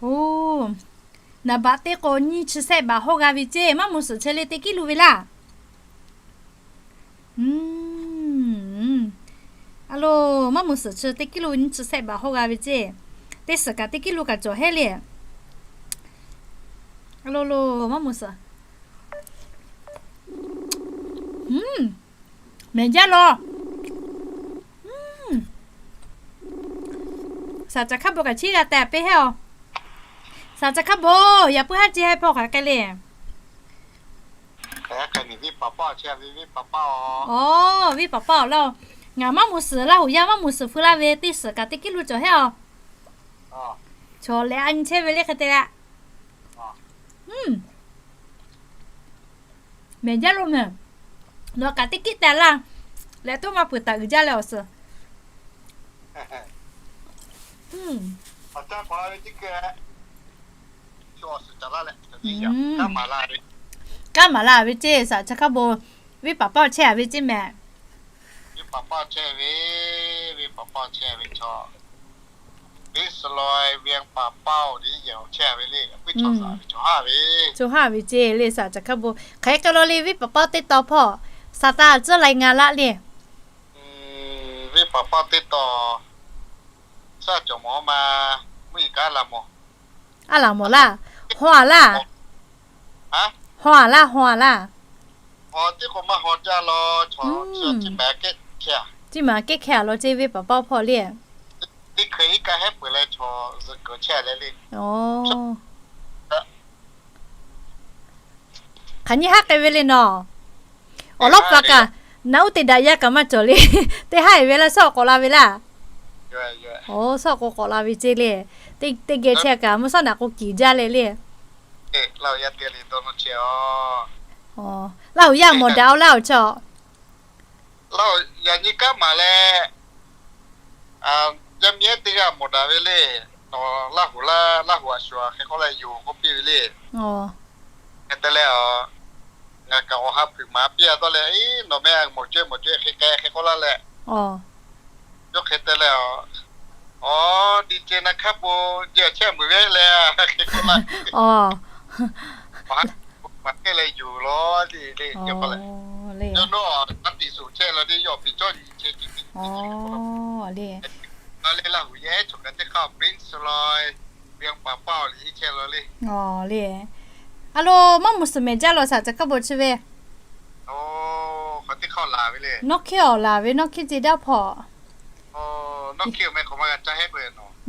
Oˇ, naˍ baꞈ teˇ k'o nyiˇ chi sehˆ baꞈ hawˇ g'a ve ceˇ, maˇ muˍ suhˍ chi le teˇ kiˉ lo ve laˇ. A lo, maˇ muˍ suhˍ chi teˇ kiˉ lo nyiˇ chi sehˆ baꞈ hawˇ g'a ve ceˇ. Teˇ suhˍ kaꞈ teˇ kiˉ lo kaꞈ cawˬ hehˉ le. A lo lo, maˇ muˍ suhˍ. Mehˍ jaˇ law. Shaˍ caˬ hkaˇ bon kaꞈ chiˇ g'a tehꞈ piˇ hehˉ-aw. Shaˍ caˬ hkaˇ bon, yaꞈ puiˉ haˉ ci heh hpawˇ hk'aˬ hk'e le. Aˬ, venˇ paˍ paˇ awˬ laˇ-oˬ. Ngaˬ maˇ muˍ suhˍ, Laˇ huˍ yaˇ maˇ muˍ suhˍ feu laˇ ve teˇ suhˍ kaꞈ teˇ kiˉ lo cawˬ hehˉ-aw. Chaw lehˬ a nyi chehˇ ve le hk'e te g'a. Mehˍ jaˇ lo mehˍ. Nawˬ kaꞈ teˇ kiˉ teh laˇ. Leh toˇ maˇ peuˬ taˍ uiˍ jaˇ leh awˬ suhˍ. Kanˉ maˍ la ve ceˇ, shaˍ caˬ hkaˇ bon, venˇ paˍ paˇ chehˇ a ve ceˇ mehˍ. Venˇ paˍ paˇ chehˇ ve, venˇ paˍ paˇ chehˇ ve chaw, venˇ suhˍ laweh venˇ paˍ paˇ-oˬ, teˇ yehˬ chehˇ ve le, a puiˉ chaw shaˍ ve chaw haˇ ve, chaw haˇ ve ceˇ le, shaˍ caˬ hk'aˇ bon. Hk'aˬ hk'e k'ai law le, venˇ paˍ paˇ teˇ taw hpawˇ, shaˍ taˇ tcuhˉ lai nga laˇ le. Venˇ paˍ paˇ teˇ taw, shaˍ cawˬ mawˬ ma, mvuhˇ yeˬ kaꞈ laˬ mawˬ. A laˬ mawˬ laˇ, haw a laˇ, haw a laˇ, haw a laˇ. Tiˉ k'o maˇ haw jaˇ law, chaw ciˇ maˍ kehˉ hkeh a law ceˇ, venˇ paˍ paˇ hpawˇ le. Teˇ hkui iˉ kaˆ hehˉ peuˬ leh chaw zuhꞈ kuiˬ chehˇ leh le. Hk'aˬ nyi haˉ k'ai ve le nawˬ. Awˬ lawˉ pa kaꞈ, naꞈ uˉ te daꞈ yaˇ kaꞈ maˇ cawˬ le. Teˇ haˉ e ve laˇ, shawˉ k'awꞈ la ve laˇ. Oˬ, shawˉ k'o k'awꞈ la ve ceˇ le. Teˇ geh chehˇ kaꞈ mvuhˇ shawˉ naꞈ k'o kiˬ jaˇ leh le. Laˇ huˍ yaˇ mawˬ daꞈ-oˬ laˇ awˬ chaw. Laˇ huˍ yaꞈ nyi kanˉ maˍ leh, yaˇ miˇ ehˉ teˇ g'aˇ mawˬ daꞈ ve le. Laˇ huˍ laˇ, Laˇ huˍ a shu a hk'e k'oˆ leh yoˬ k'oˆ piˇ ve le. Hk'e te leh a, ngaˬ kaꞈ awˬ ha hpeuꞈ maˍ piˇ a dawˇ leh, nawˬ meh mawˬ cawehˇ mawˬ cawehˇ hk'e k'ai hk'e k'oˆ laˇ leh, yawˇ hk'e te leh a, aˬ, di ceh na hkaˉ po, jeh chehˇ meuˍ ve le, hk'e k'oˆ laˇ. Awˬ, maˇ heˆ leh yuˬ law le le, yawˇ k'oˆ leh, yawˇ nawˬ a tiꞈ suhˍ chehˇ la le, yawˇ piˇ cawˇ nyi chehˇ ceh le. Awˬ, le, Laˇ huˍ yaˇ ehˉ chaw kaꞈ teˇ hk'aˇ Prince Lloyd, Vian Paˍ paˇ awˬ liꞈ chehˇ la le. Awˬ, le, a lo, maˇ mawˬ suhˍ mehˍ jaˇ law shaˍ caˬ hkaˉ bon chi ve. Nawˉ hkiˉ awˬ laˬ ve, nawˉ hkiˉ ce daˇ hpawˇ.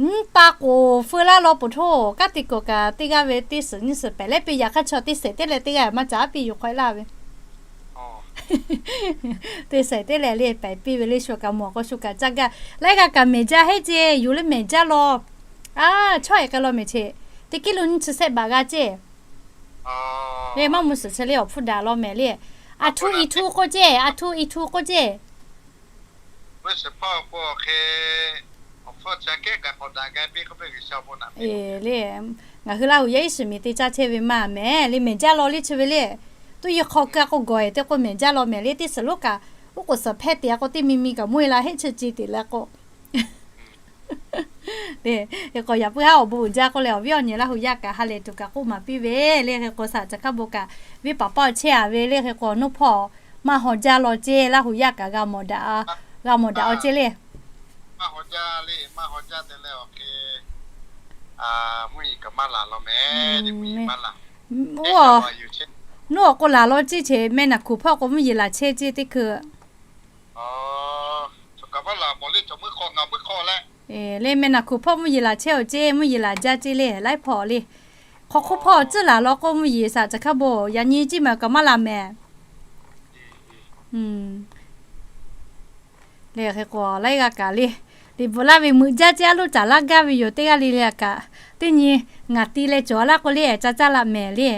Mvuhˇ ta k'oˍ feu laˇ law poˬ htoˇ, kanˉ te kuiˬ kaꞈ teˇ g'aˇ ve teˇ suhˍ nyiˇ suhˍ pehˍ leh piˇ yaꞈ hk'aˇ chaw teˇ sehˍ teˇ leh teˇ g'aˇ maˇ caˉ piˇ yuˬ hk'awꞈ e laˇ ve. Teˇ sehˍ teˇ leh le pehˍ piˇ ve le, shu kaꞈ mawˬ k'o shu kaꞈ caˇ gaˇ. Laiˉ g'aˇ kaꞈ mehˍ jaˇ heˆ ce, yuˬ le mehˍ jaˇ law. A, chawˇ e k'ai law mehˍ che. Teˇ kiˉ lo nyiˇ chi sehˆ baˬ g'a ce. Le maˇ mawˬ suhˍ chi le awˬ hpfuhˇ daꞈ law mehˍ le. A htuˇ i htuˇ k'oˆ ce, a htuˇ i htuˇ k'oˆ ce. Le, ngaˬ hui Laˇ huˍ yaˇ iˉ shiˍ miˬ te caˇ chehˇ ve maˇ mehˍ le, mehˍ jaˇ law le chi ve le. Tuˇ yeˇ hk'aw keu a k'o gawˬ e te k'o mehˍ jaˇ law mehˍ le, teˇ suhˍ lonˉ kaꞈ oˉ k'oˍ suhˍ hpehˇ te a k'o teˇ mi mi kaꞈ mvuhˇ e la heˆ chi ce te leh k'o. Le, hk'e k'o yaꞈ puiˉ haˉ awˬ bon uiˍ jaˇ k'oˆ leh awˬ viˉ awˬ nyi Laˇ huˍ yaˇ kaꞈ ha lehˬ tuˬ kaꞈ k'oˆ maˍ piˇ ve le. Hk'e k'o shaˍ caˬ hkaˉ bon kaꞈ venˇ paˍ paˇ awˬ chehˇ a ve le. Hk'e k'o nawˉ hpawˇ maˇ haw jaˇ law ce, Laˇ huˍ yaˇ kaꞈ g'a mawˬ daꞈ a ce le. Nawˉ awˬ k'o laˬ law ce che, meh naˬ hkuˍ hpawˇ k'o mvuhˇ yeˬ laˬ chehˇ ce teˇ hkui. Le meh naˬ hkuˍ hpawˇ mvuhˇ yeˬ laˬ chehˇ awˬ ce, mvuhˇ yeˬ laˬ jaˇ ce le, laiˉ hpawˇ le. Hk'aw hk'oˆ hpawˇ tcuhˉ laˬ law k'o mvuhˇ yeˬ shaˍ caˬ hkaˉ bon yaꞈ nyi ciˇ mehˍ kaꞈ maˇ laˬ mehˍ. Le hk'e k'o laiˉ g'aˇ kaꞈ le, liꞈ bvuhꞈ laˇ ve meuꞈ jaˇ ce a loˉ caˍ laˇ gaˇ ve yoˬ teˇ g'aˇ le le kaꞈ. Teˇ nyi ngaˬ ti leh cawˬ laˇ k'o le, ca caˇ laˆ mehˍ le.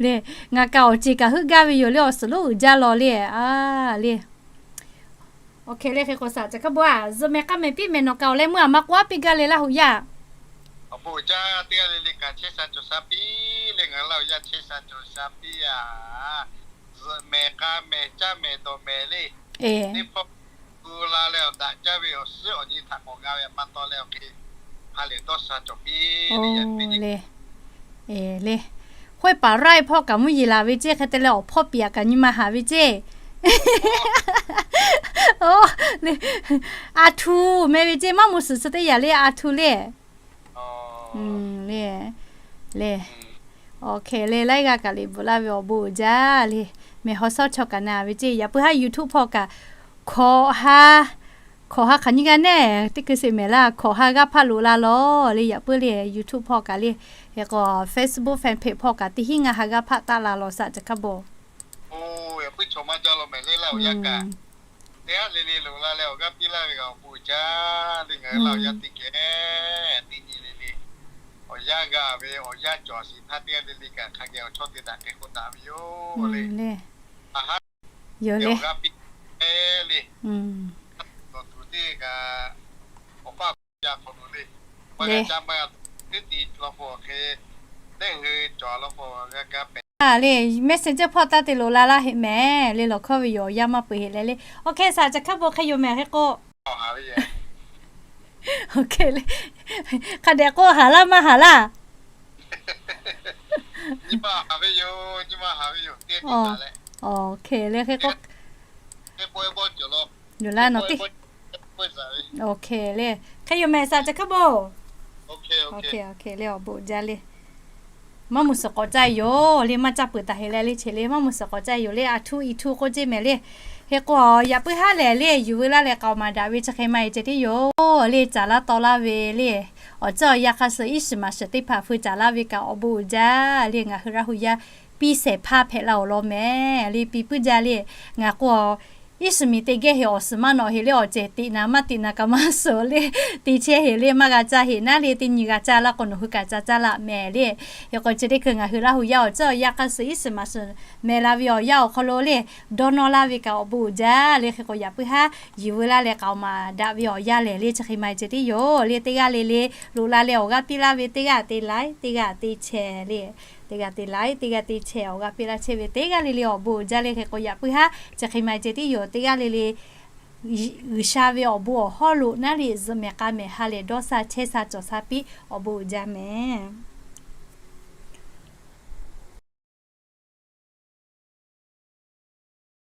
Le, ngaˬ kaꞈ awˬ ceˬ kaꞈ heuˆ gaˇ ve yoˬ le, awˬ suhˍ lonˉ uiˍ jaˇ law le. A, le. Oˇ hk'e le hk'e k'o shaˍ caˬ hkaˉ bon a zuhꞈ mehˍ k'aˇ mehˍ piˇ mehˍ nawˬ kaꞈ awˬ leh meuˇ a maˇ k'oˆ a piˇ gaˇ le Laˇ huˍ yaˇ. Awˬ bon uiˍ jaˇ teˇ g'aˇ le le kaꞈ chehˇ sha cawˬ sha piˇ le, ngaˬ hui Laˇ huˍ yaˇ chehˇ sha cawˬ sha piˇ a. Zuhꞈ mehˍ k'aˇ mehˍ caˇ mehˍ dawˬ mehˍ le. Teˇ hpawˇ gu la leh awˬ daꞈ jaˇ ve awˬ suhˉ awˬ nyi htaꞈ k'awꞈ g'a ve a pa taw leh awˬ hk'e ha lehˬ dawˇ sha cawˬ piˇ le. Le, Hoˆ paˍ raiˇ hpawˇ kaꞈ mvuhˇ yeˬ laˬ ve ceˇ, hk'e te leh awˬ hpawˇ piˍ a kaꞈ nyi ma haꞈ ve ceˇ. A htuˇ meh ve ceˇ, maˇ mawˬ suhˍ suhˍ teˇ yanˇ le a htuˇ le. Le, le, oˇ hk'e le laiˉ g'aˇ kaꞈ liꞈ bvuhꞈ laˇ ve awˬ bon uiˍ jaˇ le. Mehˬ haw shawˉ chaw kaꞈ na ve ceˇ, yaꞈ puiˉ haˉ YouTube hpawˇ kaꞈ hkawꞈ ha, hkawꞈ ha hk'aˬ nyi g'a neˇ teˇ hkui sheˍ mehˍ laˇ, hkawꞈ ha g'aˇ hpaˆ loꞈ la law le. Yaꞈ puiˉ le YouTube hpawˇ kaꞈ le, hk'e k'o Facebook fan page hpawˇ kaꞈ teˇ hinˉ ngaˇ ha g'aˇ hpaˆ taˆ la law shaˍ caˬ hkaˉ bon. Yaꞈ puiˉ chaw maˇ jaˇ law mehˍ le Laˇ huˍ yaˇ kaꞈ. Teˇ g'aˇ le le loꞈ la leh awˬ g'aˇ piˇ laˇ ve kaꞈ awˬ bon uiˍ jaˇ le, ngaˬ hui Laˇ huˍ yaˇ teˇ geh teˇ nyi le le awˬ yanˇ g'a ve awˬ yanˇ cawˬ shiˍ htaˇ teˇ g'aˇ le le kaꞈ hk'a geh awˬ chawˇ te daꞈ hk'e k'oˆ daꞈ ve yoˬ le. A ha, awˬ g'aˇ piˇ le, awˬ tuˬ teˇ kaꞈ awˬ paˇ awˬ ya hk'awꞈ loˬ le. Maˇ g'a caˇ maˇ g'a teˇ ti law k'o hk'e, teˇ hui cawˬ law k'o g'a ga pehˍ le. Messenger hpawˇ taˇ te loꞈ la laˇ heˆ mehˍ le, lawˬ hkawˇ ve yoˬ, awˬ yanˇ maˇ peuˬ heˆ leh le. Oˇ hk'e shaˍ caˬ hkaˉ bon hk'e yoˬ mehˍ hk'e k'o. Oˇ hk'e le, hk'a dehꞈ k'oˆ haˍ laˇ maˇ haˍ laˇ. Oˇ hk'e le hk'e k'o, yoˬ laˇ nawˬ teˇ. Oˇ hk'e le, hk'e yoˬ mehˍ shaˍ caˬ hkaˉ bon. Oˇ hk'e le awˬ bon jaˇ le. Maˇ mawˬ suhˍ k'awꞈ caˇ yoˬ le, maˇ caˇ peuˬ taˍ heˆ leh le che le, maˇ mawˬ suhˍ k'awꞈ caˇ yoˬ le, a htuˇ i htuˇ k'oˆ ceˇ mehˍ le. Hk'e k'o yaꞈ puiˉ haˉ lehˬ le, yuˬ veu laˇ leh k'aoˍ maˍ daꞈ ve chi hk'e maˇ heˆ ceh tiˉ yoˬ le, caˍ laˇ taw laˇ ve le. Awˬ ceuˬ awˬ yanˇ hk'a suh iˉ shiˍ maˍ shiˍ teˇ hpaˍ feu caˍ laˇ ve kaꞈ awˬ bon uiˍ jaˇ le, ngaˬ hui Laˇ huˍ yaˇ piˇ shehˍ hpaˇ hpehꞈ la awˬ lawn mehˍ le, piˇ puiˉ jaˇ le. Ngaˬ k'o Iˉ shiˍ miˬ te geh heˍ awˬ suhˍ maˇ nawꞈ heˍ le, awˬ cehˬ teꞈ naˍ maˇ teꞈ naˍ kaꞈ maˇ suhˍ le, te chehˇ heˍ le, maˇ g'a caˇ heˍ naˉ le, teˇ nyi g'a caˇ laˇ k'o nawˬ hui kaꞈ ca caˇ laˇ mehˍ le. Hk'e k'o chi teˇ hkui ngaˬ hui Laˇ huˍ yaˇ awˬ ceuˬ awˬ yanˇ hk'a suh iˉ shiˍ maˍ shiˍ mehˍ la ve awˬ yanˇ awˬ hk'aw lo le, dawˇ nawˇ laˇ ve kaꞈ awˬ bon uiˍ jaˇ le. Hk'e k'o yaꞈ puiˉ haˉ yuˬ veu laˇ leh k'aoˍ maˍ daꞈ ve awˬ yanˇ lehˬ le, chi hk'e ma ceh tiˉ yoˬ le. Teˇ g'aˇ le le loꞈ la leh awˬ g'aˇ piˇ laˇ ve teˇ g'aˇ te laiˉ, teˇ g'aˇ te chehˇ le. Teˇ g'aˇ te laiˉ, teˇ g'aˇ te chehˇ awˬ g'aˇ piˇ laˇ chehˇ ve teˇ g'aˇ le le awˬ bon uiˍ jaˇ le. Hk'e k'o yaꞈ puiˉ haˉ chi hk'e ma ceh tiˉ yoˬ. Teˇ g'aˇ le le G'uiˬsha ve awˬ bon awˬ hawˉ lo naˉ le zuhꞈ mehˍ k'a mehˍ ha lehˬ dawˇ sha chehˇ sha cawˬ sha piˇ awˬ bon uiˍ jaˇ mehˍ.